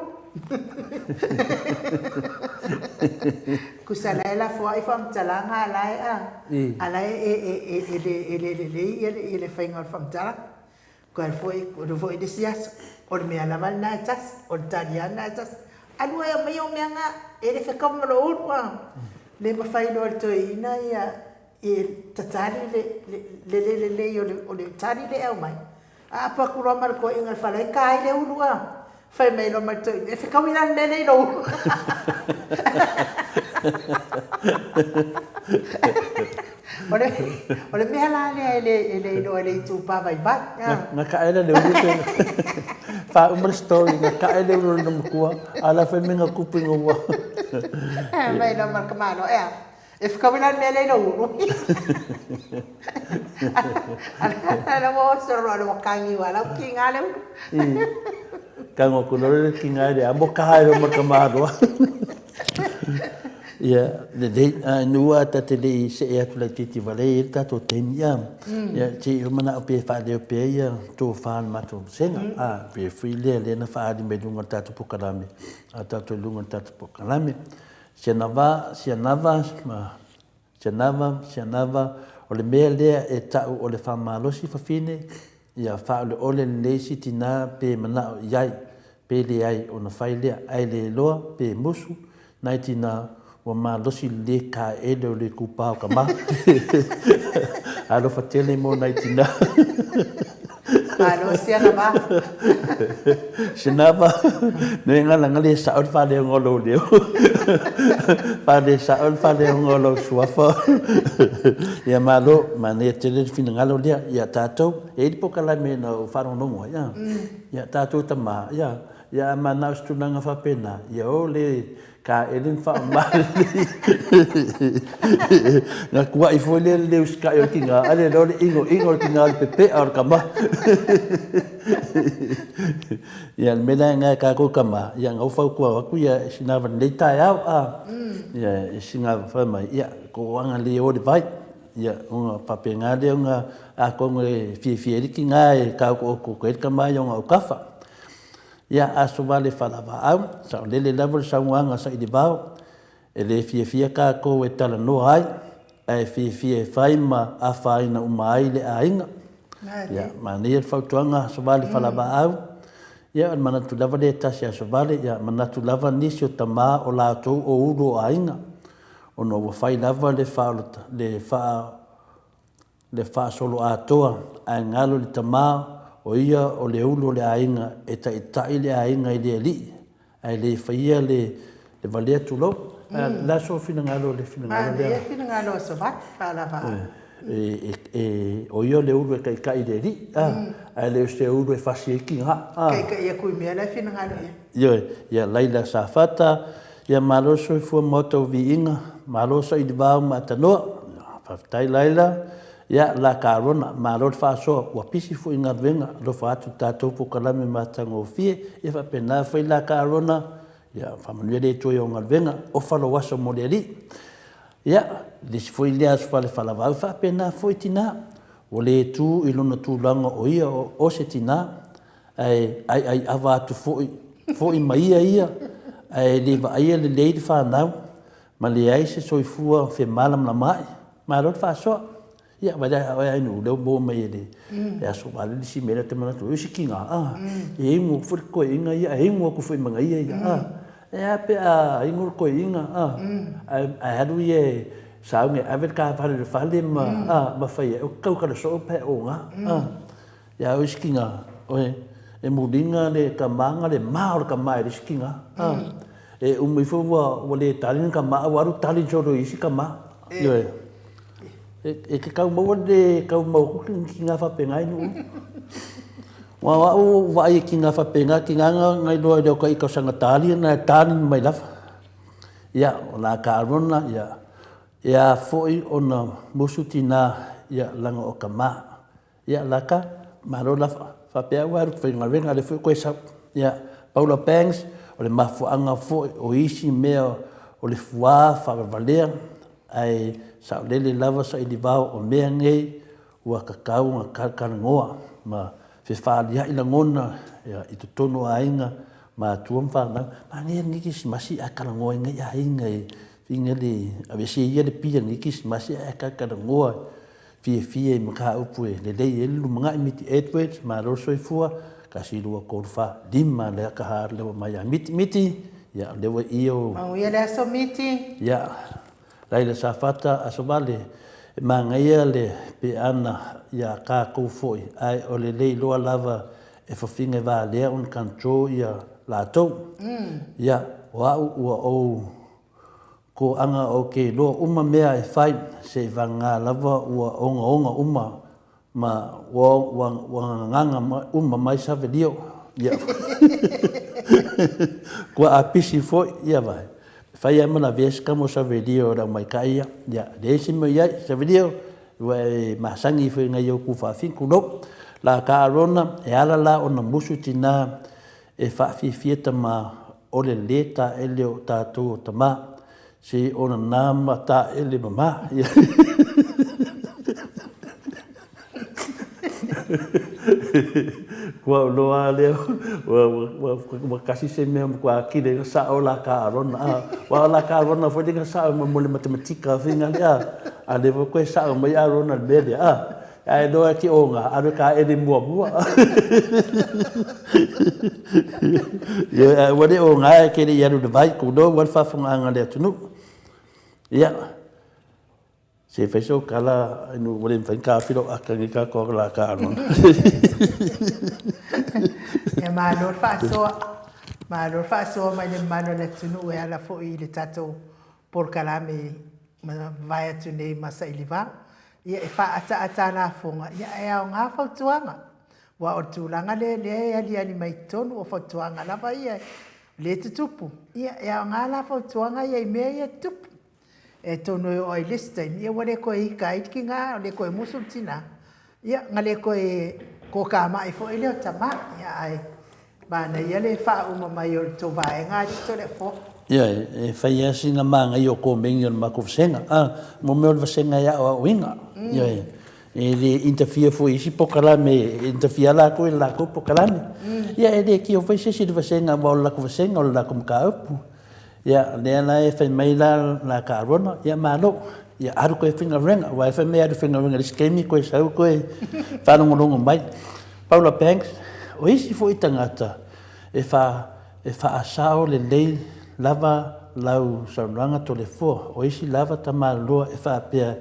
Tusa la e lafoai faamatalaga a la e a, a la e e le e le lelei ia le faiga o le faamatalaga. Toe foi, alu foi le isi aso, o le mea lava lena e tasi, o le tali lava lena e tasi. Alu ae aumai au mea na, e le fetau ma lou ulu a. Le mafai loa e le toeaina ia e tatali le le le lelei o le tali lea e aumai. Aapa atu loa ma le toeaina i le fale, ta ai le ulu a. Fai mai loa ma le toeaina, e fetaui la le mea lea i lou ulu. O le, o le mea la lea e le, e le iloa e le itupa vaivai. Na ka ela le ulu pe. Faauma le story, na ka le ulu na matua, ala fai me nga kupu i ngā Mai loa ma le tamaloa, ea. E whakawe la le mea lea i lou ulu. Ala ua oso roa le wakangi wa lau ki ngā le ulu. Ka ngā kura le ki ngā le amo ka haere ma ka māroa. Ia, le lei, a nua ta te lei se e atu lai titi wale i tātou taimi ia. Ia, te i mana o pe whaaleo pe ia tō whaan mātou senga. A, pe fui lea lea na whaali mai lunga tātou pokalame. A tātou lunga tātou pokalame. Sianava, Sianava, Sianava, Sianava, o le mea lea e ta'u o le faamalosi fafine, ia faaoleole lelei si tinā pe mana'o i ai, pe leai ona fai lea, ae le loa pe musu nai tinā ua malosi lelei kaele o le kūpā o ka ma. Alofa tele mo nai tinā. Malo Sianava. Sianava, ne ngala ngale e sa'o le faaleoga o lou leo. Faale sa'o le faaleoga o lou suafa. Ia malo, manaia tele le finagalo lea ia tatou. E i ai le polokalame na ou faalogologo ai, a. Ia tatou tama, ia, ia a manao se tulaga faapena, ia o le Ka ele ma faamalelei. Na kuaʻi foi lea le usikai o le tiga, ale loa le ʻinoʻino o le tiga o le pepeʻa o le kama. Ia, le mea lea e kākou kama, ia, na ou fautua atu ia i sina ava lenei taeao, a, ia, i sina ava fai mai, ia, ko aga le o le vai. Ia, ona faapena lea ona atonu e fiafia ai le tiga e taotootoo ai le tama ia ona autafa. Ia aso vale faalavaau, saolele lava le saunoaga sailivao, e le fiafia tatou e talanoa ai, ae fiafia e fai ma afaina uma ai le aiga. Ia, manaia le fautuaga aso vale faalavaau, ia o le manatu lava lea e tasi aso vale, ia manatu lava nisi o tama o latou o ulu o aiga, ona ua fai lava le faaolata, le faa le faasoloatoa, ae galo le tama, o ia o le ulu o le aiga e taitai le aiga i le alii, ae le faia le le valea tulou. Mm. La so finagalo le finagalo lea. Manaia finagalo o Savatu faalava. E, e, e, o ia o le ulu e taitai i le alii, a, mm. ae le o se ulu e fasi ai tiga. A. Taitai aku i mea la e finagalo ia. Ioe, ia Laila Safata, Ia malo le soifua ma outou viiga, malo saili vao ma atanoa. Faafetai Laila, ia la Carona, malo le faasoa, ua pisi foi galuega, alofa atu i tatou polokalame matagofie, ia faapena foi la Carona, ia faamanuia le Atua i ou galuega, ofa lou aso mo le Alii. Ia, le isi foi lea aso falefalavau, faapena foi tina, ua le tu i lona tulaga o ia o se tina, ae aiaiava atu foi, foi ma ia ia, ae le vaaia lelei le fanau, ma leai se soifua femalamalamaai. Malo le faasoa. Ia, vaai a oe Ainuu, lea ua maua mai e le e aso vale le isi mea lea ou te manatu ai, o isi tiga, a, e inu atu foi le toeaina ia, ae inu atu foi ma ia ia, a. E a pe a inu le toeaina, a, ae alu ia e sauga e ave le taavale i le fale ma a ma fai ai, o tau kala soo pe oga a. Ia a o isi tina, oe, e muliga le tama na le ma o le tama i le isi tina a. E uma ifo ua ua le tali le tama a ua alu tali solo i isi tama. Ioe. E te tau maua le tau mau atu ni tina faapena i nuu. Aua o au ua ou vaai i tina faapena, tina na iloa i le o ita tausaga tali na e tali mai lava. Ia, o la ka Arona, ia, e a foi ona musu tina, ia, laga o tama. Ia, laka, malo la faapea ua alu faigaluega lea foi koe sau. Ia, Paula Banks, o le mafuaaga foi o isi mea o le fuā faavalevalea, ae saolele lava sailivao o mea nei ua tatau ona talanoa ma fefaalia'i lagona i totonu o aiga, matua ma fanau. Manaia lenei Kerisimasi ae talanoaina i aiga e fina le aveese ia le pia i lenei Kerisimasi ae talatalanoa fiafia i mataupu e lelei ai le lumanai. Miti Edwards, malo le soifua, 1, 2, 3, 4, 5 lea taha lea ua mai ia Miti. Miti, ia o lea ua i o. Manuia le aso Miti. Ia, Laila Safata, Aso Vale, e manaia le peana ia tatou foi, ae o le le iloa lava e fafine valea ona control ia latou. Ia, o au ua ou Koaga o ke iloa uma mea e fai, seivagana lava ua ogaoga uma ma ua ua gagaga uma mai savelio. Ia kua apisi foi ia vai. Fai a ma lavea se kamo savelio o le aumaikai ia. Ia leai se mea o i ai savelio ua e masani foi nai ou ku faafina tulou. La ka Arona e ala la ona musu tina E faafiafia tama o le lē taele o tatou o tama, se ona na ma taele mama. Kua ou loa lea ua kasi se mea matua atili ai na sao la ka Arona. A, aua o la ka Arona foi lea na sao mo le matematika faiga lea, a lea foi toe sao mai Arona i le mea lea. A. Ae loa e te oga, alu e taele muamua. Ioe, ae ua le oga e te le i alu i le vai, tulou lava le faafofogaaga a le atunuu. Ia, se fai sou tala, ua le mafai ona taofi lou ata nei tatou la ta Arona. Ia malo le faasoa, malo le faasoa mai le mamalu o le atunuu e ala foi i le tatou polokalame mavae atu nei ma Sailivao. Ia e faaataata a lafoga, ia ae aoga fautuaga. Aua o le tulaga lea lea e aliali mai totonu, o fautuaga lava ia lea e tutupu. Ia e aoga la fautuaga ia i mea ia e tutupu. E atonu e oo ai i le isi taimi, ia ua le toe ika ai le tina, ua le toe musu le tina, ia na le toe kokamai foi lea o tama. Ia ae Manaia le faauma mai o le tou vaega alii Toleafoa. Ioe, e fai lava sina manaia o komeni o le matou vasega. A, mo mea o le vasega e aoaoina. Ioe, e le interfere foi i isi polokalame, e interfere lava latou i le latou polokalame. Ia, e le tio foi se isi i le vasega aua o le latou vasega, o le latou mataupu. Ia, o lea la e fai mai la la ka Arona, ia malo, ia alu koe e faigaluega, aua e fai mai e alu e faigaluega i le isi taimi koe sau koe faalogologo mai. Paula Banks, o isi foi tagata e fa, e faasao lelei lava lau saunoaga Toleafoa, o isi lava tamaloa e faapea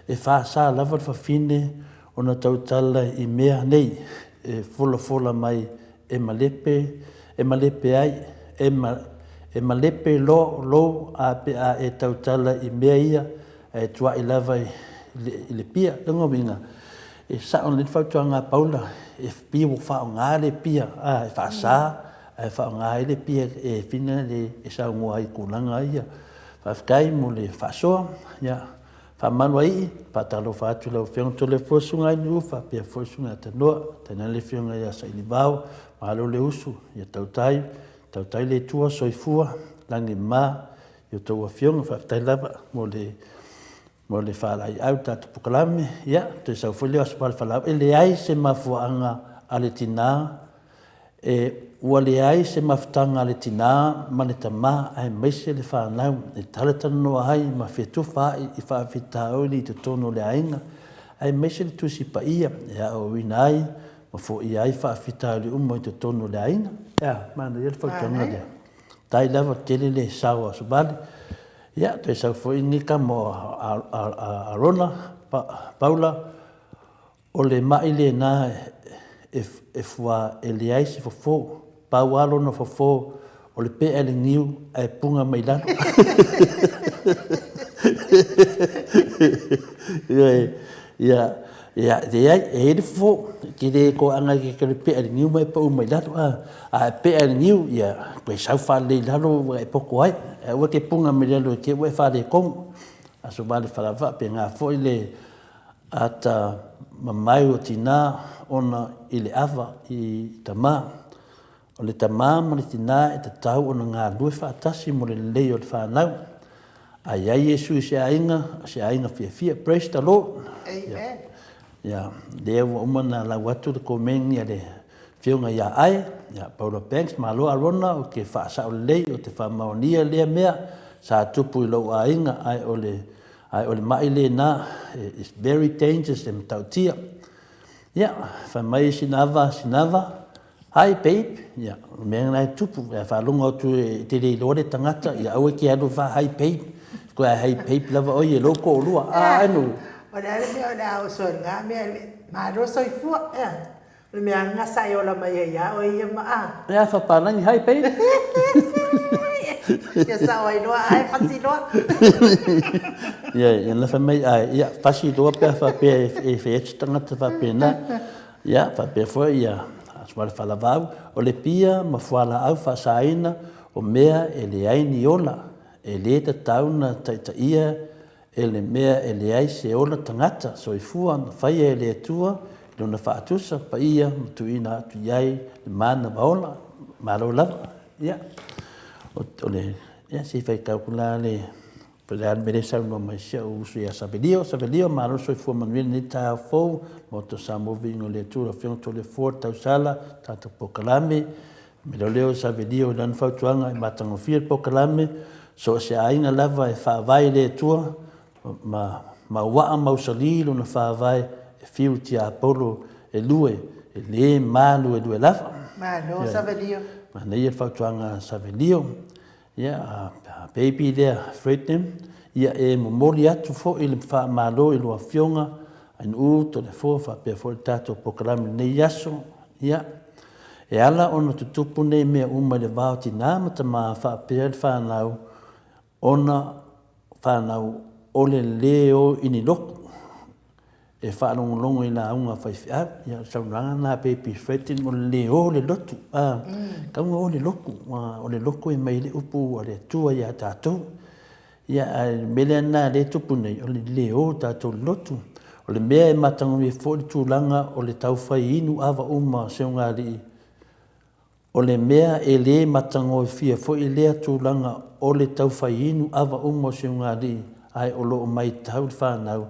e fasa lava le fafine ona tautala i mea nei e folafola mai e malepe, e malepe ai, e, ma, e malepe lo, lou a pe a e tautala i mea ia, ae tua'i lava i le, i le pia. Lona uiga, e sa'o lelei le fautuaga a Paula, e pia ua faaaoga le pia, a, e faasa, ae faaaoga ai le pia e fina le e saunoa ai i tulaga ia. Faafetai mo le faasoa, ia. Faamalu ai i, faatalofa atu i lau Afioga Toleafoa Susuga Ainuu faapea foi Susuga Tanoa, tainane le Afioga ia Sailivao, malo le usu, ia tautai, tautai le Atua, soifua, lagi ma i outou afioga, faafetai lava mo le mo le faalaeiau i le tatou polokalame, ia, toe sau foi lea o Aso Falefalau, e leai se mafuaaga a le tina E ua leai se mafutaga a le tinā ma le tamā aemaise le fanau e talatalanoa ai ma fetufa ai i faafitauli i totonu o le aiga, aemaise le Tusi Paia e aoaoina ai ma foia ai faafitauli uma i totonu o le aiga. Ea, manaia le fautuaga lea. Tai lava tele le sao o Asovale. Ia, toe sau foi ni kama o Arona, Paula, o le maʻi lena e fua e leai se fofo, pau lava lona fofo o le peʻa i le niu ae puga mai lalo. Ioe, ia, ia, leai, e i ai le fofo, e te le toaga e te pea i le niu ma e pau mai lalo, a, a e pea i le niu, ia, toe sau faalelei i lalo ua e poto ai, ae aua e te puga mai lalo i te i ua e faaletonu. Aso vale falavaa, pena foi le ata mamae o tina ona i le ava i tama. O le tama ma le tina e tatau ona galulue faatasi mo le lelei o le fanau. A i ai Iesu i se aiga, o se aiga fiafia. Praise the Lord. Amen. Ia, lea ua uma ona lau atu le komeni a le Afioga ia Ae, ia Paula Banks, malo Arona, ou te faasao lelei, ou te faamaonia lea mea sa tupu i lou aiga, ae o le, ae o le maʻi lena, it's very dangerous, e matautia. Ia, fai mai Sinava, Sinava, Hi babe, ia, o le mea lena e tupu, a faalogo atu e te le iloa le tagata, ia aua e te alu fa hi babe, koe a hi babe lava oe e lou toalua, a anu. O le a le mea o le a oso ai lena mea, malo soifua, ea. O le mea lava lena sa e ola mai ai ia oe ia ma a. Ea fapalagi, hi babe. Ia sao ai loa, ae fasi loa. Ia, ia na fai mai, ae, ia, fasi loa pe a faapea e fai atu se tagata faapena. Ia, faapea foi ia Sualefalavaau, o le pia ma fualaau faasaina o mea e leai ni ola, e lē tatau na taitaia e le mea e leai se ola tagata soifua na faia e le Atua i lona faatusa paia ma tuuina atu i ai le manava ola. Malo lava. Ia, o le, ia, se i faitau atu la le Po o le a le mea lea e saunoa mai si au uso ia Savelio. Savelio, malo le soifua manuia i lenei taeao fou. Maota o Samoa, viiga o le Atua, lau Afioga Toleafoa, Tausala, tatou polokalame. Meloleo Savelio i lana fautuaga e matagofie le polokalame, so o se aiga lava e faavae i le Atua, ma mauaa mausali lona faavae e fiu le tiapolo e lue, e le maluelue lava. Malo Savelio. Manaia le fautuaga a Savelio. Ia, a baby lea Frednam, ia e momoli atu foi le faamalo i lua Afioga Ainuu Toleafoa faapea foi le tatou polokalame i lenei aso. Ia, e ala ona tutupu nei mea uma i le va o tinā ma tamā faapea le fanau ona fanau o le lē o i ni lotu. E faalogologo i lauga a faifeau. Ia, o le saunoaga lena a Baby Fredin, o le lē o le lotu. A, tatau ona o le lotu. O le lotu e aumai ai le upu a le Atua ia tatou. Ia, ae o le mea lea lena lea e tupu nei, o le lē o tatou i le lotu. O le mea e matagofie foi le tulaga o le tau fai inu ava uma o Seugalii, O le mea e lē matagofie foi lea tulaga o le tau faiinu ava uma o Siugalii ae o lo o maitau le fanau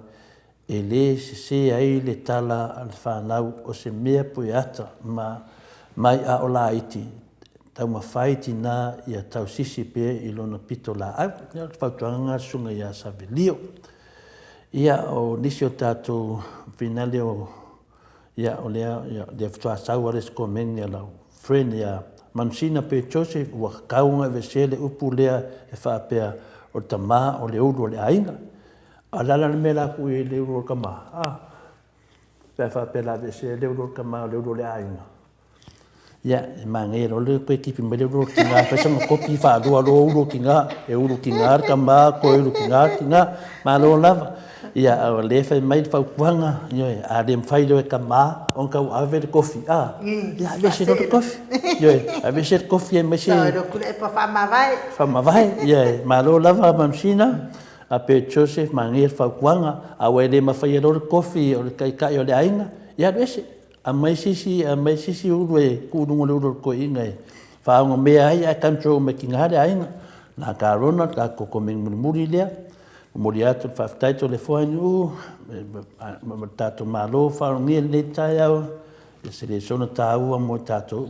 e lē sesē ai le tala a le fanau o se mea pueata ma mai a o laiti taumafai tinā ia tausisi pea i lona pito laau. Ia o le fautuaga lena a le Susuga ia Savelio. Ia o nisi o tatou finale o Ia, o lea, ia, lea faatoa sau lava le isi komeni a lau friend ia Manusina pe Joseph, ua tatau ona aveesea le upu lea e faapea o le tama o le ulu o le aiga. A o le a la le mea o le a tuu i ai le ulu o le tama? A, pe a faapea o le a aveesea le ulu o le tama o le ulu o le aiga. Ia, e manaia loa le toe tipi mai le ulu o le tina, fai sana kopi faalua loa ulu o tina, e ulu tina le tama, toe ulu tina le tina, malo lava. Ia, a o lea e fai mai le fautuaga, ioe, a le mafai loa e tama ona tau ave le kofi, a, ia aveese loa le kofi, ioe, aveese le kofi aemaise... Sao loa kule epa faamavae. Faamavae, ia, malo lava Manusina, a pe Joseph, manaia le fautuaga, a ua e le mafaia loa le kofi o le taitai o le aiga, ia alu ese. Aumai se isi, aumai se isi ulu e tuu i luga o le ulu o le toeaina e faaogamea ai ae control mai tina le aiga. Na ka Rona le tatou komeni mulimuli lea. Momoli atu le faafetai Toleafoa Ainuu ma le tatou Malo faalogia i lenei taeao e se le soona taua mo i tatou.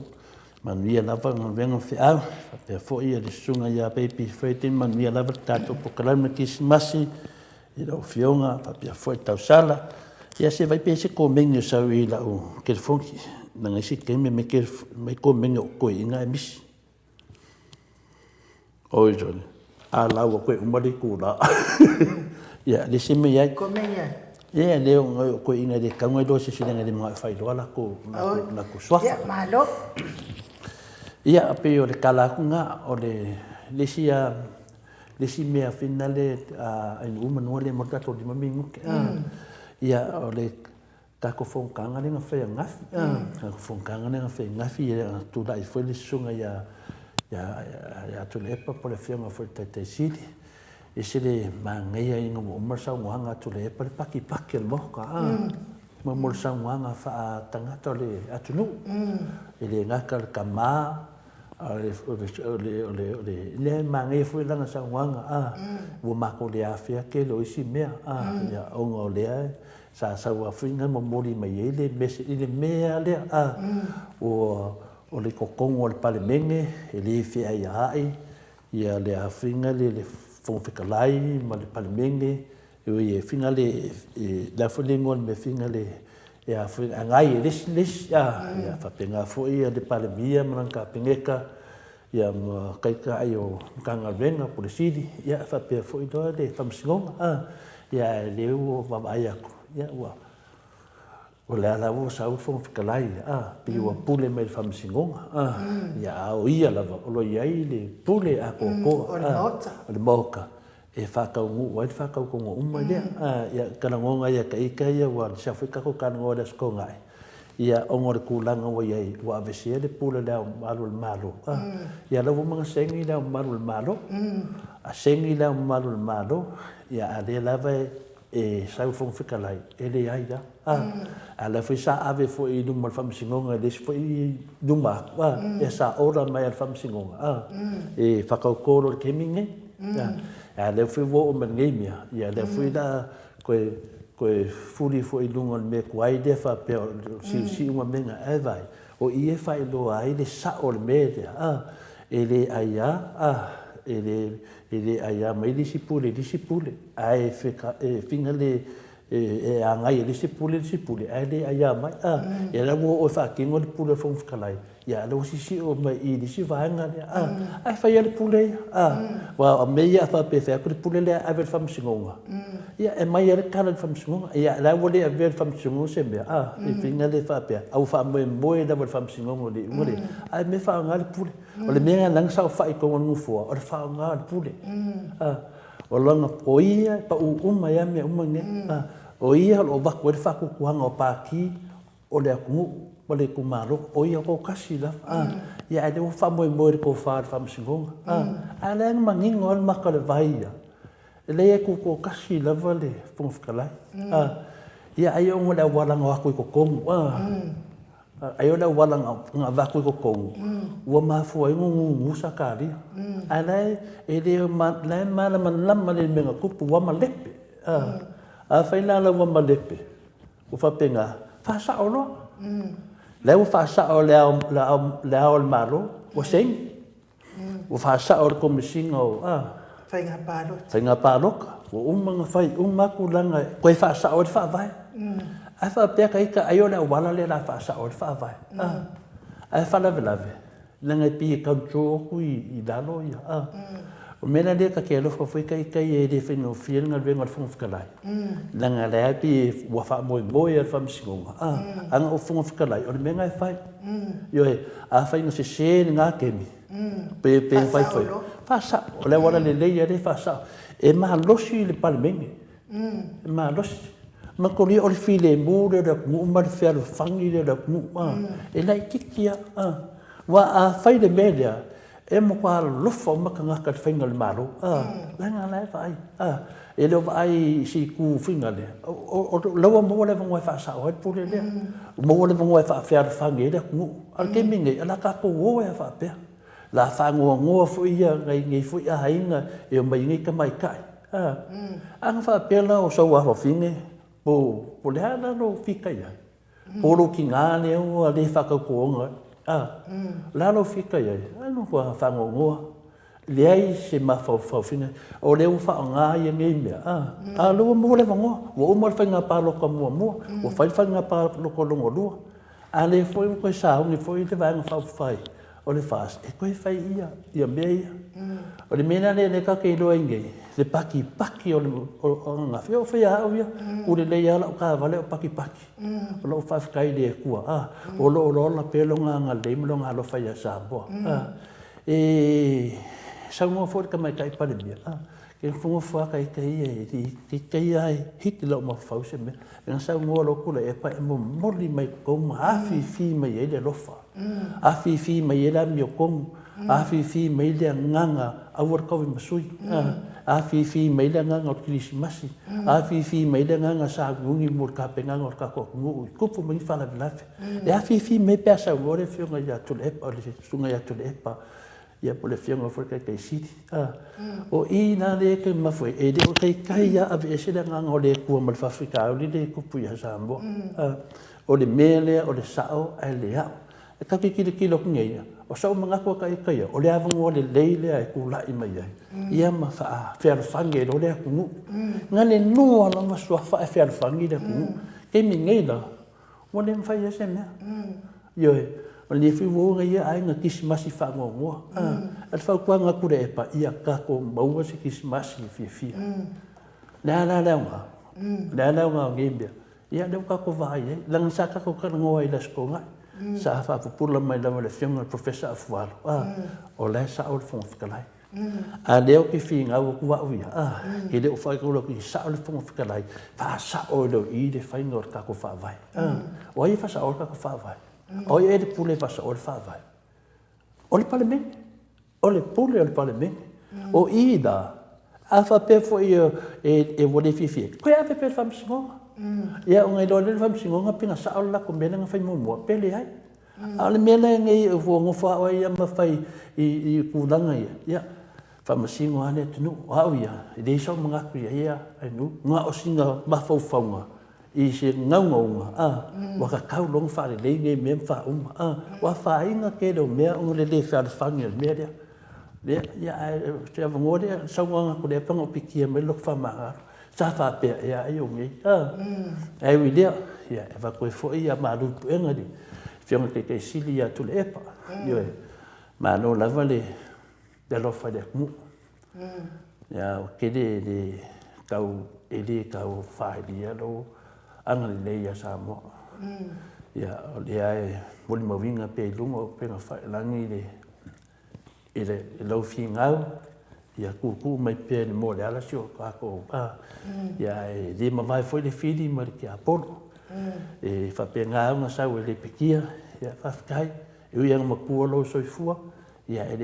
Manuia lava galuega ma feau faapea foi le susuga ia Baby Fredin, manuia lava le tatou polokalame Kerisimasi i lau Afioga faapea foi le tausala. Ia se vaai pe i ai se komeni o sau i lau telefoni, leaga isi taimi e aumai komeni o toeaiina ae misi. Oi sole. A la ua koe uma le itula. Ia, le isi mea i ai. Ko mea i ai. Ia, le o koe inga le kaunga iloa se silenga le mga e whailoa la ko, la ko suafa. Ia, malo. Ia, a pei o le kala aku ngā, o le, le isi a, le isi mea whina le, a, ai nuu manua le mo tatou lima minute. Ia, o le, Takou fonotaga lea na fai ananafi, takou fonotaga lea na fai ananafi na tulai foi le susuga ia ia Tuilaepa po o le afioga foi i le Taitai Sili, e ese le manaia ina ua uma le saunoaga a Tuilaepa le pakipaki o le Maota a, mo le saunoaga faa-tagata o le atunuu. E le gata o le tama, a o le, o le, o le, o le, lea e manaia foi lana saunoaga a, ua matou le afea tele o isi mea a, ia ona o lea Sa sau lava foi na momoli mai ai le mese i le mea lea, a, ua, o le totonu o le Palemene, e le feaiaai ia le afiga le, le Fofoga Fetalai ma le Palemene, e ui e figa le, e, le a foi le igoa o le mea figa le, e a foi, agai e le isi le isi, a, ia faapena foi ia le Palemia ma lana Kapeneta, ia ma Taitai o Matagaluega, Pule Sili, ia faapea foi loa le Faamasinoga, a, ia ae lea ua vaavaai atu, ia ua, o le a la ua sau le Fofoga Fetalai, a, pei ua pule mai i le Faamasinoga, a, ia a o ia lava o lo o i ai le pule atoatoa, a, o le Maota e faataunuu ai le faatautoga uma lea. Ia, talanoaga ia ta ita ia ua lisia foi tatou talanoa i le Aso Toonai, ia ona o le tulaga ua i ai ua aveesea le pule a Le Ao Mamalu o le Malo, a, ia la ua uma ona saini Le Ao Mamalu o le Malo, a saini Le Ao Mamalu o le Malo, ia a lea lava e sau le Fofoga Fetalai, e leai lava, a, a o lea foi sa ave foi i luma o le Faamasinoga i le isi foi luma atu, a, ia sa order mai e le Faamasinoga, a, e faatauto loa i le taimi lenei. A lea foi ua oo mai lenei mea, ia lea foi la toe toe fuli foi i luga o le mea tuai lea faapea o le siusiu ma mea na, ae vaai, o i e faailoa ai le sao o le mea lea, a, e le aia, a, e le, e le aia mai le isi pule i le isi pule, ae feka, e finga le, e agai e le isi pule i le isi pule, ae le aia mai, a. Ia la ua oo e faatino le pule a le Fofoga Fetalai, ia lea ua sisio mai i le isi vaega lea, a, ae fai lava le pule ia, a. Aua o mea ia a faapea e fai atu le pule lea e ave i le Faamasinoga, ia e aumai lava le tala i le Faamasinoga. Ia o la ua le avea e le Faamasinoga se mea, a, i faiga lea faapea, a ua faamoemoe lava i le Faamasinoga i le iuga lea, ae mea e faaaoga le pule. O le mea lena sa ou fai i totonu o le Nofoa, o le faaaoga o le pule, a. O lona, o ia e pau uma ai lava mea uma nei, a. O ia o lo o avatu ai le faatuatuaga o Pati o le atunuu ma le itumalo, o ia toatasi lava, a. Ia ae lea ua faamoemoe i le tofa i le Faamasinoga, a. Ae o lea e manino lava le mata o le vai ia, e leai e tutoatasi lava le Fofoga Fetalai, a. Ia ai ona o le auala na o atu i totonu, a. Ai o le auala na avatu i totonu, ua mafua ai ona gugu Sakaria. Ae la e le, la e malamalama lelei i le mea na tupu, ua malepe. Afai la la ua malepe, ua faapena, faasao loa. La ua faasao e Le Ao o le Malo, ua saini. Ua faasao e le Komesina o Faiga Palota. Faiga Palota. Ua uma ona fai uma atu lana, toe faasao ai le Faavae. Ae faapea ta ita, ai o le auala lea o le a faasao ai le Faavae. Ae faalavelave, leaga e pei e control atu i lalo ia. O le mea la lea ta te alofa foi ta ita ia e le faigofie le galuega a le Fofoga Fetalai, leaga o lea e pei ua faamoemoe lava i le Faamasinoga. A na ou Fofoga Fetalai, o le mea lena e fai. Ioe, afai na sese lena taimi, pe pe fai foi, faasao. O le auala lelei lava lea e faasao. E malosi le Palemene, e malosi. Manatua o le filemu lea o le atunuu ma le fealofani lea o le atunuu, e laitiiti lava. Aua a fai le mea lea, E matua alofa uma tagata i le faiga o le Malo, a, leaga la e vaai, a, e le o vaai i se itu faiga lea, o la ua maua le avanoa e faasao ai le pule lea, ua maua le avanoa e faafealofani ai le atunuu. A o le taimi lenei, o le a tatou o ai lava faapea. O le a faanoanoa foi ia nai nei foi aiga e omai ai nei tamaitai, a. A na faapea la o sau afafine po o le a la lou fika i ai? Po o lou tiga lea ua le faatautoga, a, o le a lou fika i ai? Ai ua faanoanoa, leai se mafaufau fina, o lea ua faaaoga ia nei mea, a, a o lea ua maua le avanoa, ua uma le faiga palota muamua, ua fai le faiga palota lona lua, a o lea foi ua toe sauni foi le Vaega Faaupufai. O le FAS e toe fai ia ia mea ia. O le mea la lea lea tatou te iloa ai nei, le pakipaki o le ananafi. E oo foi ia au ia, u lelei lava lau taavale o pakipaki. O lou faafetai i le Atua, a, o lo o ola pea Lona agalelei ma Lona alofa ia Samoa. A, e saunoa foi le Tamaitai Palemia, a, ke nofonofo lava ita ia e ita ia e hiki lau mafaufau se mea. Na saunoa loa Tuilaepa e momoli mai totonu ma afifi mai ai le alofa, afifi mai ai le amiotonu, afifi mai le agaga aua le tauimasui, afifi mai le agaga o le Kerisimasi, afifi mai le agaga sauniuni mo le tapenaga o le tatou atunuu i tupu mai ni faalavelave. E afifi mai pe a saunoa le Afioga ia Tuilaepa, le Susuga ia Tuilaepa ia po o le Afioga foi i le Taitai Sili. A, o i la lea e te mamafa ai, e le o taitai lava aveese le agaga o le Atua ma le faafitauli lea e tupu ia Samoa. A, o le mea lea o le sao ae le ao. E tatou te tilotilo atu nei, o sou manatu a ita ia, o le avanoa lelei lea e tulai mai ai, ia ma faafealofani ai loa le atunuu. Na le noa lava suafa ae fealofani le atunuu. Taimi nei la, Ua le mafai ai se mea. Ioe, o lenei foi ua ona ia aiga kisimasi faanoanoa. A o le fautuaga a Tuilaepa, ia tatou maua se kisimasi fiafia. Le a la le aoga? Le a le aoga o nei mea? Ia lea ua tatou vaai ai, leaga sa tatou talanoa ai i le Aso Toonai, sa faapupula mai lava e le Afioga i le Professor Afualo, a, o la e sao le Fofoga Fetalai. A lea ou te finau atu au ia, a, e le o faitau atu i sao le Fofoga Fetalai, faasao e le i le faiga o le tatou faavae. A, o ai e faasao le tatou faavae? O ai ea le pule e faasao le faavae? O le Palemene. O le pule o le Palemene. O i la, a faapea foi e ua le fiafia ai, toe ave pea i le Faamasinoga. Ia ona iloa lea e le Faamasinoga pe na sao le latou mea lea na fai muamua, pe leai. A o le mea lea nei ua nofo lava oe ia ma fai i tulaga ia, ia, faamasino lava le atunuu. O au ia, e leai sou manatu i ai ia Ainuu, na o sina mafaufauga i se naunauga, a, ua tatau loa ona faalelei nei mea ma faauma, a, ua afaina tele o mea ona o le le fealofani o le mea lea. Lea, ia, ae o se avanoa lea, saunoaga atu lea pe ana pikia mai le loto faamagalo. Sa faapea ea ai o nei. A, ae ui i lea, ia, e avatu ai foi ia malu i puega i le Afioga i le Taitai Sili ia Tuilaepa. Ioe, malo lava le alofa i le atunuu. Ia, ou te le, le tau, e le tau faailia lou agalelei ia Samoa. Ia, o lea e molimauina pea i luga o upega tafailagi le i lau finau, ia tuutuu mai pea i le moa o le ala si o tatou, a, ia e le mavae foi le fili ma le tiapolo. E faapena ona sau e lepetia, ia faafetai, e ui lava ina matua lou soifua, ia e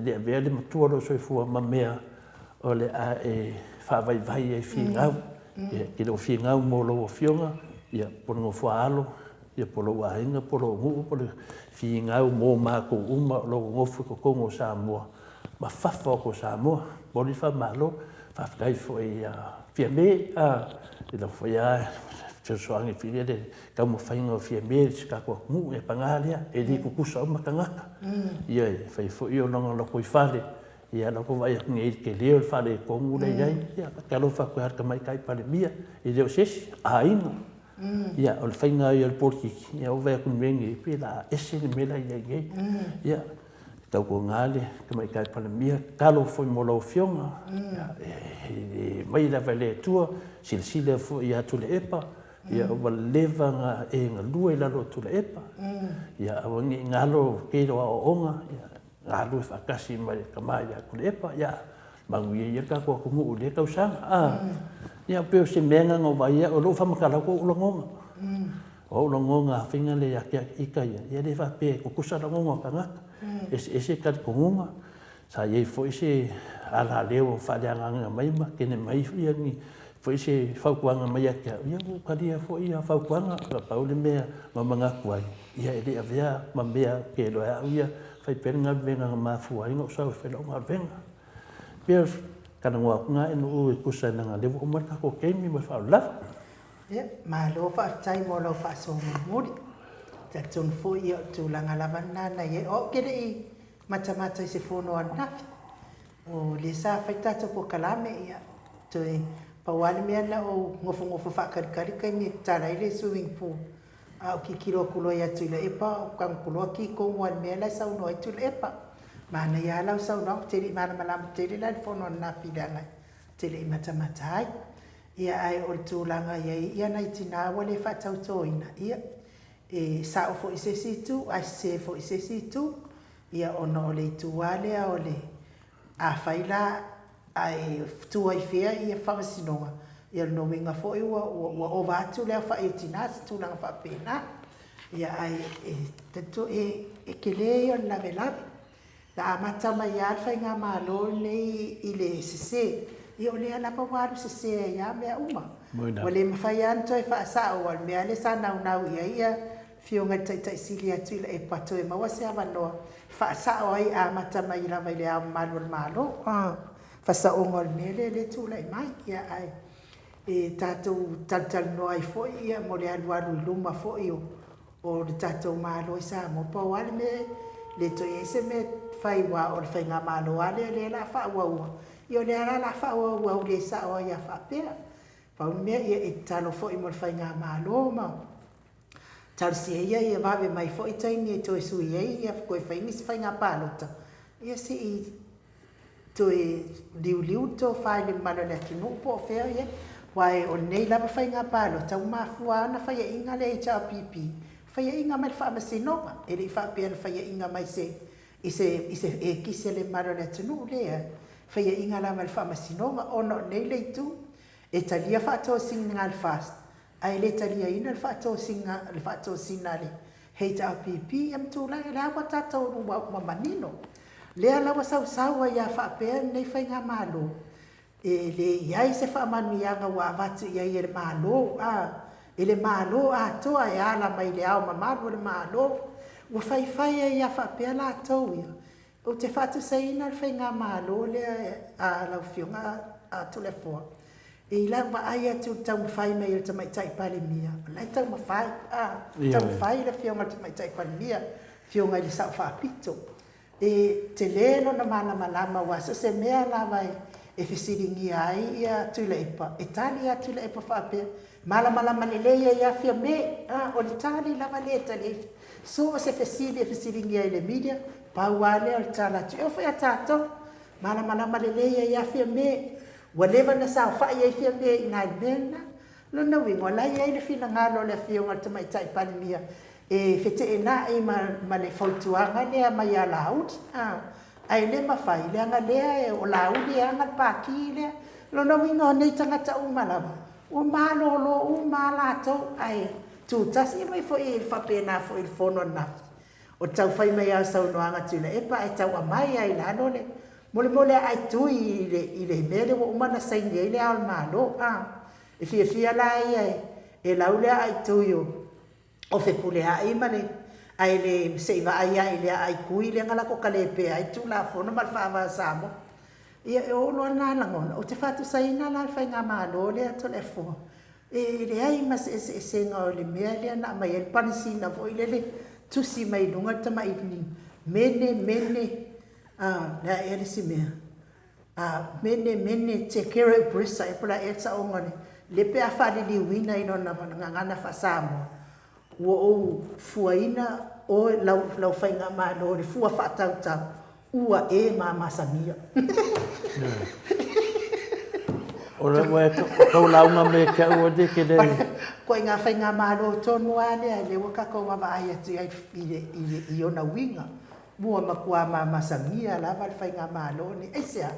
le avea le matua o lou soifua ma mea o le a e faavaivai ai finau. Ia, e te le o finau mo lau Afioga, ia, po o le nofoaalo, Ia po o lou aiga, po o lou nuu, po o le finau mo matou uma o lo o nonofo i totonu o Samoa ma fafo atu o Samoa. Momoli le faamalo, faafetai foi ia Fiame, a, i lau foi lava fesoasoani foi i le taumafaiga o Fiame i si tatou atunuu, ia paga lea, e le tutusa uma tagata. Ia e fai foi ona lotoifale, ia la ua vaai atu nei i le tele o le faaletonu lea e i ai, ia ta alofa atu ai i le Tamaitai Palemia, e le o se isi, aiga. Ia, o le faiga ia o le polokiki, ia ua vaai atu i le mea nei, pei o le a ese le mea la e i ai nei. Ia, tautuana le Tamaitai Palemia, tatalo foi mo lau Afioga, ia, e mai lava e le Atua, silasila foi ia Tuilaepa, ia ua leva ona e galue i lalo o Tuilaepa, ia aua ne i galo tele o aoaoga, ia galue faatasi ma le tama ia Tuilaepa, ia Manuia ia le tatou atunuu i lea tausaga. A, ia pei o se mea lena na ou vaai ai, o lou faamatala atu o ou lagona. O ou lagona a faiga lea ia te ita ia, ia le faapea e tutusa lagona o tagata. Eseese talitonuga, sa i ai foi se alaleo faaleagaga mai ma kene mai ia ni foi se fautuaga mai ia te au, ia ua ou talia foi ia fautuaga. Na pau le mea na manatu ai, ia e le avea ma mea ou te iloa e au ia, fai pea le galuega na mafua ai ona ou sau e fai lau galuega. Pei o talanoa atu na e e tusa leaga o lea ua uma le tatou taimi ma le faaaloalo lava. Ia, malo faafetai mo lau faasoa mulimuli. Talitonu foi ia o le tulaga lava lena na i ai. O au ou te le i matamata i se fono ananafi, o lea sa fai tatou polokalame, ia, toe pau lava le mea na ou nofonofo faatalitali taimi e tatala ai le swimming pool. A ou tilotilo atu loa ia Tuilaepa, ou tago atu loa ki tonu lava i le mea la e saunoa ai Tuilaepa. Manaia lava lau saunoaga, ou te le i malamalama tele la i le fono ananafi leaga ou te le i matamata ai. Ia ae o le tulaga e i ai ia nai tina ua le faatautoina, ia e sao foi i se isi itu ae sese foi i se isi itu. Ia ona o le itu lava lea o le Afai la ae tua i fea ia faamasinoga, ia o lona uiga foi ua ua ova atu le aofai o tina, se tulaga faapena. Ia ae e e e tele ia o le lavelave. Na amata mai lava le faigamalo lenei i le sese, ia o lea lava ua alu sese ai lava mea uma. Ua le mafai lava ona toe faasao aua o le mea lava lea sa naunau i ai ia Afioga i le Taitai Sili ia Tuilaepa toe maua se avanoa e faasao ai amata mai lava i Le Ao Mamalu o le Malo. A fasaoga o le mea lea lea e tulai mai. Ia ae e tatou talatalanoa ai foi ia mo le alualu i luma foi o o le tatou Malo i Samoa. Pau lava le mea e le toe i ai se mea e fai aua o le faigamalo lava lea lea o le a faaauaua. Ia o lea la o le a faaauauau le sao ai lava faapea. Pau le mea ia e tatalo foi mo le faigamalo ma Talosia ia ia vave mai foi taimi e toe sui ai ia toe fai nisi faiga palota, ia se i toe liuliu le tofa i le mamalu o le atunuu po o fea o i ai. Aua o lenei lava faiga palota ua mafua lava ona faiaina le HRPP, faiaina mai le Faamasinoga, e le i faapea na faiaina mai se i se i se ekisi a le mamalu o le atunuu, leai, faiaina lava e le Faamasinoga ona o nei le itu e talia faatosina a le FAST Ae le taliaina le faatosina le faatosina a le HRPP ia ma tulaga lea ua tatou ua ua manino. Lea la ua sausau ai a faapea lenei faigamalo e le i ai se faamanuiaga ua avatu i ai e le Malo a e le Malo atoa e ala mai le Ao Mamalu o le Malo ua faifai ai a faapea latou ia. Ou te faatusaina le faigamalo lea a lau Afioga a Toleafoa i lau vaai atu i le taumafai mai o le Tamaitai Palemia, o la e taumafai, a, taumafai le Afioga i le Tamaitai Palemia, le Afioga i le Sao Faapito. E tele lona malamalama aua so o se mea lava e fesiligia ai ia Tuilaepa, e tali lava Tuilaepa faapea, Malamalama lelei ai lava Fiame, a, o le tali lava lea e tali ai so o se fesili e fesiligia i le media, pau lava lea o le tala atu. E oo foi ia tatou, malamalama lelei ai lava Fiame, Ua leva ona saofai ai Fiame i ina i le mea lena. O lona uiga, o la e i ai le finagalo o le Afioga i le Tamaitai Palemia e feteenai ma, ma le fautuaga lea mai ia Laauli. A, ae le mafai, leaga lea o Laauli e ana le Pati lea. O lona uiga o nei tagata uma lava, ua malolo uma lava latou, ae tutasi mai foi faapena foi i le fono ananafi. O le tau fai mai lava o saunoaga Tuilaepa ae tau aumai lava i lalo le molemole a Aitui i le, i le mea lea ua uma ona saini ai le Ao o le Malo. A, e fiafia la ia e, e lau le Aaitui o, o Fepuleai ma le, ae le, se i vaai lava i le Aaitui lea na latou talepea ai le Tulafono ma le Faavae o Samoa. Ia, e oo loa lena lagona, ou te faatusaina la le Faigamalo lea Toleafoa, E leai ma se eseesega o le mea lea na aumai ai le panisina foi lele tusi mai luga le tamai mene mene a le a ea le isi mea a mene mene tekere upresa ea po o le a ea le saoga o le le pe a faaliliuina i lona gagana faa-Samoa Ua ou fuaina oe lau lau faigamalo i le fua faatautau, ua e mamasamia. O le ua e tau lauga me ke au e ke le. Koe ngā faigamalo tonu a lea, lea ua tatou vaavaai atu i ai i le, i le, i ona uiga. Ua matua mamasamia lava le faigamalo lenei. Aisea?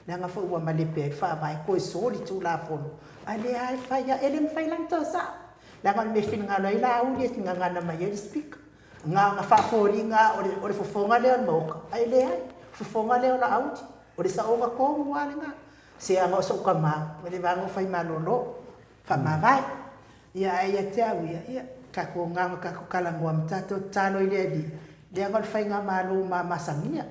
Leaga foi ua malepe ai le Faavae, toe soli Tulafono, a lea lava e fai lava. E le mafai la ona toe sao, leaga o le mea e finagalo ai Laauli e gagana mai ai le Speaker. Na ona faafoliga lava o le, o le fofoga lea o le Maota, ae leai, o fofoga lea o Laauli. O le saoga tonu lava lena. Se ana o sou tama, ua leva lava ona ou fai malolo, faamavae. Ia, ae ia te au ia, ia, tatou na ona tatou talanoa ma tatou tatalo i le Alii, leaga o le faigamalo ua mamasamia.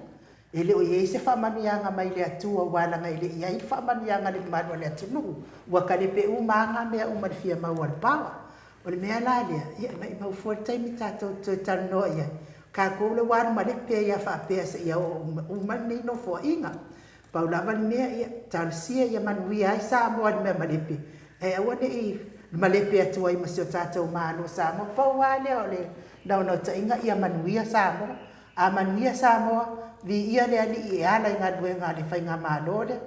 E le o i ai se faamanuiaga mai le Atua aua leaga e le i i ai le faamanuiaga a le mamalu o le atunuu, ua kalepe uma lava na mea uma i le fia maua o le power. O le mea la lea, ia maimau fua le taimi tatou te toe talanoa i ai, o tatou lea ua alu malepe ai lava faapea seia oo uma lenei nofoaiga. Pau lava le mea, ia talosia ia manuia ai Samoa i le mea malepe, ae aua ne i. malepe atu ai ma si o tatou Malo o Samoa. Pau lava lea o le naunautaiga ia manuia Samoa. A manuia Samoa, viia le Alii e ala i galuega a le Faigamalo lea.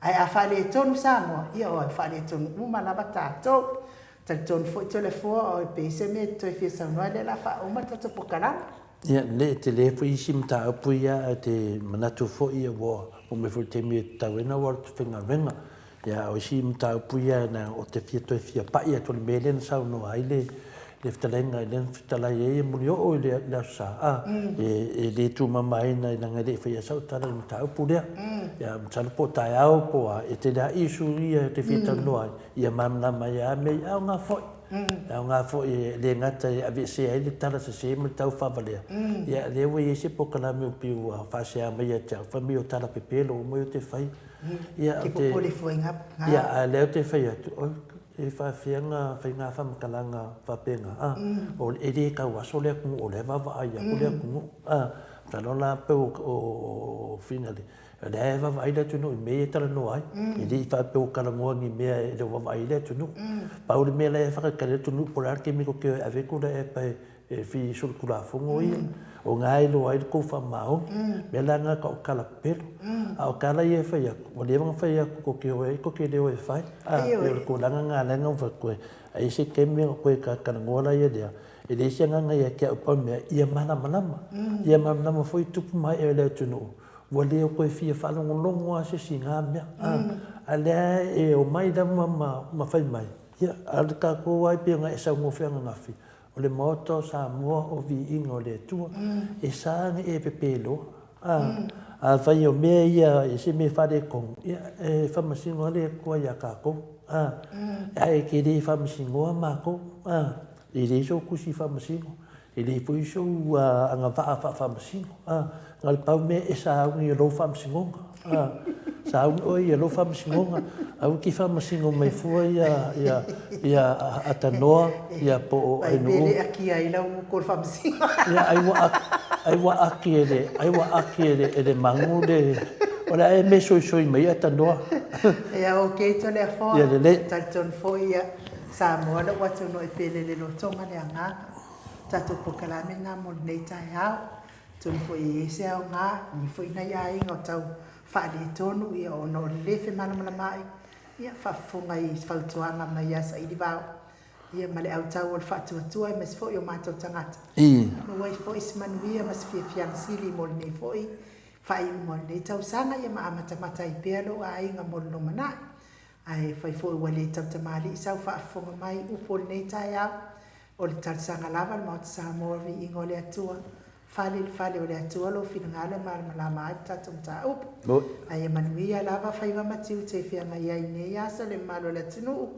Ae a faaletonu Samoa, ia ua faaletonu uma lava tatou. Talitonu foi Toleafoa o pe i se mea e te toe fia saunoa ai lea o le a faauma le tatou polokalame. Ia, lelei, e tele foi isi mataupu ia ae te manatu foi ua oo mai foi i le taimi e tatau ai ona ou alu atu faigaluega. Ia, o isi mataupu ia na ou te fia toe fia pai atu o le mea lea na saunoa ai le le fetalaiga lea na fetalai ai e Mulioo i le Aso Sa, a, e le tumamaina leaga e le i faia sau tala i le mataupu lea. Ia, masalo po o taeao po o a, e tele lava issue ia e te fia talanoa ai, ia malamalama ai lava mea ia, e aoga foi. E aoga foi e le gata e aveesea ai le tala sese ma le taufaavalea, ia lea ua i ai se polokalame pei ua faasea mai ia te au, fai mai o tala pepelo uma ia ou te fai. Ia, Ke popole foi nga. Ia, a lea ou te fai atu, oi, e faafefea ona fai nga faamatalaga faapena, a, o, e le tauaso le atunuu, o lea e vaavaai atu le atunuu, a, masalo la pei o Finale, o lea e vaavaai le atunuu i mea ia e talanoa ai, e le i faapea ua talanoa i ni mea e le o vaavaai ai le atunuu. Pau le mea la e faatalitali ai le atunuu po o le a le taimi tou te o e ave Tuilaepa e e fia solitulafono ia, o na e iloa ai le tou faamaoni. O mea la na tau tala pepelo. A o tala ia e fai atu, ua leva ona fai atu tou te o ai, tou te le o e fai. A, pei o le tulaga na lea na ou fai atu ai, a i ai se taimi ona toe talatalanoa laia lea, e leai se agaga ia te au pau le mea, ia malamalama. Ia malamalama foi tupu ma ee o le atunuu, ua le o toe fia faalogologo lava se isi i na mea. A o lea e omai lava ma fai mai, ia, a o le tatou lava e pei ona e saunoa foi ananafi, O le Maota o Samoa o viiga o le Atua, e sa ona e pepeloa. A, afai o mea ia e se mea faaletonu, ia e faamasino lava le Atua ia tatou. A, ae e te le faamasinoa matou. A, e leai sou tusi faamasino, e leai foi sou agavaa faafaamasino. A, na o le pau mea e sauni i lou faamasinoga. A, sauni oe i lou faamasinoga, aua e te faamasino mai fua ia, ia, ia Atanoa, ia po o Ai nuu. Pai pele aki ai lau uko le faamasino. Ia, ai ua, ai ua aki e le, ai ua aki e le, e le magu le, o le a e me soisoi mai Atanoa. Ia, ok Toleafoa. Ia lelei. Talitonu foi ia Samoa lou atunuu e pele le lotoga le agaga. Tatou polokalame lena mo lenei taeao. Atonu foi e i ai se aoga i foi nai aiga o tau faaletonu ia ona o le le femalamalamaai, ia faafofoga i fautuaga mai ia Sailivao ia ma le autau o le faatuatua aemaise foi o matou tagata. Maua ai foi se manuia ma se fiafiaga sili mo lenei foi faaiuga o lenei tausaga ia ma amatamata ai pea lou aiga mo le lumanai. Ae fai foi ua le tautamalii sau faafofoga mai upu o lenei taeao, o le talosaga lava a le Maota Samoa o le Viiga o le Atua, fale i le fale o le Atua lou finagalo e malamalama ai le tatou mataupu. Ae ia manuia lava faiva ma tiute e feagai ai i lenei aso le mamalu o le atunuu,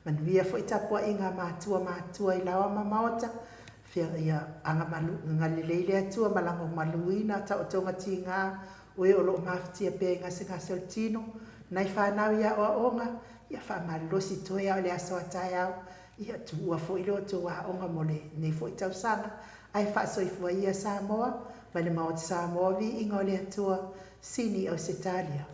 manuia foi tapuaiga a matua matutua i laoa ma maota, ia agalelei le Atua ma lagomaluina taotoga tiga O e o lo o mafatia pea i gasegase o le tino, nai fanau i aoaoga, ia faamalolosi toe a o le aso a taeao, ia tuua foi le outou aoga mo lenei foi tausaga, ae faasoifua ia Samoa, mai le Maota Samoa, viiga o le Atua, Sini Ausetalia.